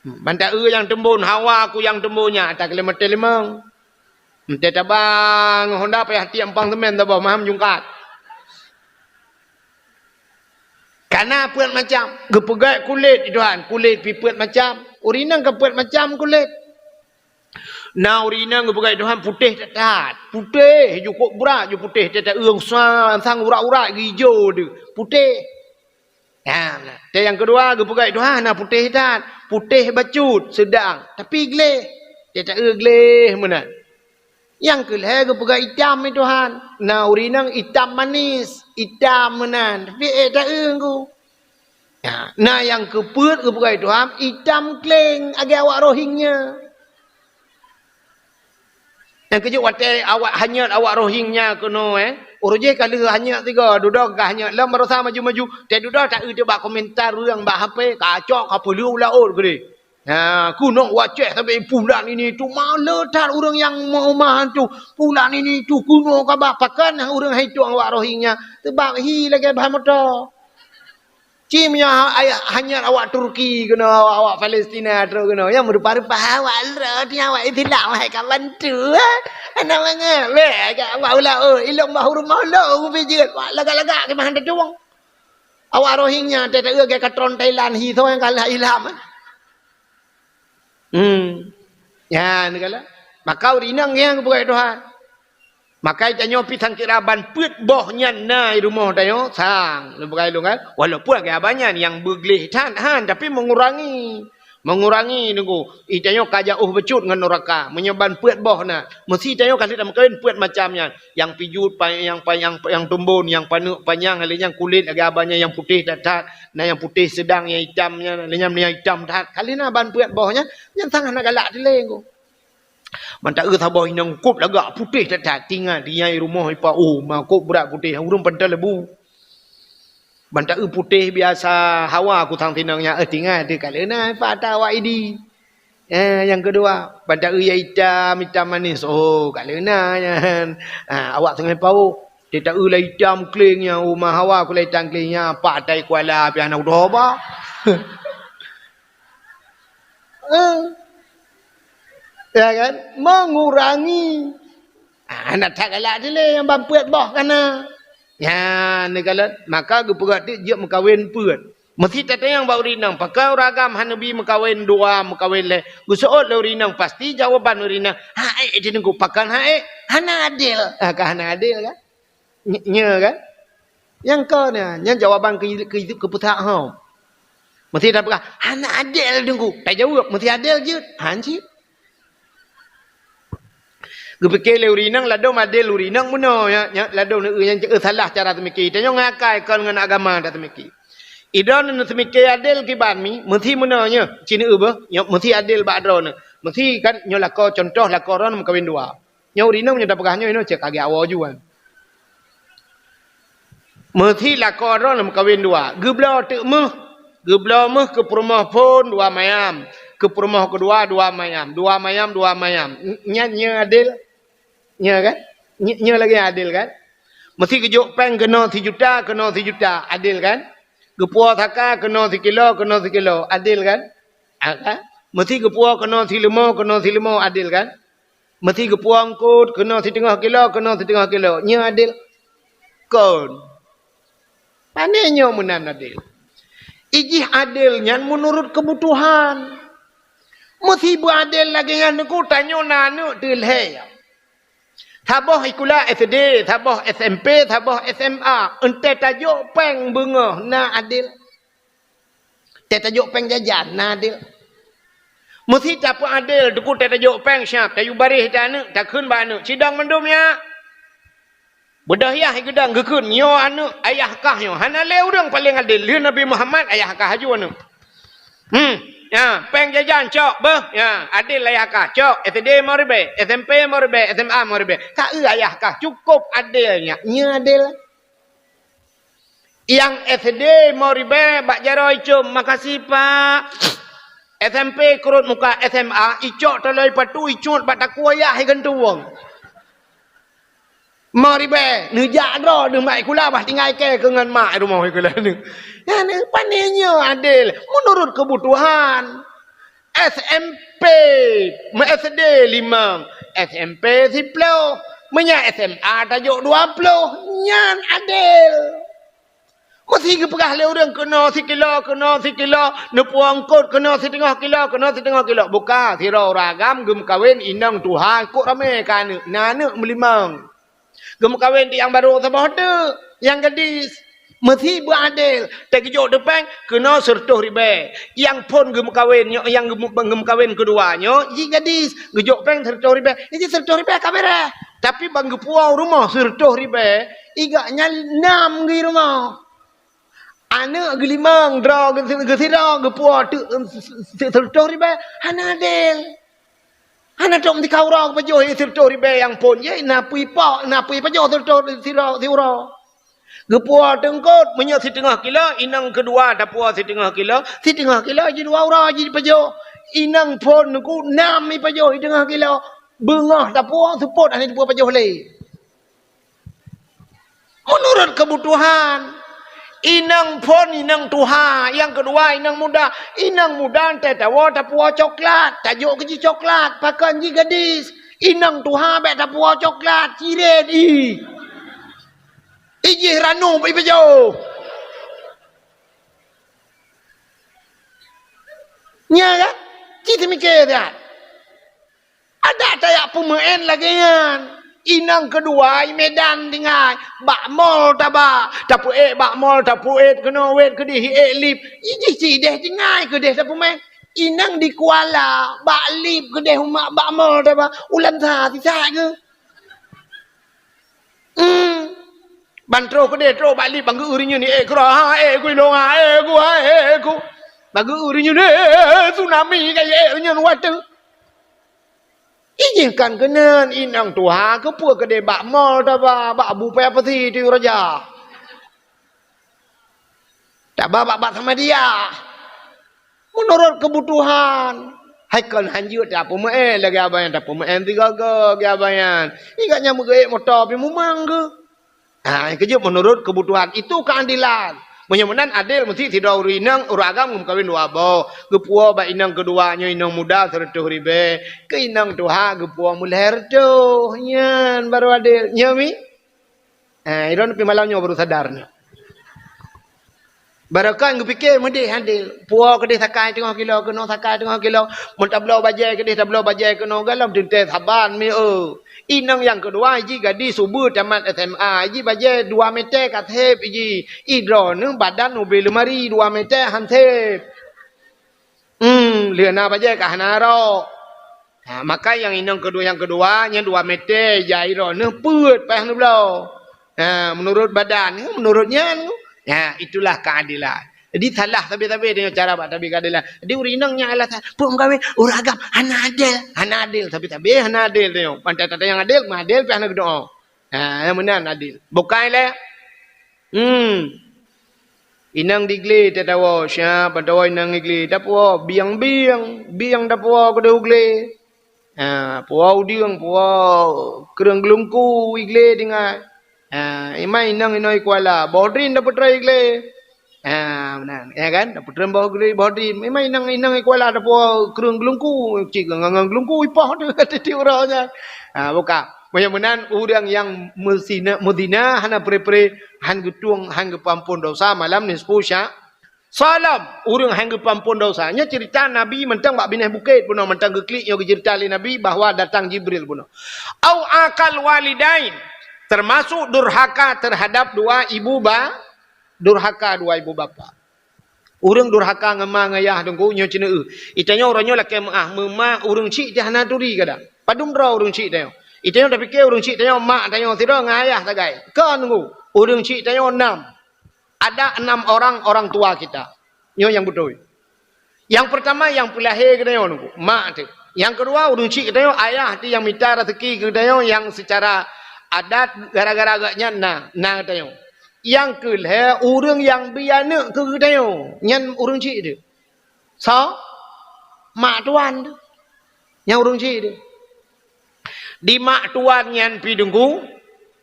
Ban taeu nyang teumbon, hawa ku nyang teumbon nyan ata kilometer limong. Meutai tabang Honda payah tiek empang semen saboh, maham jungkat. Ka na peuet macam. Geupeugèt kulét, Tuhan, kulét pih peuet macam. Ureueng inong ka peuet macam kulét. Na ureueng inong geupeugèt Tuhan putéh that-that. Putéh, jukôp brat ju putéh, teuta ureueng sang, sang urat-urat geuijo deuh. Putéh. Nah, nah. Teuh nyang keudua geupeugèt Tuhan na putéh that. Putéh bacut, seudang. Tapi gleh. Teuta gleh meunan. Nyang keu lhèe geupeugah itam, ya Tuhan. Na ureueng inong itam manis, itam meunan, tapi ék taeu ku. Ya, na nyang keu peuet geupeugah, ya Tuhan, itam kleng lagèe awak Rohingya. Nyang keujeuet watèe awak hanyut awak Rohingya keunoe, eh, uroe jéh ka lheueh hanyut sigoe, dudoe ka hanyut lom, baroesa maju-maju, teuh dudoe taeu teuh bak komentar ureueng bak H P, kacok ka peuleueh u laôt keudéh. Ha, keunoe wacéh sabe pulan ini tu, maleuh that ureueng nyang meuumah tu. Pulan ini tu keunoe kaba pakan ureueng hai tueng awak Rohingya. Sebab hi lagèe bahan moto. Ci meunyoe ha-, ayah hanyar awak Turki keunoe, awak, awak Palestina trok keunoe. Nyang meurupa-rupa awak lôn, awak Islam hai ka bantu. Ha? Anak mangat, weh, awak ulah, oh, ilong bah rumah lôn, ubi jeuet. Wah, lagak-lagak keumahan tatueng. Awak Rohingya, teuh taeu lagèe katron Thailand, hi soe nyang kalah Islam. Hmm. Nyan kala. Maka ureueng inong nyang geupeugah Tuhan. Maka tanyoe pih sangkira ban peuet boh nyan na i rumoh tanyoe sang. Lôn peugah lôn kan. Walaupun lagèe abang nyan nyang beugleh that han, tapi mengurangi. Mengurangi nunggu. I tanyoe ka jauh bacut ngon nuraka. Meunyoe ban peuet boh na. Meusi tanyoe ka lheueh tameukawen peuet macam nyan. Nyang pijut, pa-, nyang pa-, nyang, nyang tumbon, nyang paneuk panyang, lheueh nyan kulét lagèe abang nyan nyang putéh that-that, na nyang putéh seudang, nyang itam nyan, lheueh nyan nyang itam that. Ka lheueh na ban peuet boh nyan, nyan sang hana galak dilèe ku. Ban taeu saboh inong kôb lagak putéh that-that, tinggai di nyang i rumoh ipa, oh, ma kôb brat putéh, ureueng pantai lebu. Ban taeu putéh biasa hawa ku sang sinong nyan, eh, tinggai teuh ka lheueh na ipa ata awak Idi. Eh, nyang keudua, ban taeu nyang itam, itam manis. Oh, ka lheueh na nyan. Ha, awak teungoh paôh. Teuh taeu lam itam kleng nyan, oh, ma hawa ku lam itam kleng nyan, pat tai kuala pih hana kutoba. Eh. Ya kan? Mengurangi. Ah, hana that galak dilèe nyang ban peuet boh ka na. Nyan, neukalon, maka geupeugah teuk jeuet meukawen peuet. Meusi tatanyong bak ureueng inong, pakon ureueng agam hana bi meukawen dua, meukawen lhèe? Geuseuôt lé ureueng inong, pasti jawaban ureueng inong, "Hana ék, Teungku, pakon hana ék? Hana adil." Ah, ka hana adil, kan? Nye-, nyoe, kan? Nyang kon nyan, nyan jawaban keu, keu, keu peutah hom. Meusi tapeugah, "Hana adil, Teungku." Tajaweueb, "Meusi adil jeuet." Han cit. Geupike lé ureueng inong ladôm adil ureueng inong bunoe, ya, ya, ladôm neu-eu nyang ceu'euh salah cara teumike. Tanyoe ngon akai kon ngon agama taseumiké. Idroeneuh neuseumiké adil kiban mi, meusi meunoe nyoe, ci neu-eu beuh, nyoe meusi adil bak droeneuh. Meusi kan nyoe lakoe, contoh lakoe droeneuh meukawen dua. Nyoe ureueng inong nyoe tapeugah nyoe, nyoe cit ka geujak awoe juan. Meusi lakoe droeneuh meukawen dua. Geubloe teuk méuh. Geubloe méuh keu peurumoh phôn dua mayam. Keu peurumoh keudua dua mayam. Dua mayam, dua mayam. N-, nyan nyoe adil? Nyoe kan? Nyoe, nyoe lagèe adil kan? Meusi geujok péng keunoe sijuta, keunoe sijuta. Adil kan? Geupuwoe saka keunoe sikilo, keunoe sikilo. Adil kan? Ah, kan? Meusi geupuwoe keunoe sileumo, keunoe sileumo. Adil kan? Meusi geupuwoe eungkôt keunoe siteungoh kilo, keunoe siteungoh kilo. Nyoe adil? Kon. Pane nyoe meunan adil? Ijih adil nyan meunurot keubutuhan. Meusi beuadil lagèe nyan Teungku, tanyoe na aneuk teuh lhèe. Saboh sikula S D, saboh S M P, saboh S M A. Eunteuk tajok péng beungoh na adil? Teuh tajok péng jajan, na adil? Meusi tapeuadil, Teungku, teuh tajok péng siap, tayue baréh ata aneuk, takheun bak aneuk, "Sidong mandum nyak." Beudôh yah geudong geukheun, "Nyoe aneuk ayah kah nyoe." Hana lé ureueng paleng adil, lheueh Nabi Muhammad ayah kah aju aneuk. Hmm, ya, péng jajan cok beuh, ya, adil ayah kah, cok, S D lhèe ribèe, S M P lhèe ribèe, S M A lhèe ribèe. Ka eu ayah kah, cukôp adil nyak, nyoe adil? Nyang S D lhèe ribèe bak jaroe icôm, "Makasih, Pak." S M P keurot muka, S M A icok taloe patu, icut bak takue ayah igantung. Lima ribèe, neujak droe deuh mak sikula bah tinggai kèe keu ngon mak rumoh sikula nyoe. Nyan pane nyoe adil meunurot keubutuhan. S M P, S D limong, S M P siplôh, meunyo S M A tajok dua plôh, nyan adil. Meusi geupeugah lé ureueng keunoe sikilo, keunoe sikilo, neupuwoe eungkôt keunoe siteungoh kilo, keunoe siteungoh kilo. Buka, sidroe ureueng agam geumeukawen inong tuha, kok ramé ka aneuk, na aneuk meulimong. Geumeukawen di nyang barô saboh teuk, nyang gadis. Meusi beuadil, teugeujok teupeng keunoe sireutôh ribèe. Nyang phon geumeukawen nyoe, nyang geumeu-, geumeukawen keudua nyoe, jih gadis, geujok peng sireutôh ribèe. Jih sireutôh ribèe ka beureh. Tapi ban geupuwoe rumoh sireutôh ribèe, igak nyan nam geuh rumoh. Aneuk geulimong, droe geusi-, geusidroe, geupuwoe teuk, em, se-, se-, sireutôh ribèe, hana adil. Hana trok meutika uroe geupajoh sireutôh ribèe nyang phon, jih na pui pok, na pui pajoh sireutôh sidroe siuroe. Geupuwoe teungkôt, meunyoe siteungoh kilo, inong keudua tapuwoe siteungoh kilo, siteungoh kilo jih dua uroe jih jipajoh. Inong phon ngon nam jipajoh siteungoh kilo, beungoh tapuwoe seupôt hana jipajoh lé. Meunurot keubutuhan, inong phon, inong tuha, nyang keudua inong muda. Inong muda teuh tawoe tapuwoe coklat, tajok keu jih coklat, pakon jih gadis. Inong tuha bèk tapuwoe coklat, cirét ih. Ijih ranub ipajoh. Nya kan? Ci teumikir that. Adak tajak peumeu'en lagèe nyan. Inong keudua i Medan tinggai, bak mall taba, tapeu'et bak mall, tapeu'et keunoe wet keudeh, i ék lip. Ijih ci ideh tinggai keudeh tapeumeu'en. Inong di Kuala, bak lip keudeh umat bak mall taba, ulam sa sisak geuh. Hmm. Ban troh keudeh, troh bak lip, ban geu-eu rinyeun, "Eh, keudroe, ha, eh, ku ilong, ha, eh, ku, ha, eh, ku." Ban geu-eu rinyeun, eh, tsunami ka, eh, rinyeun watèe. Ijih kan keunan, inong tuha, keupeue keudeh bak mall taba, bak bupaya pasi tiyueng raja. Taba bak, bak Samadiyah. Meunurot keubutuhan. Hai kon hanjeuet tapeumeu'en lagèe abang nyan, tapeumeu'en sigoe-goe lagèe abang nyan. Igak nyan meugeu'et moto pih mumang geuh. Ha, keujeuet meunurot keubutuhan. Itu keuadilan. Meunyoe meunan adil, meusti sidroe ureueng inong, ureueng agam geumeukawen dua boh. Geupuwoe bak inong keudua nyoe inong muda sireutôh ribèe. Keu inong tuha geupuwoe meulhèe reutôh. Nyan baru adil. Nyoe mi? Eh, droeneuh pih malam nyoe baru sadar nyoe. Barokon geupike meudeh adil. Puwoe keudeh sakai teungoh kilo, keunoe sakai teungoh kilo. Meunyo tabloe bajèe keudeh, tabloe bajèe keunoe, galom teuntèe saban mi, eu. Inong nyang keudua jih gadis ubeut tamat S M A, jih bajèe dua mètè ka sép jih. Ih, droeneuh badan ubé leumari dua mètè han sép. Hmm, lheueh na bajèe ka hana rok. Ha, maka nyang inong keudua, nyang keudua, nyan dua mètè jai droeneuh peuet payah neubloe. Ha, meunurot badan, meunurot nyan. Ha, itulah keuadilan. Jadi salah sabe-sabe tanyoe cara bak tabi keuadilan. Jadi ureueng inong nyan alasan, "Peue meukawen, ureueng agam hana adil, hana adil, sabe-sabe hana adil tanyoe." Pantai tata nyang adil, meuadil pih hana geudoa. Ha, nyang meunan adil. Bukai lé. Hmm. Inong di glé tatawoe, siap tatawoe inong di glé. Tapuwoe bieng-bieng, bieng tapuwoe keudeh u glé. Ha, puwoe udeueng, puwoe kreueng geulungku i glé tinggai. Ha, imai inong inoe i Kuala, boh drin tapeutrön i glé. Ha, meunan, ya kan? Tapeutrön boh drin, boh drin. Imai inong, inong i Kuala tapuwoe kreueng geulungku, cit ngon, ngon geulungku ipoh teuh tiep uroe nyan. Ha, buka. Meunyoe meunan, ureueng nyang meuzina, meuzina hana pre-pre, han geutueng, han geupeuampon dosa malam nisfu Sya-, Sya'ban, ureueng han geupeuampon dosa. Nyoe ceurita Nabi mantong bak binéh bukét bunoe, mantong geuklik nyoe geuceurita lé Nabi bahwa datang Jibril bunoe. Au aqal walidain, termasuk durhaka terhadap dua ibu ba-, durhaka dua ibu bapa. Ureueng durhaka ngon ma ngon yah teungku nyoe ceuneuh. Itanyoe uroe nyoe lakèe meu'ah, meuma ureueng chik teuh hana turi kadang. Padum droe ureueng chik tanyoe. Itanyoe tapike ureueng chik tanyoe mak tanyoe sidroe ngon ayah sagai. Kon teungku, ureueng chik tanyoe nam. Ada enam orang orang tua kita. Nyoe nyang beutôi. Nyang peurtama nyang peulahé geutanyoe teungku, mak teuh. Nyang keudua ureueng chik geutanyoe, ayah teuh nyang mita raseuki keu geutanyoe nyang seucara adat gara-gara gobnyan na, na geutanyoe. Nyang keu lhèe, ureueng nyang bri aneuk keu geutanyoe, nyan ureueng chik teuh. Soe? Mak tuan teuh. Nyan ureueng chik teuh. Di mak tuan nyan pih teungku,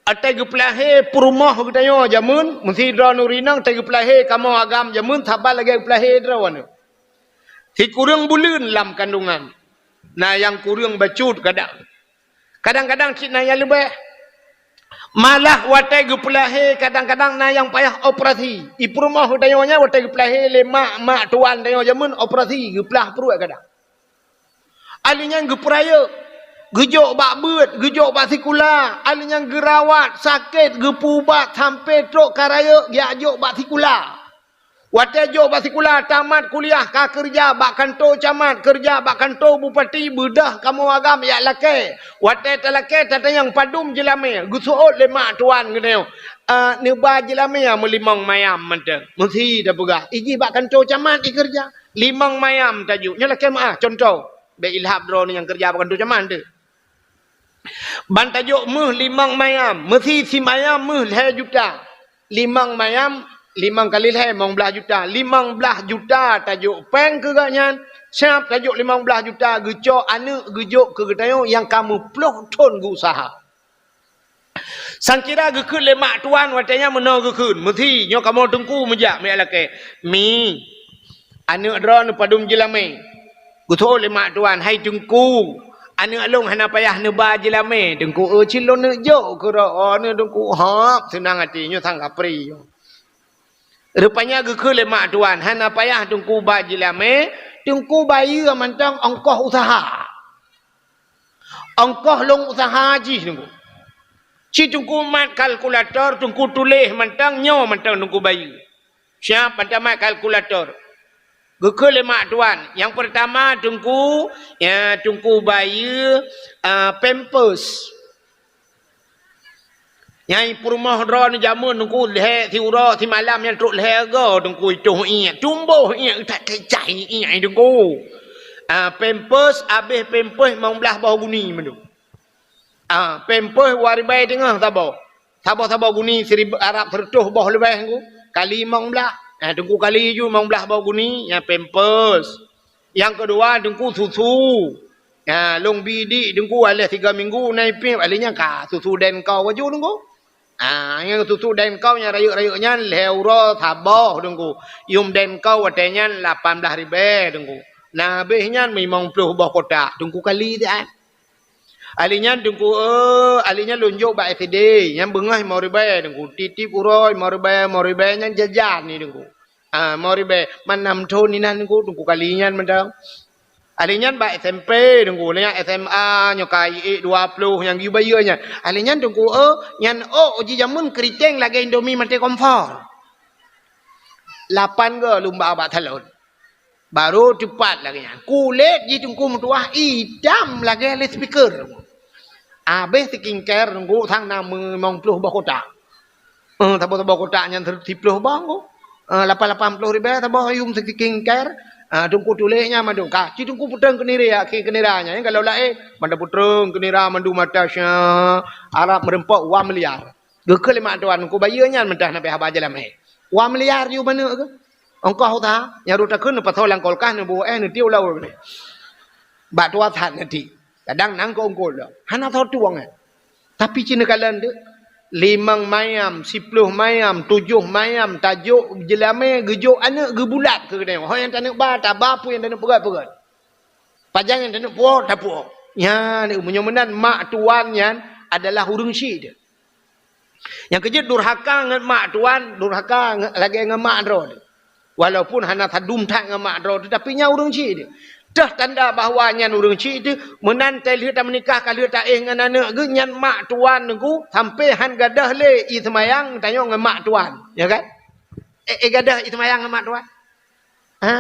Watèe geupeulahé peurumoh geutanyoe jameun, meusi droeneuh ureueng inong watèe geupeulahé kamoe agam jameun, saban lagèe geupeulahé droeneuh. Sikureueng buleuen lam kandungan, na nyang kureueng bacut kadang. Kadang-kadang cit na nyang leubeh. Malah watèe geupeulahé kadang-kadang na nyang payah operasi. I peurumoh geutanyoe nyan watèe geupeulahé lé mak, mak tuan tanyoe jameun operasi, geupeulah pruet kadang. Ahli nyan geupeurayeuk, geujok bak beuet, geujok bak sikula, ahli nyan geurawat, sakét, geupeuubat, sampoe trok ka rayeuk, geujak jok bak sikula. Watèe jok bak sikula, tamat kuliah, ka keureuja bak kantô camat, keureuja bak kantô bupati, beudôh kamoe agam jak lakèe. Watèe talakèe, tatanyong padum jeulamé, geuseuôt lé mak tuan geutanyoe, "Ah, neuba jeulamé meulimong mayam mantong." Meusi tapeugah, "Ih jih bak kantô camat ih keureuja." Limong mayam tajok. Nyoe lakèe meu'ah, cuntoh. Bèk ilhab droeneuh nyang keureuja bak kantô camat teuh. Ban tajok méuh limong mayam, meusi simayam méuh lhèe juta. Limong mayam, limong kali lhèe, limong blaih juta. Limong blaih juta tajok pèng keu gobnyan, siab tajok limong blaih juta geucok aneuk geujok keu geutanyoe nyang ka meuploh thon geuuseuha. Sangkira geukheun lé mak tuan watèe nyan meunoe geukheun, "Meusi, nyoe kamoe teungku meujak meu'ah lakèe." "Mi, aneuk droeneuh padum jeulamé?" Geuseuôt lé mak tuan, "Hai teungku, aneuk lôn hana payah neuba jeulamé, teungku, eu, cit lôn neuk jok keu droeneuh teungku." Hop, seunang até, nyoe sang kapri. Rupanya geukheun lé mak tuan, "Hana payah teungku ba jeulamé, teungku bayeue mantong ongkoh useuha." Ongkoh lôn useuha jih teungku. Cit teungku mat kalkulator, teungku tuléh mantong, nyoe mantong teungku bayeue. Siab mantong mat kalkulator. Geukheun lé mak tuan, nyang peurtama teungku, ya, teungku bayeue, ah, pampers. Nyang peurumoh droeneuh jameun teungku lhèe siuroe simalam nyan trok lhèe go teungku itoh iék, tumboh iék that keucai iék teungku. Ah, pampers, abéh pampers limong blaih boh guni mandum. Ah, pampers dua ribèe teungoh saboh. Saboh-saboh guni siribèe Arab sireutoh boh leubeh teungku. Kali limong blaih. Ah, teungku kali ju limong blaih boh guni, nyan pampers. Nyang keudua teungku susu. Ha, lôn bi dik teungku, alah tiga minggu na ipéb, alah nyan ka susu Denko waju teungku. Ha, nyang susu Denko nyang rayeuk-rayeuk nyan lhèe uroe saboh teungku. Yum Denko watèe nyan lapan blaih ribèe teungku. Na abéh nyan limong ploh boh kotak teungku kali siat. Alah nyan teungku, eh, alah nyan lôn jok bak S D, nyan beungoh limong ribèe teungku. Tiep-tiep uroe limong ribèe, limong ribèe nyan jajan ni teungku. Ah, limong ribèe, man nam thon inan teungku, teungku kali nyan mantong. Alah nyan bak S M P teungku, nyan S M A nyoe ka iék dua ploh nyang geubayeue nyan. Alah nyan teungku, eh, nyan ôk jih jameun keuriteng lagèe Indomie maté kompor. Lapan go lôn ba bak salon. Barô teupat lagèe nyan. Kulét jih teungku meutuwah itam lagèe loudspeaker. Abéh skincare teungku sang na limong ploh boh kotak. Eh, saboh-saboh kotak nyan siploh boh teungku. Eh, lapan, lapan ploh ribèe saboh yum skincare. Ah, teungku tuléh nyan mandum. Ka, cit teungku peutrön keu nira, keu nira nyan, kalau laén, mandum peutrön keu nira mandum mata sya, Arab meureumpok dua miliar. Geukheun lé mak tuan, teungku bayeue nyan mantong na pih haba jalan mé. Dua miliar ju manök geuh. Ongkoh useuha, nyang rhot takheun neupasoe lam kulkas, neubuet éh, neutiek u laôt. Bak tuha that neutiek. Kadang nang keu ungkot lom. Hana soe tueng, eh. Tapi ci neukalon deuh. Limong mayam, siploh mayam, tujoh mayam, tajok jeulamé, geujok aneuk geubulat keu geutanyoe. Ho nyang taneuk ba, taba, peue nyang taneuk peugöt, peugöt. Pajan nyang taneuk puwoe, tapuwoe. Nyan, meunyoe meunan mak tuan nyan adalah ureueng syik deuh. Nyang keujeuet durhaka ngon mak tuan, durhaka ngon, lagèe ngon mak droe teuh. Walaupun hana sadum that ngon mak droe teuh, tapi nyan ureueng syik teuh. Teuh tanda bahwa nyan ureueng syik teuh, meunan tai lheueh tameunikah ka lheueh taéh ngon aneuk geuh, nyan mak tuan teungku, sampoe han gadôh lé ie seumayang tanyoe ngon mak tuan. Ya kan? Eh, eh, gadôh ie seumayang ngon mak tuan. Ha?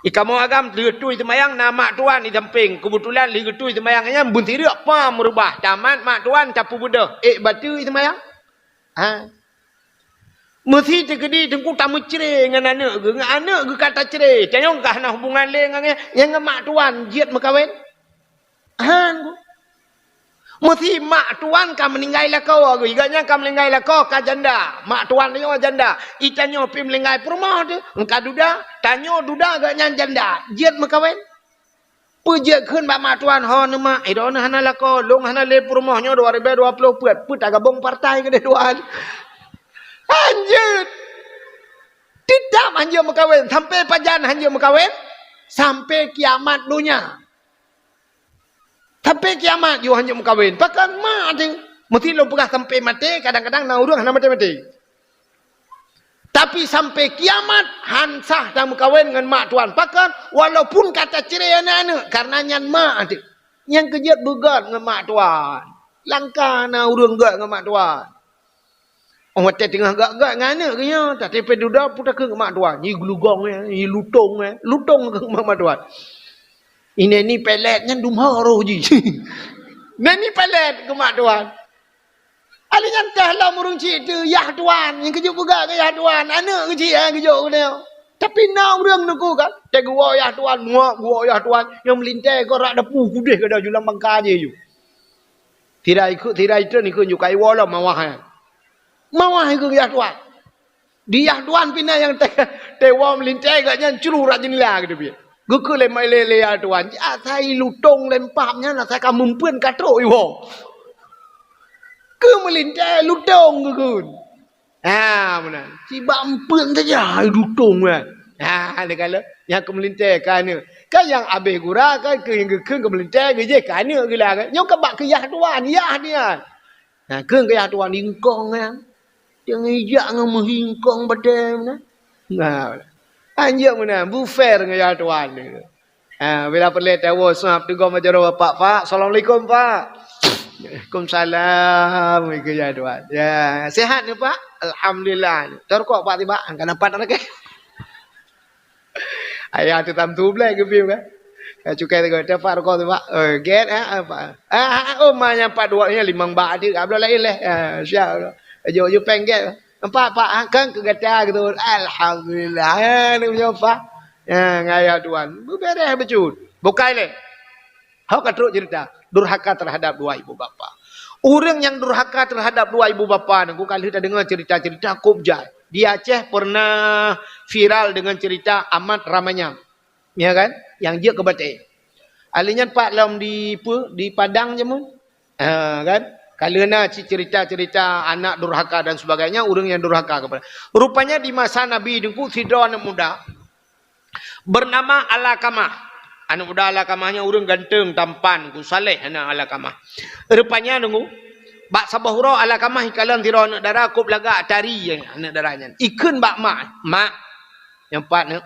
I kamoe agam lheueh tui seumayang na mak tuan i sampéng. Keubeutulan lheueh geutui seumayang nyan beunsireuk pam meurubah. Tamat mak tuan tapeubeudôh. Ék bateue ie seumayang. Ha? Meusi teukeudi teungku tameucré ngon aneuk geuh. Ngon aneuk geuh ka tacré. Tanyoe ka hana hubungan lé ngon, ngon, ngon mak tuan jeuet meukawen. Han ku. Meusi mak tuan ka meuninggai lakoe geuh, gobnyan ka meuninggai lakoe ka janda. Mak tuan nyoe janda, i tanyoe pih meuninggai peurumoh teuh, ka duda, tanyoe duda gobnyan janda, jeuet meukawen. Peue jeuet kheun bak mak tuan, "Ho neuh mak, eh, droeneuh hana lakoe, lôn hana lé peurumoh nyoe dua ribèe dua ploh peuet, peue tagabong partai keudeh tuan?" Hanjeuet. Teutap hanjeuet meukawen. Sampai pajan hanjeuet meukawen? Sampai kiamat donya. Sampai kiamat jih hanjeuet meukawen. Pakon mak teuh? Meusti lôn peugah sampai maté, kadang-kadang na ureueng hana maté-maté. Tapi sampai kiamat, han sah tameukawen ngon mak tuan. Pakon? Walaupun ka tacré aneuk-aneuk, karena nyan mak teuh. Nyang keujeuet beugöt ngon mak tuan. Langka na ureueng göt ngon mak tuan. Oh, watèe teungoh göt-göt ngon aneuk geuh nyoe, tapi dudoe peutakheun keu mak tuan. Nyi geulugong, eh, nyi lutong, eh. Lutong keu mak, mak tuan. Ineh ni pelet nyan dum ho roh jih. Neh ni pelet keu mak tuan. Ali nyan teuh lom ureueng chik teuh, yah tuan, nyang keujeuet peugah keu yah tuan, aneuk keuchik nyang keujok keunoe. Tapi na ureueng nuku kan, teuh geuwoe yah tuan, muak geuwoe yah tuan, nyang meulintèe keu rak dapu kudeh gada julang bangka jih ju. Tirai ikheun, tirai treun ikheun ju kai woe lom mawah nyan. Mawah ikheun yah tuan. Di yah tuan pih na nyang teuh, teuh woe meulintèe gata nyan cru rak jeundela geuteubiet. Geukheun lé, lé, lé yah tuan, asai lutong lempam nyan asai ka meumpeuen ka trok iwoe. Keu meulintèe lutong geukheun. Ha, meunan. Sibak meumpeuen saja lutong nyan. Ha, lé kala nyang keu meulintèe ka aneuk. Kan nyang abéh gura kan keu nyang geukheun keu meulintèe geujeh ka aneuk geula kan. Nyoe ka bak keu yah tuan, yah nyan. Nah, kheun keu yah tuan ingkong nyan. Nyang ijak ngon meuhingkong batèe meunan. Nah, anjak meunan, beufair ngon yah tuan. Ah, bila peureulèe tawoe sab teugom jaroe bapak, "Pak, assalamualaikum, Pak." "Waalaikumsalam," keu yah tuan. "Ya, sehat ni, Pak?" "Alhamdulillah." "Tarukok, Pak, tiba." Angka nampak tak lagi. Ayah tu tam tu blek geupiu kan. Ya, cukai tu, "Tepak rukok tu, Pak." "Eh, get, eh, apa?" "Ah, ah, oh, ma nyang pat dua ni limong bak adik, abloh lain leh." Ah, siap. Jok, jok pengget. "Empat, Pak, ah, kan keu gata gitu." "Alhamdulillah." Ah, ni punya, Pak. Ya, ngaya tuan. Beberes becut. Bukai leh. Hok ka trok cerita, durhaka terhadap dua ibu bapa. Ureueng nyang durhaka terhadap dua ibu bapa nyoe, ka lheueh tadeungoe cerita-cerita kôb jai. Di Aceh pernah viral dengan cerita Amat Ramanyang. Ya kan? Nyang jeuet keu batèe. Ali nyan pat lom di peue? Di Padang jameun. Ha, kan? Ka lheueh na cit cerita-cerita anak durhaka dan sebagainya, ureueng nyang durhaka kepada. Rupanya di masa Nabi teungku sidroe aneuk muda, bernama Alakamah. Aneuk muda Alakamah nyan ureueng ganteng, tampan, ku saleh aneuk Alakamah. Rupanya nunggu, bak saboh uroe Alakamah ikalon sidroe aneuk dara kôb lagak tari aneuk dara nyan. Ikheun bak mak, "Mak," nyang pat neuk,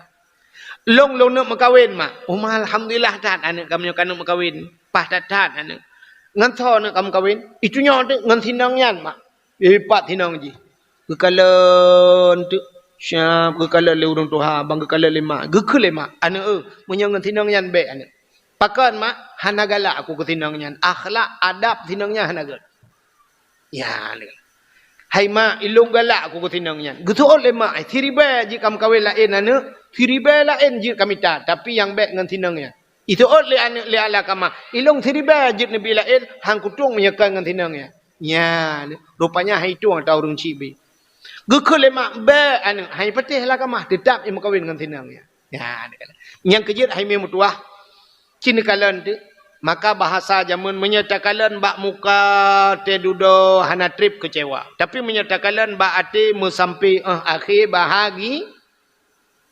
"lôn, lôn neuk meukawen, Mak." "Oh, Ma, alhamdulillah that aneuk kamoe ka neuk meukawen. Paih that-that aneuk." "Ngon soe neuk ka meukawen?" "Itu nyoe teuk ngon sinong nyan, Mak." Eh, pat sinong jih. Geukalon teuk. Siap geukalon lé ureueng tuha, ban geukalon lé mak. Geukheun lé mak, "Aneuk, eh, meunyoe ngon sinong nyan bèk, aneuk." "Pakon, Mak?" "Hana galak aku keu sinong nyan. Akhlak, adab sinong nyan hana gèt." Ya, aneuk. "Hai, Mak, ilôn galak aku keu sinong nyan." Geuseuôt lé mak, "Siribèe jeuet ka meukawen laén, aneuk. Siribèe laén jeuet ka mita, tapi nyang bèk ngon sinong nyan." Iseuôt lé aneuk lé Alakamah, "Ilôn siribèe jeuet neubi laén, han kutueng meunyoe kon ngon sinong nyan." Nyan, rupanya han itueng ata ureueng chik bi. Geukheun lé mak, "Bèk aneuk, han ipatéh Alakamah, teutap imeukawen ngon sinong nyan." Nyan, nyang keujeuet hai meutuah, ci neukalon teuk. Maka bahasa jameun meunyoe takalon bak muka teuh dudoe hana trép keucewa. Tapi meunyoe takalon bak até meusampé 'oh akhé bahagi-,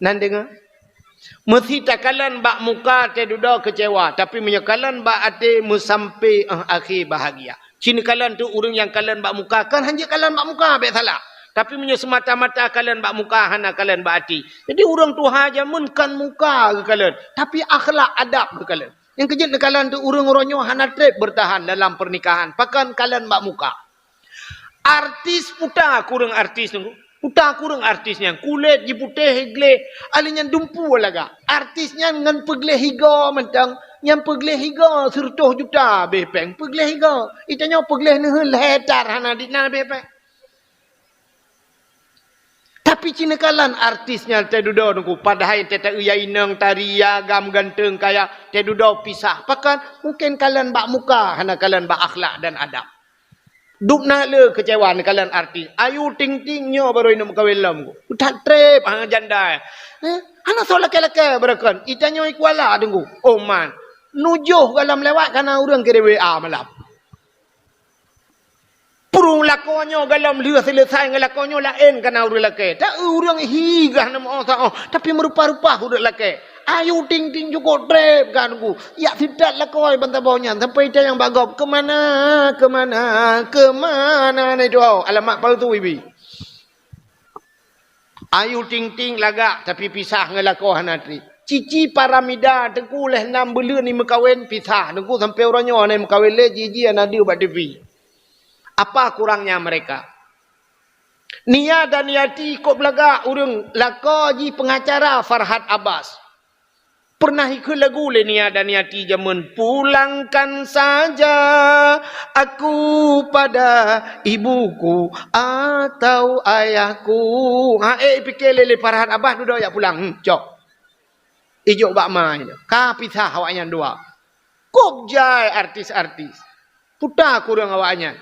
Nan deungoe? Meusti takalon bak muka teuh dudoe keucewa, tapi meunyoe kalon bak até meusampé 'oh akhé bahagia. Ci neukalon teuk ureueng nyang kalon bak muka, kon hanjeuet kalon bak muka bèk salah. Tapi meunyoe seumata-mata kalon bak muka hana kalon bak até. Jadi ureueng tuha jameun kon muka geukalon, tapi akhlak adab geukalon. Nyang keujeuet neukalon teuk ureueng uroe nyoe hana trép beurtahan dalam peurnikahan, pakon kalon bak muka. Artis puta kureueng artis nyoe. Puta kureueng artis nyan. Kulét jiputéh gleh, ahli nyan dumpu lagak. Artis nyan ngon peugleh higa mantong. Nyan peugleh higa sireutoh juta bèh péng. Peugleh higa. Itanyoe peugleh neuheun lhèe tar hana dit na bèh péng. Tapi ci neukalon artis nyan teududoe nungku. Padahai teuta-eu ya inong, tari, ya agam, ganteng, kaya, teududoe pisah. Pakon? Mungken kalon bak muka, hana kalon bak akhlak dan adab. Dubna le keucewa neukalon artis. Ayu Ting Ting nyoe barô ineuk meukawen lom. That trép, ha, janda. Eh, hana soe lakèe-lakèe barô kon. Itanyoe i Kuala deungoe. Oh man. Nujoh gohlom lewat kana ureuëng kirim W A malam. Purung lakoe nyoe gohlom lheueh seuleusai ngon lakoe nyoe laén kana ureuëng lakée. Ta ureuëng hi gah nam oh sa oh, tapi meurupa-rupa ureuëng lakée. Ayu ting-ting cukôp treb ka Teungku. Yak sitat lakoe ban saboh nyan sampai itanyong bak gob, "Keumana, keumana, keumana na itu?" Alamat palsu ibi. Ayu ting-ting lagak, tapi pisah ngon lakoe hana treb. Cici Paramida Teungku lheueh nam buleuen ni meukawen, pisah Teungku sampai uroe nyoe hana meukawen lé, jiji hana deuh bak T V. Apa kurangnya mereka? Nia Daniati kok beulagak ureuëng lakoe jih pengacara Farhad Abbas. Pernah ikheun lagu lé Nia Daniati jameun, "Pulangkan saja aku pada ibuku atau ayahku." Ha, eh, pike lé, lé Farhad Abbas dudoe jak pulang. Hmm, cok. Ijok bak ma nyoe. Ka pisah awaknyan dua. Kok jai artis-artis. Puta kureueng awaknyan.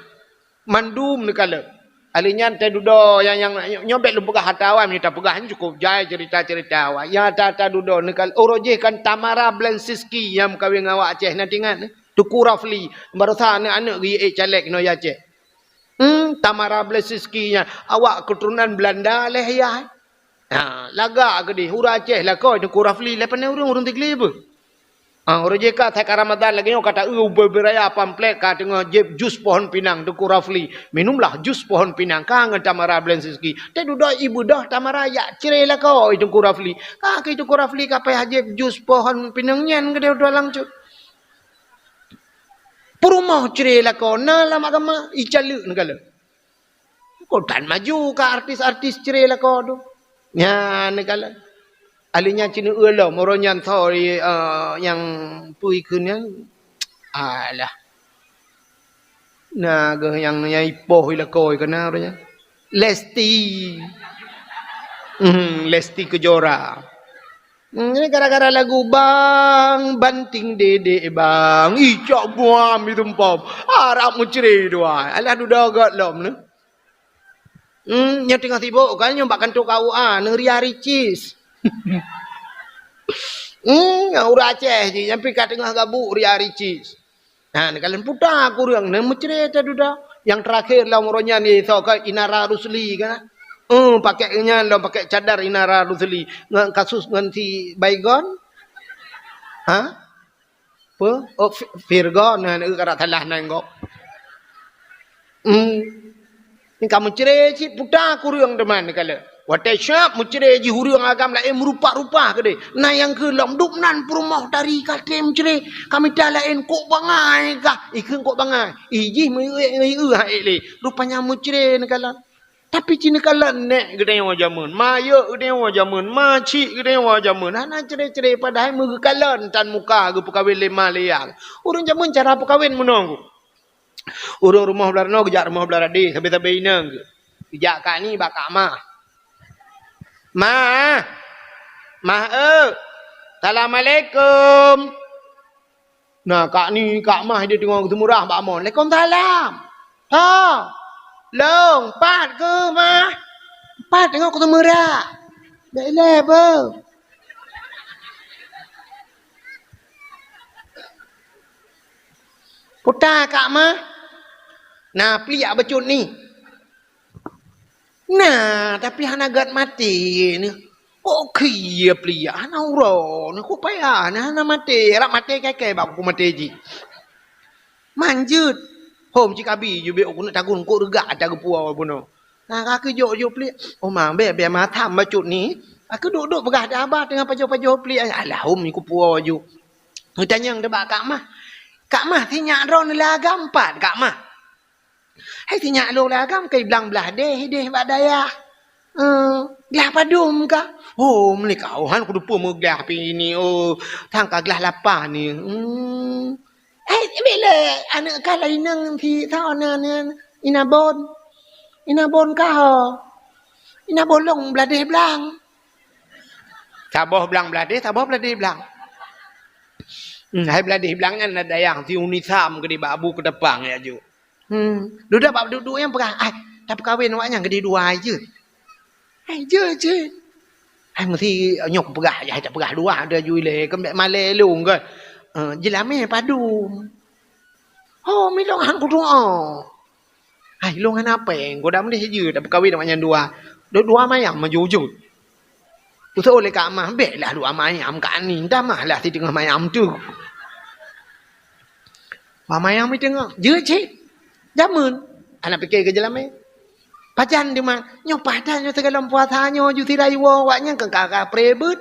Mandum neukalon. Ali nyan teududoe nyang, nyang nyoe bék lôn peugah ata awai, meunyoe tapeugah nyan cukôp jai cerita-cerita awai. Nyang ata-ata dudoe neukalon. Uroe jih kan Tamara Blensinski nyang meukawen ngon awak Aceh na tingat. Teungku Rafli, barosa aneuk-aneuk geuék caleg nyoe Aceh. Hmm, Tamara Blensinski nyan awak keuturonan Beulanda lé yah. Ha, lagak keudeh ureuëng Aceh lakoe Teungku Rafli lé pane ureuëng, ureuëng Tigli beuh. Ah, uroe jih ka that ka Ramadan lagée nyoe ka ta-eu ubé-ubé raya pamflet ka teungoh jieb jus pohon pinang Teungku Rafli. Minumlah jus pohon pinang ka ngon Tamara Blensinski. Teududoe ibeudôh Tamara yak cre lakoe Teungku Rafli. Ka keu Teungku Rafli ka payah jieb jus pohon pinang nyan keudeh dua langsung. Peurumoh cre lakoe na lam agama icaleuek neukalon. Kok tan maju ka artis-artis cre lakoe tu. Nyan neukalon. Ahli nyan cina eu lom, uroe nyan sorry, eh, nyang peue ikheun nyan. Alah. Na geuh nyang, nyang ipoh i lakoe keunan uroe nyan. Lesti. Hmm, Lesti Kejora. Hmm, ini gara-gara lagu Bang Banting Dedek Bang. Ih, cok buam itu empom. Harap meucre dua. Alah dudoe gét lom ni. Hmm, nyoe teungoh sibuk kan nyoe bak kantor K U A, neu Ria Ricis. Hmm, ureuëng Aceh jih, nyang pi ka teungoh gabuk Ria Ricis. Ha, neukalon puta kureueng, neu meucre teududoe. Nyang terakhir lom uroe nyan isoe ka Inara Rusli kan. Hmm, pakai nyan lom pakai cadar Inara Rusli. Ngon kasus ngon si Baygon. Ha? Peue? Oh, Fi-, Virgon, nah, neu ka rasa salah nan gob. Hmm. Ni ka meucre cit puta kureueng teuma neukalon. Watée siab meucre jih ureuëng agam laén meurupa-rupa keudeh. Na nyang keu lom dum nan peurumoh tari ka treb meucre. Ka mita laén kok bangai kah? Ikheun kok bangai. Ih jih meuék-ék hai ék lé. Rupanya meucre neukalon. Tapi ci neukalon nèk geutanyoe jameun, mayeuek geutanyoe jameun, macik geutanyoe jameun, hana cre-cre padahai meugeukalon tan muka geupeukawen lé ma lé yah. Ureuëng jameun cara peukawen meunoe. Ureuëng rumoh blah ranoe geujak rumoh blah radeh, sabe-sabe inong geuh. Geujak kak ni bak kak mah. Mah, mah eu, assalamualaikum. Na, kak ni, kak mah dia teungoh geuseumurah bak amon. "Waalaikumsalam." "Ha. Long, pat keuh mah?" "Pat teungoh geuseumurah." "Bèk ilèe beuh." "Puta kak mah?" "Na pliek bacut ni." "Na, tapi hana gét maté ni." "Kok khie pliek, hana uroe ni, kok payah ni, hana maté, rab maté kèe-kèe bak ku maté jih." "Manjeuet." "Hom cit kabi ju bèk ku neuk tagun kok reugak ata geupuwoe bunoe." "Na ka keu jok-jok pliek." "Oh ma, bèk, bèk ma tham bacut ni." Ka keu duek-duek peugah di haba teungoh pajoh-pajoh pliek. "Alah hom ku puwoe ju." Geutanyong teuh bak kak mah. "Kak mah, sinyak droeneuh lé agam pat kak mah?" "Hai sinyak lôn lé agam keu blang blah deh, deh bak dayah." "Eh, glah padum kah?" "Oh, meunyoe kah, oh, han kuteupeu meuglah pih ni, oh, sangka glah lapah ni." "Hmm." "Hai, bèk lé aneuk kah laineng si soe nan, nan Inabon. Inabon kah, oh? Inabon lôn blah deh blang." Saboh blang blah deh, saboh blah deh blang. Hmm, hai blah deh blang nyan na dayah si Uni Sam keudeh bak Abu Keutapang ya ju. Hmm. Dudoe bak duek-duek nyang peugah, "Ai, tapeukawen awak nyan keudeh dua ai jeuet." "Ai jeuet, jeuet." "Ai meusi nyoe kupeugah, ai tapeugah dua, ada ju ilèe, keu bèk malèe lôn keu." Ha, jeulamé padum. Ho, milong han kudoa. Hai, lôn hana péng, goda meudeh jeuet, tapeukawen awak nyan dua. Dua, dua mayam meujujut. Usoe lé Kak Mah, "Bèk lah dua mayam, Kak Ni, tamah lah siteungoh mayam tu." Dua mayam siteungoh, jeuet cit. Jameun, hana pike keu jeulamé. Pajan teuma, nyoe pajan nyoe sigohlom puasa nyoe ju sira iwoe awak nyan keu ka-ka pré beuet.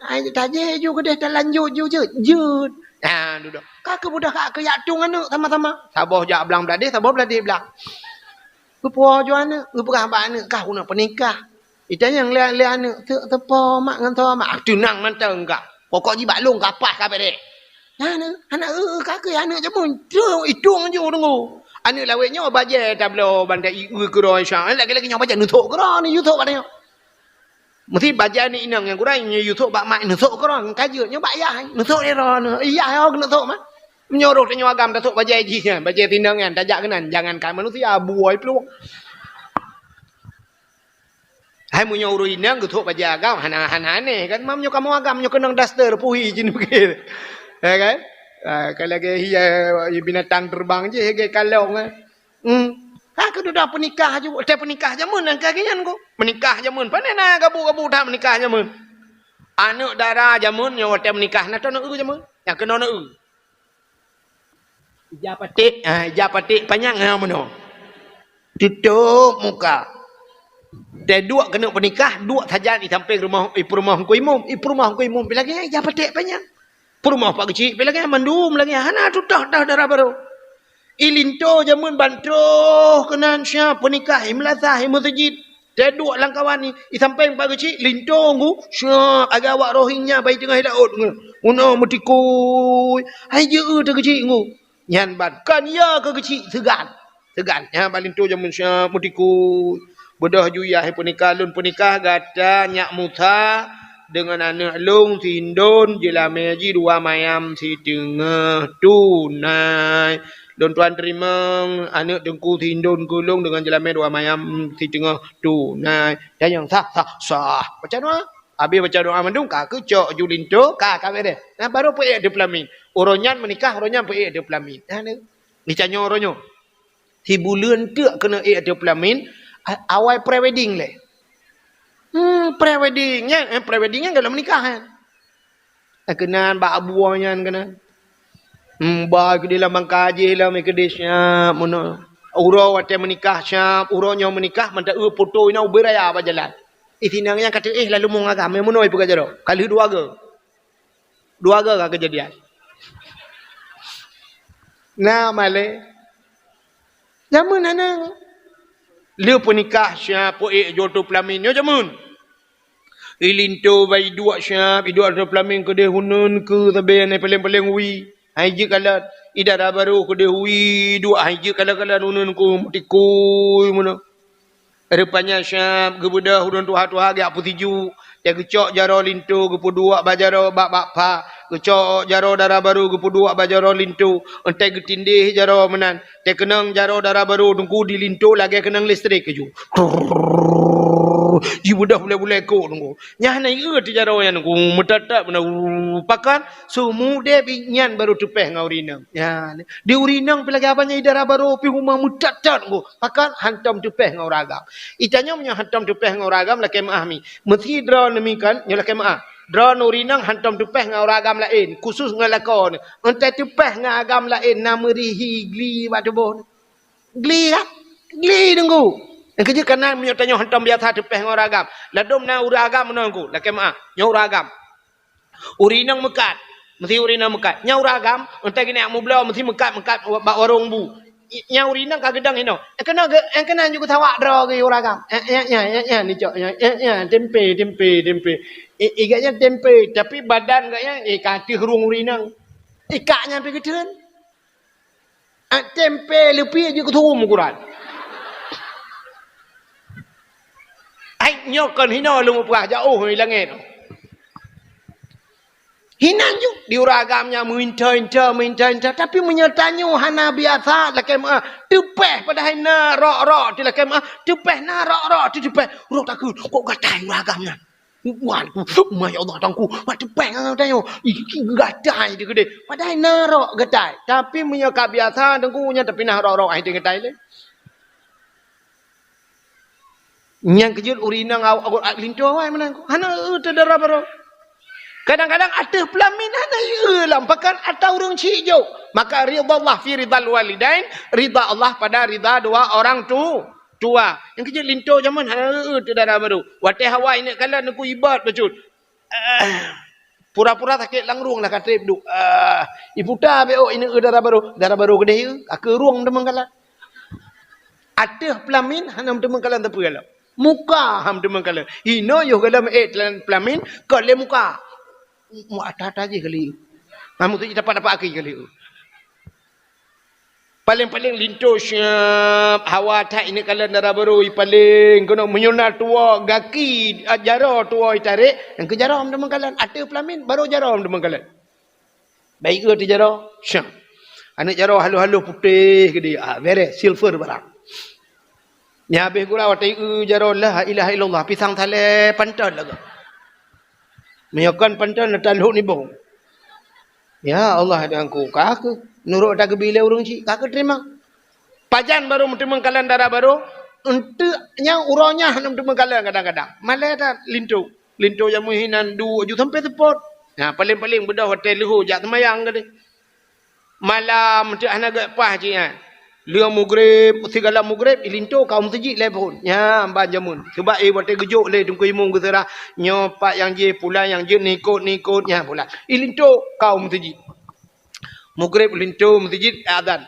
Ai tajé ju keudeh talanjut ju jeuet, jeuet. Ha, dudoe. Ka keuh mudah ka keuyak tueng aneuk sama-sama. Saboh jak blang bladeh, saboh bladeh blang. Geupuwoe ju aneuk, geupeugah bak aneuk, "Kah keuneuk peunikah." Itanyong lé, lé aneuk, "Teuk teupo mak ngon tho mak?" "Ah, teunang mantong kah. Pokok jih bak lôn ka paih ka bèrèh." Nah, nah, aneuk, "Eu, eu, ka keuh aneuk jameun." Tueng, itueng ju deungoe. Aneuk lawét nyoe bajèe tabloe ban ta-, i, eu, keudroe Isya. Lagèe-lagèe nyoe bajèe neusok keudroe, neuyue sok bak tanyoe. Meusti bajèe aneuk inong nyang gurèe, nyoe yue sok bak mak, neusok keudroe, ka jeuet nyoe bak yah, neusok lé droe, yah, oh, keuneuk sok mah. Meunyoe roh tanyoe agam tasok bajèe jih nyan, bajèe tinong nyan, tajak keunan, jangankan manusia, buôi plueng. Hai meunyoe ureueng inong geusok bajèe agam, hana, hana aneh kan? Meunyoe kamoe agam, nyoe keunong daster, puhi jih neupike. Ya kan? Ah, ka lagèe hiya binatang terbang jih, lagèe kalong, eh. Hmm. Ka keuh dudoe peunikah ju, watèe peunikah jameun nyang ka geuh nyan ku. Meunikah jameun, pane na gabu-gabu that meunikah jameun. Aneuk dara jameun nyoe watèe meunikah na toh neu-eu jameun. Nyang keunoe neu-eu. Ija paték, ha, ija paték panyang ha meunoe. Tutôp muka. Watèe duek keuneuk peunikah, duek sajan i sampéng rumoh, i peurumoh Teungku Imum, i peurumoh Teungku Imum pi lagèe nyan ija paték panyang. Peurumoh Pak Geuchik pi lagèe nyan, mandum lagèe nyan, hana tutôh-tôh dara barô. I linto jameun ban troh keunan siap peunikah, i meulasah, i meuseujid. Teuduek lam kawan i, i sampéng Pak Geuchik, linto ngu, siap agak awak roh i nyan bai teungoh i laôt ngu. Meunoe meutikui, hai jeuet teuh Geuchik ngu. Nyan ban, kon ya keu Geuchik seugan. Seugan, nyan ban linto jameun siap meutikui. Beudôh ju yah peunikah, lôn peunikah gata nyak Musa deungon aneuk lôn si Indon, jeulamé jih dua mayam siteungoh tunai. Lôn tuan teurimong aneuk teungku si Indon keu lôn deungon jeulamé dua mayam siteungoh tunai. Tanyong sah, sah, sah. Baca doa. Abéh baca doa mandum, ka keucok ju linto, ka, ka bèrèh. Nah, barô peuék ateueh peulamin. Uroe nyan meunikah, uroe nyan peuék ateueh peulamin. Nah, ni. Geutanyoe uroe nyoe. Sibuleuen teuk keuneuk ék ateueh peulamin, a-, awai pre-wedding lé. Hmm, pre-wedding nyan, eh, pre-wedding nyan gohlom meunikah nyan. Eh, keunan bak abu nyan keunan. Hmm, ba keudeh lam bangka jih lom, eh, keudeh siap meunoe. Uroe watèe meunikah siap, uroe nyoe meunikah, mantong eu foto inoe ubé raya bak jalan. Ih, sinang nyan ka teuéh lalu mong agam, eh, meunoe peugah jaroe. Ka lheueh dua goe. Dua goe ka keujadian. Na malèe. Jameun hana. Lheueh peunikah siap peuék jeuet ateueh peulamin nyoe jameun. I linto bai duek siap, i duek ateueh peulamin keudeh uneun keu sabe nyan paleng-paleng wie. Hai jeuet kalon, i dara barô keudeh wie duek hai jeuet kalon-kalon uneun keu meutikui meunoe. Rupanya siap geubeudôh ureueng tuha-tuha geujak peusijuek, watèe geucok jaroe linto geupeuduek bak jaroe bak, bak pha, geucok jaroe dara barô geupeuduek bak jaroe linto, watèe geutindéh jaroe meunan, watèe keunong jaroe dara barô teungku di linto lagèe keunong listrik keujeuet. Jibeudôh bulèe-bulèe kok teungku. Nyan hana ié teuh jaroe nyan teungku, meutot-tot meunan, pakon? Seumudép nyan barô teupèh ngon ureueng inong. Ya, di ureueng inong pi lagèe abang nyan i dara barô pi huma meutot-tot ngon. Pakon hantom teupèh ngon ureueng agam. Itanyoe meunyoe hantom teupèh ngon ureueng agam lakèe meu'ah mi. Meusi droeneuh mi kan, nyoe lakèe meu'ah. Droeneuh ureueng inong hantom teupèh ngon ureueng agam laén, khusus ngon lakoe neuh. Entah teupèh ngon agam laén na meurihi gli bak tuboh neuh. Gli kan? Gli teungku. Nyang keujeuet kana meunyoe tanyoe hantom biasa teupèh ngon ureueng agam. Ladôm na ureueng agam meunoe teungku, lakèe meu'ah. Nyoe ureueng agam. Ureueng inong meukat. Meusi ureueng inong meukat. Nyan ureueng agam, entah geuneuk mubloe, meusi meukat-meukat bak warong bu. I-, nyan ureueng inong ka geudong inoe. Eh, keunoe geu-, eh, keunoe ju geusawak droe geuh ureueng agam. Eh, eh, eh, eh, eh, nicok, eh, eh, eh, tempe, tempe, tempe. Eh, eh, gobnyan tempe, tapi badan gobnyan, eh, ka ateueh rhueng ureueng inong. Eh, kak nyan pi geutheun. Ah, tempe leupie jeuet keu turom ukuran. Ai, nyoe kon hinoe lôn mupeugah jaoh i langèt. Hinan ju, di ureueng agam nyan meuinta-inta, meuinta-inta. Tapi meunyoe tanyoe hana biasa lakèe meu'ah, teupèh padahai na rok-rok teuh lakèe meu'ah, teupèh na rok-rok teuh teupèh. Ureueng takheun, kok gatai ureueng agam nyan. Wan, ma ya Allah, Teungku, mak teupeng ngon tanyoe. Ih, gatai di keudeh. Padahai na rok gatai. Tapi meunyoe ka biasa, Teungku, nyan tapi na rok-rok ai gatai lé. Nyang keujeuet ureueng inong aw-, aw-, linto awai meunan. Hana eu teu dara barô. Kadang-kadang ateueh peulamin hana eu lam pakan atau ureueng chik jok. Maka ridha Allah fi ridhal walidain, ridha Allah pada ridha dua orang tu, tua. Nyang keujeuet linto jameun hana eu teu dara barô. Watèe hawa ineuk kalon Teungku ibat bacut. Ah, pura-pura sakét lam rueng lah ka trép duek. Ah, iputa bèk ôk ineuk eu dara barô. Dara barô keudeh eu, ka keu rueng teumeung kalon. Ateueh peulamin hana meuteumé kalon sapeue lom. Muka hana meuteumé kalon. Inoe yoh galom ék peulamin, kon lé muka. Mu ata-ata jih kali. Kamu tu dapat-dapat aki kali. Paléng-paléng linto siap hawa that ineuk kalon dara barô i paléng keunoe meunyoe na tuwoe gaki, ah, jaroe tuwoe i tarék, nyang keu jaroe hana meuteumé kalon. Ateueh peulamin barô jaroe hana meuteumé kalon. Baik ke teujaroe? Syah. Aneuk jaroe halôh-halôh putéh keudéh. Ah, bereh, silver barang. Nyan habéh gura watèe eu jaroe la ilaha illallah, pisang salée panton lagèe. Meunyoe kon panton, na talhok nibong. Ya Allah, Tuhanku, ka keuh nurot ata geubi lé ureueng chik, ka keuh teurimong. Pajan barô meuteumé kalon dara barô, eunteuk nyang uroe nyan hana meuteumé kalon kadang-kadang. Malée that linto. Linto nyang meuhinan duek ju sampoe seupôt. Nah, paléng-paléng beudôh watèe leuhô jak seumayang keudéh. Malam, eunteuk hana gèt paih jih nyan. Lheueh mugreb, sigohlom mugreb, ilinto ka u meuseujid lé phôn. Nyan ban jameun. Sabab, eh, watèe geujok lé Teungku Imum geuseurah, nyoe pat nyang jih, pulan nyang jeuet, nikot-nikot, nyan pulan. Ilinto ka u meuseujid. Mugreb linto meuseujid, azan.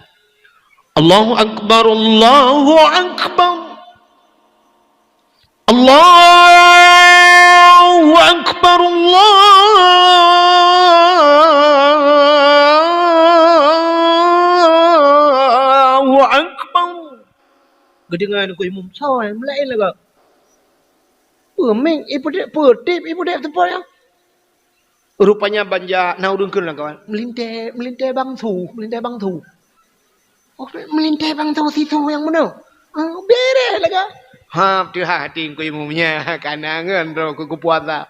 Allahu Akbar, Allahu Akbar. Allahu Akbar, Allahu Akbar. Geudeungoe Teungku Imum, soe meulaén lagak. Peumeng, ipeudép, peutép, ipeudép teupôt nyan. Rupanya ban jak na ureueng kheun lam kawan. Meulintèe, meulintèe bang su, meulintèe bang su. Oh, meulintèe bang su si su nyang meunoe. Ah, bereh lagak. Ha, teuhah até Teungku Imum nyan, kana ngon droe keu geupuasa.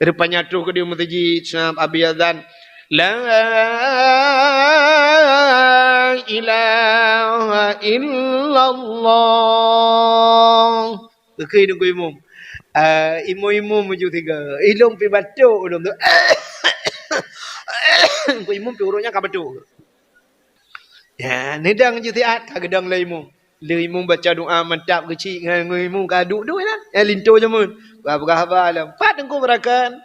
Rupanya troh keudéh meuseujid, seunab abéh azan. La ilaha illallah. Geukheun Teungku Imum. Ah, imum-imum meujeuet sigoe. Ilôn pih batuk ulôn tu. Teungku Imum pih uroe nyan ka batuk. Ya, neudong jih siat ka geudong lé imum. Lé imum baca doa mantap geuchik ngon, ngon imum ka duek-duek lah. Ya, linto jameun. Peugah-peugah haba lom. Pat Teungku beurakan.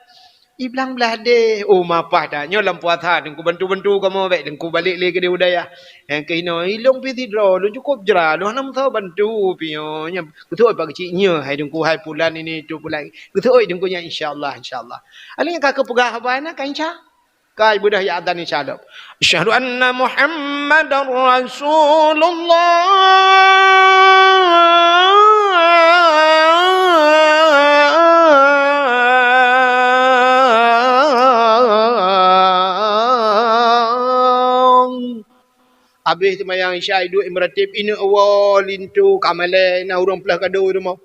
Iblang blah deh. Oh, mapah dah. Nyoe lam puasa Teungku bantu-bantu kamoe bèk Teungku balek lé keudéh u dayah. Nyang keuh inoe, ilôn pih sidroe, lôn cukôp jra, lôn hana meusoe bantu pih nyoe. Nyan, geuteuôt bak geuchik nyoe, hai Teungku, hai pulan ini, itu pulan. Geuteuôt Teungku nyan, insya Allah, insya Allah. Alèh nyang ka keupeugah haba na, ka insya. Ka ibeudôh ya azan insya Allah. Asyhadu anna Muhammadar Rasulullah. Abéh seumayang Isya, iduek imeuratéb, ineuk woe linto ka malèe, na ureueng plah kado i rumoh.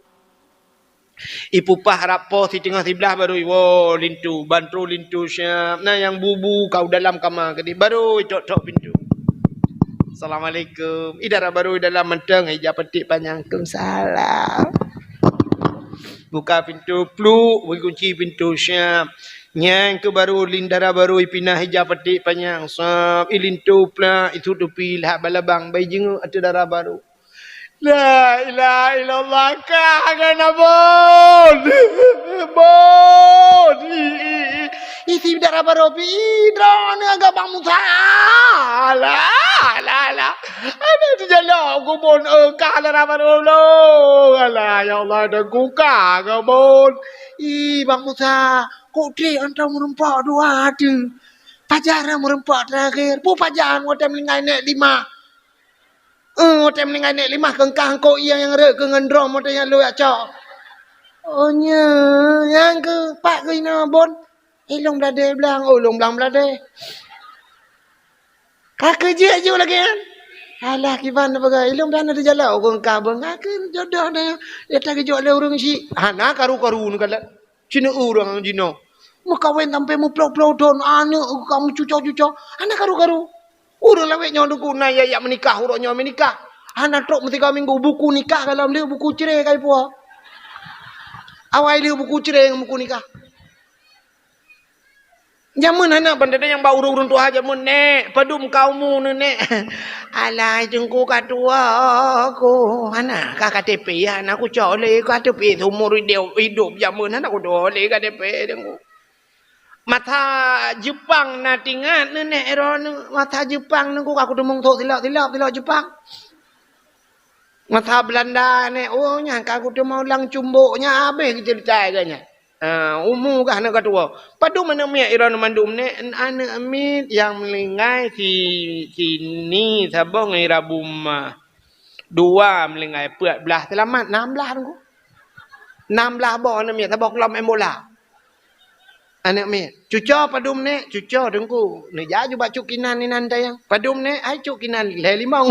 Ipupah rab po siteungoh siblaih barô iwoe linto, ban troh linto siap. Na nyang bu-bu ka u dalam kama keudéh, barô itok-tok pintoe. "Assalamualaikum." I dara barô i dalam mantong, ija paték panyang. "Waalaikumsalam." Buka pintoe, pluk, bri kunci pintoe siap. Nyang keu barô, lin dara barô ipinah ija paték panyang, sab, ilinto plak, isut tupi, lhak balabang, bai jinguk ateueh dara barô. La ilaha illallah, ka hana bon. Bon. I, i, i. Isi dara barô pi, i, droeneuh agak Bang Musa. Alah, alah, alah. Aduh, teujalok ku bon, eh, ka dara barô lo. Alah, ya Allah, dah ku ka ke bon. Ih, Bang Musa, kok trép atra meureumpok dua tu? Pajan meureumpok terakhir. Peue pajan watèe meuninggai nèk limah? Eh, watèe meuninggai nèk limah keu engkah eungkôt ié nyang rhot keu ngon drom watèe nyan lôn jak cok. Oh, nyo, nyang keu pat keu inoe bon. Ilôn bladé blang, oh, ilôn blang bladé. Ka keu jeuet ju lagèe nyan. Alah, kiban na peugah, ilôn blang na teujalok keu engkah bon. Ka keu jodoh na, ya ta geujok lé ureueng chik. Hana karu-karu neukalon. Cina ureuëng jinoe. Meukawen sampai meuplôh-plôh thon, aneuk ka meucuco-cuco, hana karu-karu. Ureuëng lawét nyoe Teungku na ya, ya meunikah, uroe nyoe meunikah. Hana trok meusigoe minggu, buku nikah ka lom lheueh, buku cerai ka ipuwoe. Awai lheueh buku cerai ngon buku nikah. Jameun hana ban teudeungoe bak ureuëng-ureuëng tuha jameun, "Nek, padum ka umu neuh, Nek?" "Alah, Teungku, ka tuwoe ku." "Hana ka K T P, hana kucok lé K T P seumur idop, idop jameun, hana kucok lé K T P, Teungku." Masa Jepang na tingat neuh, Nek, droeneuh. Masa Jepang neuh ku ka kuteumong sôk silap-silap, silap Jepang. Masa Belanda, Nek, oh, nyan ka kuteumong lam cumbok, nyan habéh geuceurita lagée nyan. Ah, umu gah na ka tuwoe. Padum aneuk miet droeneuh mandum, Nek? Aneuk miet nyang meuninggai si, si Ni saboh ngon Ira Buma. Dua meuninggai, peuet blaih seulamat, nam blaih Teungku. Nam blaih boh aneuk miet, saboh klub main bola. Aneuk miet, "Cuco padum, Nek?" "Cuco, Teungku." Neujak ju bak cut kinan inan tayang. "Padum, Nek?" "Hai cut kinan, lhée limong."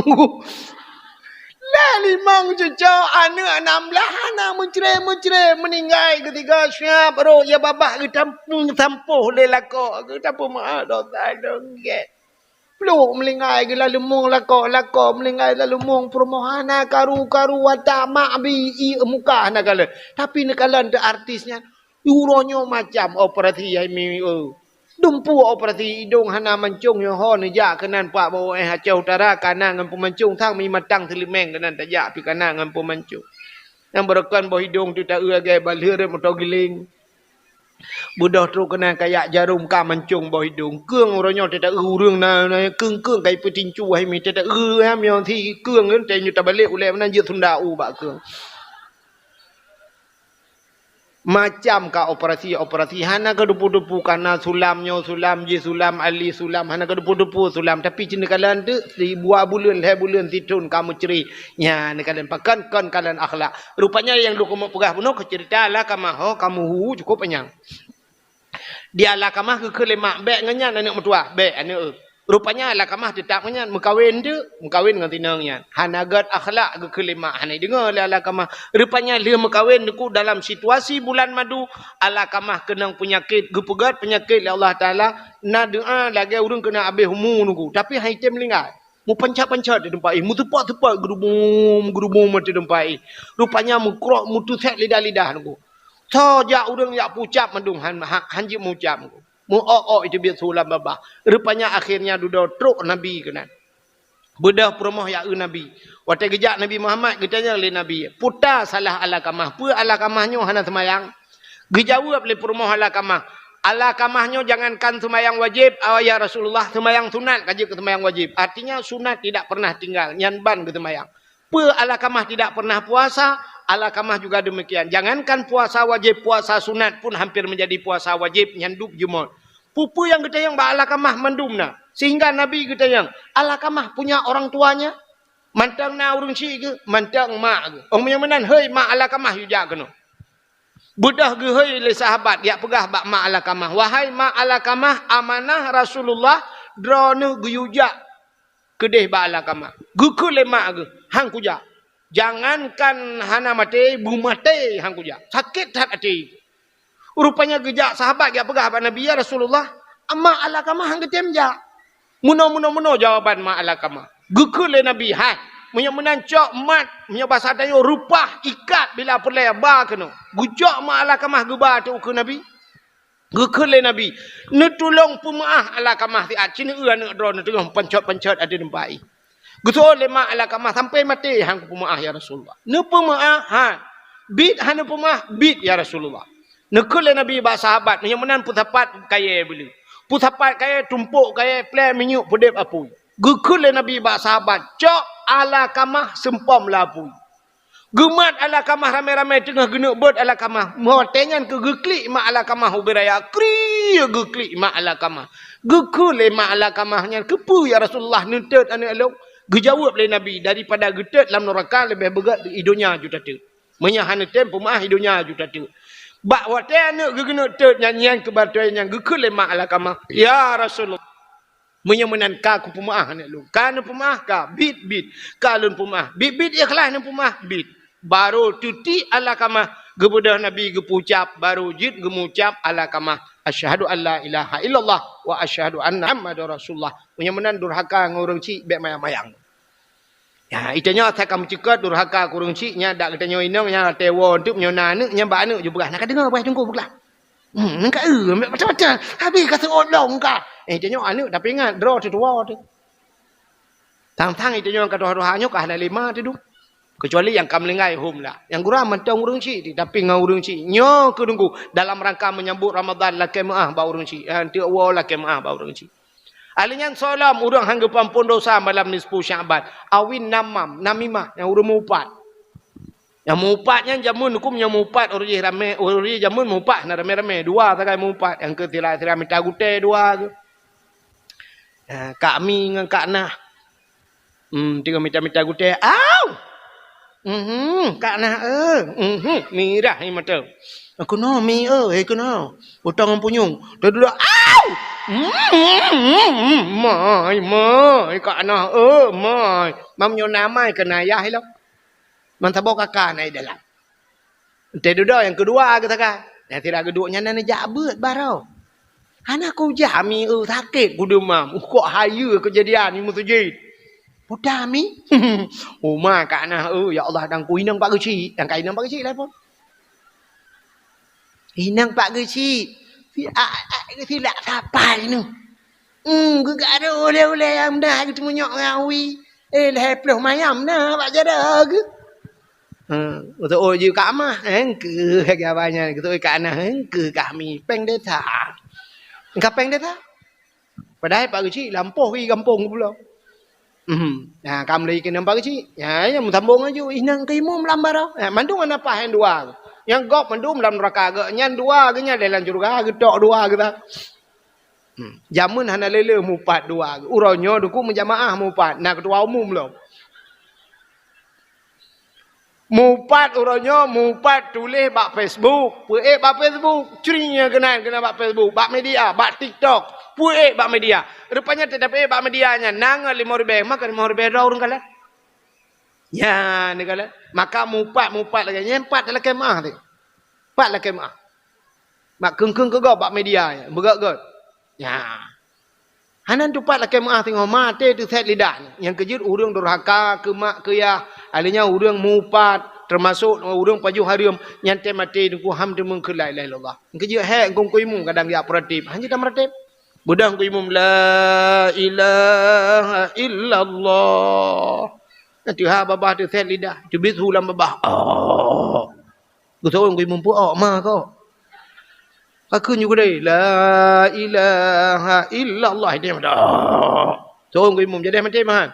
Lhée limong cuco, aneuk nam blaih hana meucre-meucre, meuninggai geusigoe siab rot, ya babah geutampung sampoh lé lakoe, geutapeumeu'ah dosa dong gét. Plôk meuninggai geulaleumoe lakoe, lakoe meuninggai laleumoe peurumoh, hana karu-karu, watak mak bi ié muka hana kalon. Tapi neukalon teuh artis nyan, uroe nyoe macam operasi hai mi, eu. Dumpeue operasi idong hana mancong, nyoe ho neujak keunan pak bak U S Aceh Utara, kana ngon peumancong, sang mi matang seuleumeng keunan tajak pi kana ngon peumancong. Nyang beureukan boh idong teuh taeu lagée balheueh rot moto giléng. Beudôh trok keunan kayak jarom ka mancong boh idong. Keueng uroe nyoe teuta ureuëng na, na keueng-keueng ka ipeutincu hai mi teuta ureuëng ham nyoe si keueng ngon teuh nyoe tabalek ulée meunan jeuet sunda u bak keueng. Macam ka operasi-operasi, hana ka dupu-dupu, kana sulam nyoe sulam, jih sulam, ali sulam, hana ka dupu-dupu sulam. Tapi cit neukalon teuh, sibuah buleuen, lhée buleuen, sithon ka meucre. Nyan neukalon pakon kon kalon akhlak. Rupanya nyang lôn keumeung peugah bunoe keu ceurita Alkamah ho ka meuhu cukôp panyang. Di Alkamah geukheun lé mak, "Bék ngon nyan aneuk meutuwah, bék aneuk eu." Rupanya Alkamah teutap ngon nyan, meukawen teuk, meukawen ngon tinong nyan. Hana gét akhlak geukheun lé mak, hana ideungoe lé Alkamah. Rupanya lheueh meukawen Teungku dalam situasi bulan madu, Alkamah keunong peunyakét, geupeugét peunyakét lé Allah Taala, na doá lagée ureuëng keuneuk habéh umu Teungku, tapi han item meuninggai. Meupancet-pancet di teumpat jih, meuteupot-teupot, geurubum-geurubum di teumpat jih. Rupanya meukrok, meuteusét lidah-lidah Teungku. Soe jak ureuëng jak peucab mandum han, han, han jeuet meucab Teungku. Meu-ok-ok iteubiet su lam babah. Rupanya akhirnya dudoe trok Nabi keunan. Beudôh peurumoh jak eu Nabi. Watée geujak Nabi Muhammad, geutanyong lé Nabi, "Peue salah Alkamah? Peue Alkamah nyoe hana seumayang?" Geujaweueb lé peurumoh Alkamah, "Alkamah nyoe jangankan seumayang wajéb, ya Rasulullah, seumayang sunat ka jeuet keu seumayang wajéb." Artinya sunat tidak pernah tinggal, nyan ban geuseumayang. Peue Alkamah tidak pernah puasa, Alkamah juga demikian. Jangankan puasa wajéb, puasa sunat pun hampir menjadi puasa wajéb, nyan dub jeumot. Peue-peue nyang geutanyong bak Alkamah mandum na. Sehingga Nabi geutanyong, "Alkamah punya orang tuanya?" Mantong na ureuëng syiek geuh, mantong mak geuh. Oh, meunyoe meunan, hei mak Alkamah, yue jak keunoe. Beudôh geuhôi lé sahabat, jak peugah bak mak Alkamah, "Wahai mak Alkamah, amanah Rasulullah, droeneuh geuyue jak keudeh bak Alkamah." Geukheun lé mak geuh, "Han kujak. Jangankan hana maté, beumaté han kujak." Sakét that até. Rupanya geujak sahabat jak peugah bak Nabi, "Ya Rasulullah, mak Alkamah han geutem jak. Meunoe, meunoe, meunoe jawaban mak Alkamah." Geukheun lé Nabi, "Hai, meunyoe meunan cok mat, meunyoe basa tanyoe reupah, ikat bila peureulée ba keunoe." Geucok mak Alkamah geuba ateueh ukeue Nabi. Geukheun lé Nabi, "Neutulông peumeu'ah Alkamah siat, ci neu-eu aneuk droeneuh teungoh pancot-pancot ateueh teumpat jih." Geuseuôt lé mak Alkamah, "Sampai maté han kupeumeu'ah, ya Rasulullah." "Neupeumeu'ah?" "Han." "Biet han neupeumeu'ah?" "Biet, ya Rasulullah." Neukheun lé Nabi bak sahabat, "Meunyoe meunan peusapat kayée beuleu. Peusapat kayée, tumpôk kayée, plée minyeuk, peudeb apui." Geukheun lé Nabi bak sahabat, "Cok Alkamah seumpom lam apui." Geumat Alkamah ramé-ramé teungoh geuneuk beuet Alkamah. Watée nyan keuh geuklik mak Alkamah ubé raya. Kriek geuklik mak Alkamah. Geukheun lé mak Alkamah nyan, "Keupeue ya Rasulullah neutot aneuk lôn?" Geujaweueb lé Nabi, "Daripada geutot lam nuraka leubeh beugét i donya ju tatot. Meunyoe hana tem peumeu'ah i donya ju tatot." Bak watée aneuk geuh geuneuk tot nyan, nyan keuh batée nyan geukheun lé mak Alkamah, "Ya Rasulullah, meunyoe meunan ka kupeumeu'ah aneuk lôn." "Ka neupeumeu'ah?" "Ka." "Biet, biet." "Ka lôn peumeu'ah?" "Biet, biet, ikhlaih neupeumeu'ah." "Biet." Barô teutiek Alkamah Geubeudôh Nabi geupeucab, baru jeuet geumucab alakamah, "Asyhadu an la ilaha illallah wa asyhadu anna Muhammadar Rasulullah." Meunyoe meunan durhaka ngon ureuëng chik, bék mayang-mayang. Ya, itanyoe asai ka meucukot durhaka keu ureuëng chik, nyan dak geutanyoe inong, nyan watée woe teuk meunyoe na aneuëk, nyan bak aneuëk ju peugah, "Na ka deungoe, bah Teungku peugah? Hmm, nang ka eu, macam-macam. Habéh ka seuôt lom ka." Eh, itanyoe aneuëk tapi ingat, droe teuh tuwoe teuh. Tang-tang itanyoe ka tuha-tuha nyoe ka hana lé ma teudong. Keucuali nyang ka meuninggai hom lah. Nyang gura mantong ureuëng chik, tapi ngon ureuëng chik. Nyoe keuh Teungku, dalam rangka menyambut Ramadan lakée meuáh bak ureuëng chik. Eh, teuk woe lakée meuáh bak ureuëng chik. Ahli nyan soe lom ureuëng han geupeuampon dosa malam nisfu Sya'ban. Awin namam, namimah, nyang ureuëng meuupat. Nyang meuupat nyan jameun huköm nyang meuupat ureuëng jih ramé, ureuëng jih jameun meuupat hana ramé-ramé. Dua sagai meuupat, nyang keu sira-sira mita gutée dua geuh. Ha, Kak Mi ngon Kak Nah. Hmm, teungoh mita-mita gutée. Au! Mhm, Kak Nah, eh. Mhm, mirah hai mata. Keunoe Mi, eh, keunoe. Utang ngon punyueng. Teuduek, au! Mhm, mai, mai, Kak Nah, eh, mai. Mam nyoe na mai keu na yah ilong. Man saboh kaka na i dalam. Teuduek nyang keudua geuh sagai. Nyang sira geuduek nyan na neujak beuet baroe. Hana kujak Mi, eu, sakét kudeumam. Kok hayeue keujadian i meuseujid. Peue Mi? Uma Kak Nah, eu, ya Allah, dan ku inong Pak Geuchik. Dan ka inong Pak Geuchik lah pon. Inong Pak Geuchik. Si, a, a, silak sapai nyoe. Hmm, geugaro ulée-ulée nyang meudah geuteumanyok ngon awi. Eh, lhée ploh mayam na bak jaroe geuh. Hmm, geuseuôt jih Kak Mah, eh, eungkeu lagée awaknyan, geuseuôt Kak Nah, eh, eungkeu Kak Mi, péng desa. Ka péng desa. Padahai Pak Geuchik lampôh i gampông geupulo. Mhm. Nah, ka meulai keunan Pak Geuchik. Ya, ya, meusambông laju, inong keu imum lam baroe. Ya, mandum hana paih nyang dua. Nyang gob mandum lam neuraka, geuh nyan dua geuh nyan lé lam syeuruga, geutok dua geuh ta. Hmm. Jameun hana lé-lé meuupat dua. Uroe nyoe Teungku meujamaah meuupat, na keutua umum lom. Meuupat uroe nyoe, meuupat tuléh bak Facebook, peuék bak Facebook, cri nyang keunan, keunan bak Facebook, bak media, bak TikTok, peuék bak media. Rupanya teutab ék bak media nyan, na ngon limong ribée, maka limong ribée droe ureuëng kalon. Ya, neukalon. Maka meuupat, meuupat lagée nyan, pat lakée meuáh teuh. Pat lakée meuáh. Bak kheun-kheun keu gob bak media nyan, beugét-gét. Ya. Hana teupat lakée meuáh teungoh maté teusét lidah nyan. Nyang keujeuet ureuëng durhaka keu mak keu yah, ahli nyan ureuëng meuupat, teumasok ureuëng pajoh hareuem, nyan tém maté Teungku han teumeung kheun la ilaha illallah. Nyang keujeuet hék kungkui mu kadang jak peuratib, han jeuet tameuratib. Beudôh kungkui mu la ilaha illallah. Nyan teuha babah teusét lidah, teubiet su lam babah. Oh. Geuseuôt keu imum peuok ma kok. Ka kheun ju keudeh, "La ilaha illallah." Itu yang dah. Seuôt keu imum jadi maté mahan.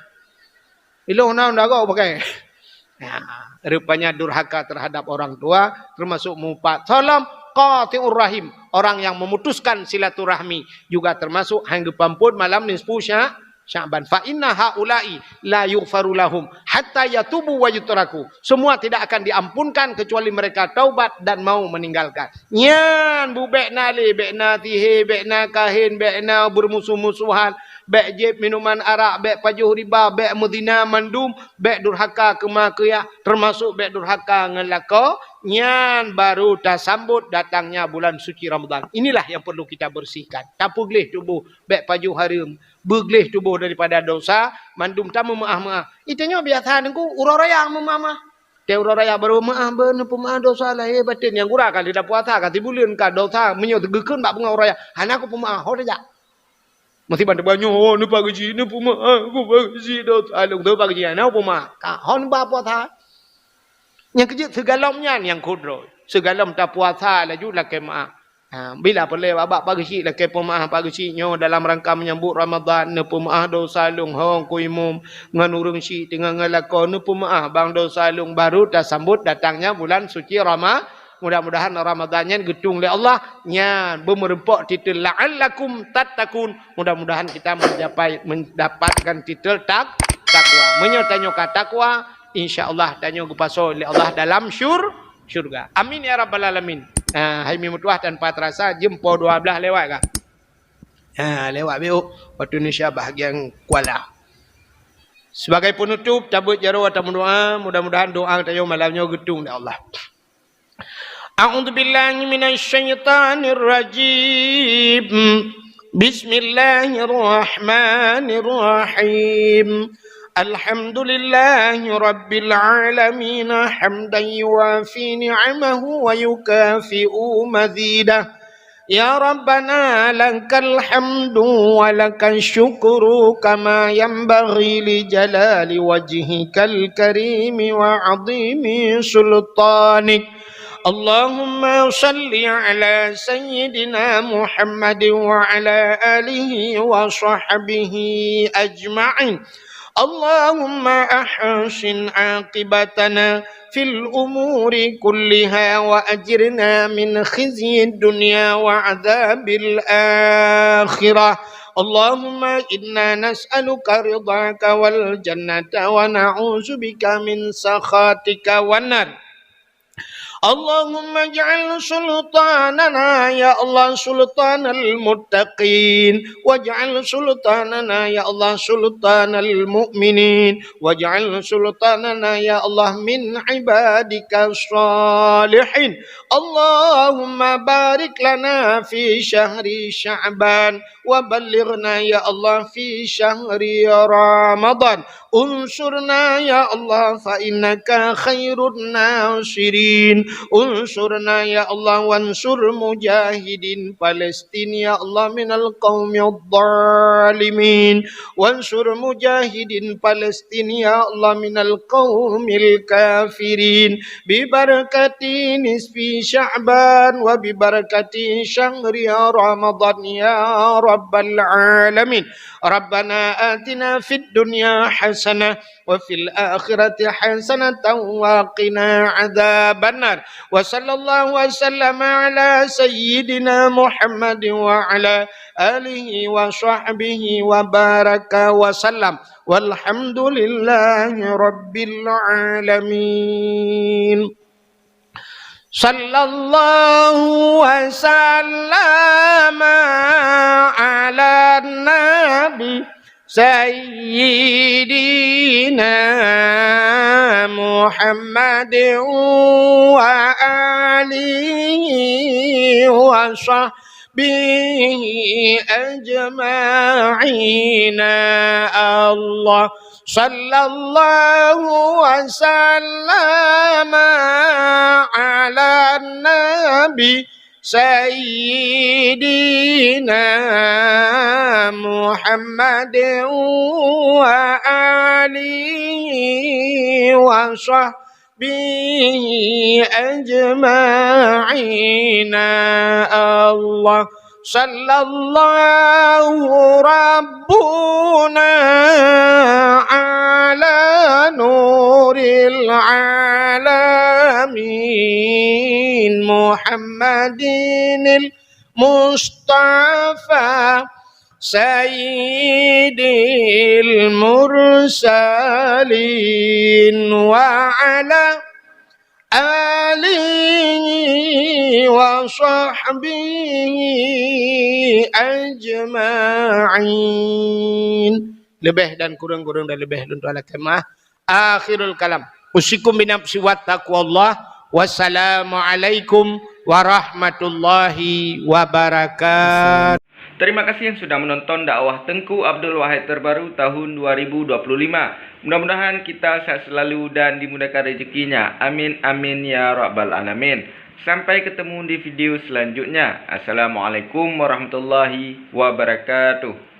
Ilong na dah kok pakai. Ya, rupanya durhaka terhadap orang tua termasuk meuupat. Salam qati'ur rahim, orang yang memutuskan silaturahmi juga termasuk han geupeuampon malam nisfu sya-, Sya'ban. "Fa inna haula'i la yughfaru lahum hatta yatubu wa yutraku." Semua tidak akan diampunkan kecuali mereka taubat dan mau meninggalkan. Nyan bu bék na lé, bék na sihé, bék na kahén, bék na beurmusuh-musuhan, bék jieb minuman arak, bék pajoh riba, bék meuzina mandum, bék durhaka keu ma keu yah, termasuk bék durhaka ngon lakoe, nyan baru tasambot datangnya bulan suci Ramadan. Inilah yang perlu kita bersihkan. Tapeugleh tuboh, bék pajoh hareuem, beugleh tuboh daripada dosa, mandum tameumeuáh-meuáh. Itanyoe biasa Teungku, uroe raya meumeuáh-meuáh. Teuh uroe raya baru meuáh, beu neupeumaáh dosa lahé batén nyang gura ka lheueh tapuasa, ka sibuleuen ka dosa, meunyoe geukheun bak beungoh uroe raya, hana kupeumeuáh, ho tajak. Meusiban teubanyoe, oh, neupageuji, neupeumaáh, kupageuji dosa lôn, teupageuji, hana kupeumeuáh. Ka, ho neuba puasa. Nyang keujeuet seugalom nyan nyang kudroe. Seugalom tapuasa laju lakée meuáh. Ha, bila peureulée bak Pak Geuchik lakée peumeuáh Pak Geuchik nyoe dalam rangka menyambut Ramadan, neupeumeuáh dosa lôn hong ku imum ngon ureuëng chik teungoh ngon lakoe neupeumeuáh bang dosa lôn baru tasambot datangnya bulan suci Rama-, mudah-mudahan Ramadan nyan geutung lé Allah nyan beumeureumpok titel la'allakum tattaqun. Mudah-mudahan kita mencapai, mendapatkan titel tak-, takwa. Meunyoe tanyoe ka takwa, insya Allah tanyoe geupasoe lé Allah dalam syur-, syurga. Amin ya rabbal alamin. Ah, hai mi meutuah tanpa terasa jeuem poh dua belas lewat ka. Ah, lewat biôk waktu Indonesia bahagian Kuala. Sebagai penutup, tabeuet jaroe atawa meudoa, mudah-mudahan doa tanyoe malam nyoe geutung lé Allah. أعوذ بالله من الشيطان الرجيم. بسم الله الرحمن الرحيم. الحمد لله رب العالمين، حمدا يوافي نعمه ويكافئ مزيده. يا ربنا لك الحمد ولك الشكر، كما ينبغي لجلال وجهك الكريم وعظيم سلطانك. اللهم صل على سيدنا محمد وعلى آله وصحبه أجمعين. اللهم أحسن عاقبتنا في الأمور كلها وأجرنا من خزي الدنيا وعذاب الآخرة. اللهم إنا نسألك رضاك والجنة ونعوذ بك من سخطك والنار. اللهم اجعل سلطاننا يا الله سلطان المتقين، واجعل سلطاننا يا الله سلطان المؤمنين، واجعل سلطاننا يا الله من عبادك الصالحين. اللهم بارك لنا في شهر شعبان، وبلغنا يا الله في شهر رمضان. انصرنا يا الله فإنك خير الناصرين. انصرنا يا الله وانصر مجاهدين فلسطين يا الله من القوم الظالمين. وانصر مجاهدين فلسطين يا الله من القوم الكافرين. ببركة نصف شعبان وببركة شهر رمضان يا رب العالمين. ربنا آتنا في الدنيا حسنة وفي الآخرة حسنة وقنا عذاب النار. وصلى الله وسلم على سيدنا محمد وعلى آله وصحبه وبارك وسلم. والحمد لله رب العالمين. صلى الله وسلم على النبي سيدنا محمد وآله وصحبه أجمعين. الله صلى الله وسلم على النبي سيدنا محمد وآله وصحبه أجمعين. الله صلى الله ربنا على نور العالمين محمد المصطفى سيد المرسلين وعلى آله وصحبه أجمعين. Leubeh dan kureueng-kureueng dan leubeh lôn tuan lakée meuah. Akhirul kalam. Usikum binafsi wa taqwallah. Wassalamualaikum warahmatullahi wabarakatuh. Terima kasih yang sudah menonton dakwah Tengku Abdul Wahid terbaru tahun dua ribu dua puluh lima. Mudah-mudahan kita sehat selalu dan dimudahkan rezekinya. Amin, amin, ya rabbal alamin. Sampai ketemu di video selanjutnya. Assalamualaikum warahmatullahi wabarakatuh.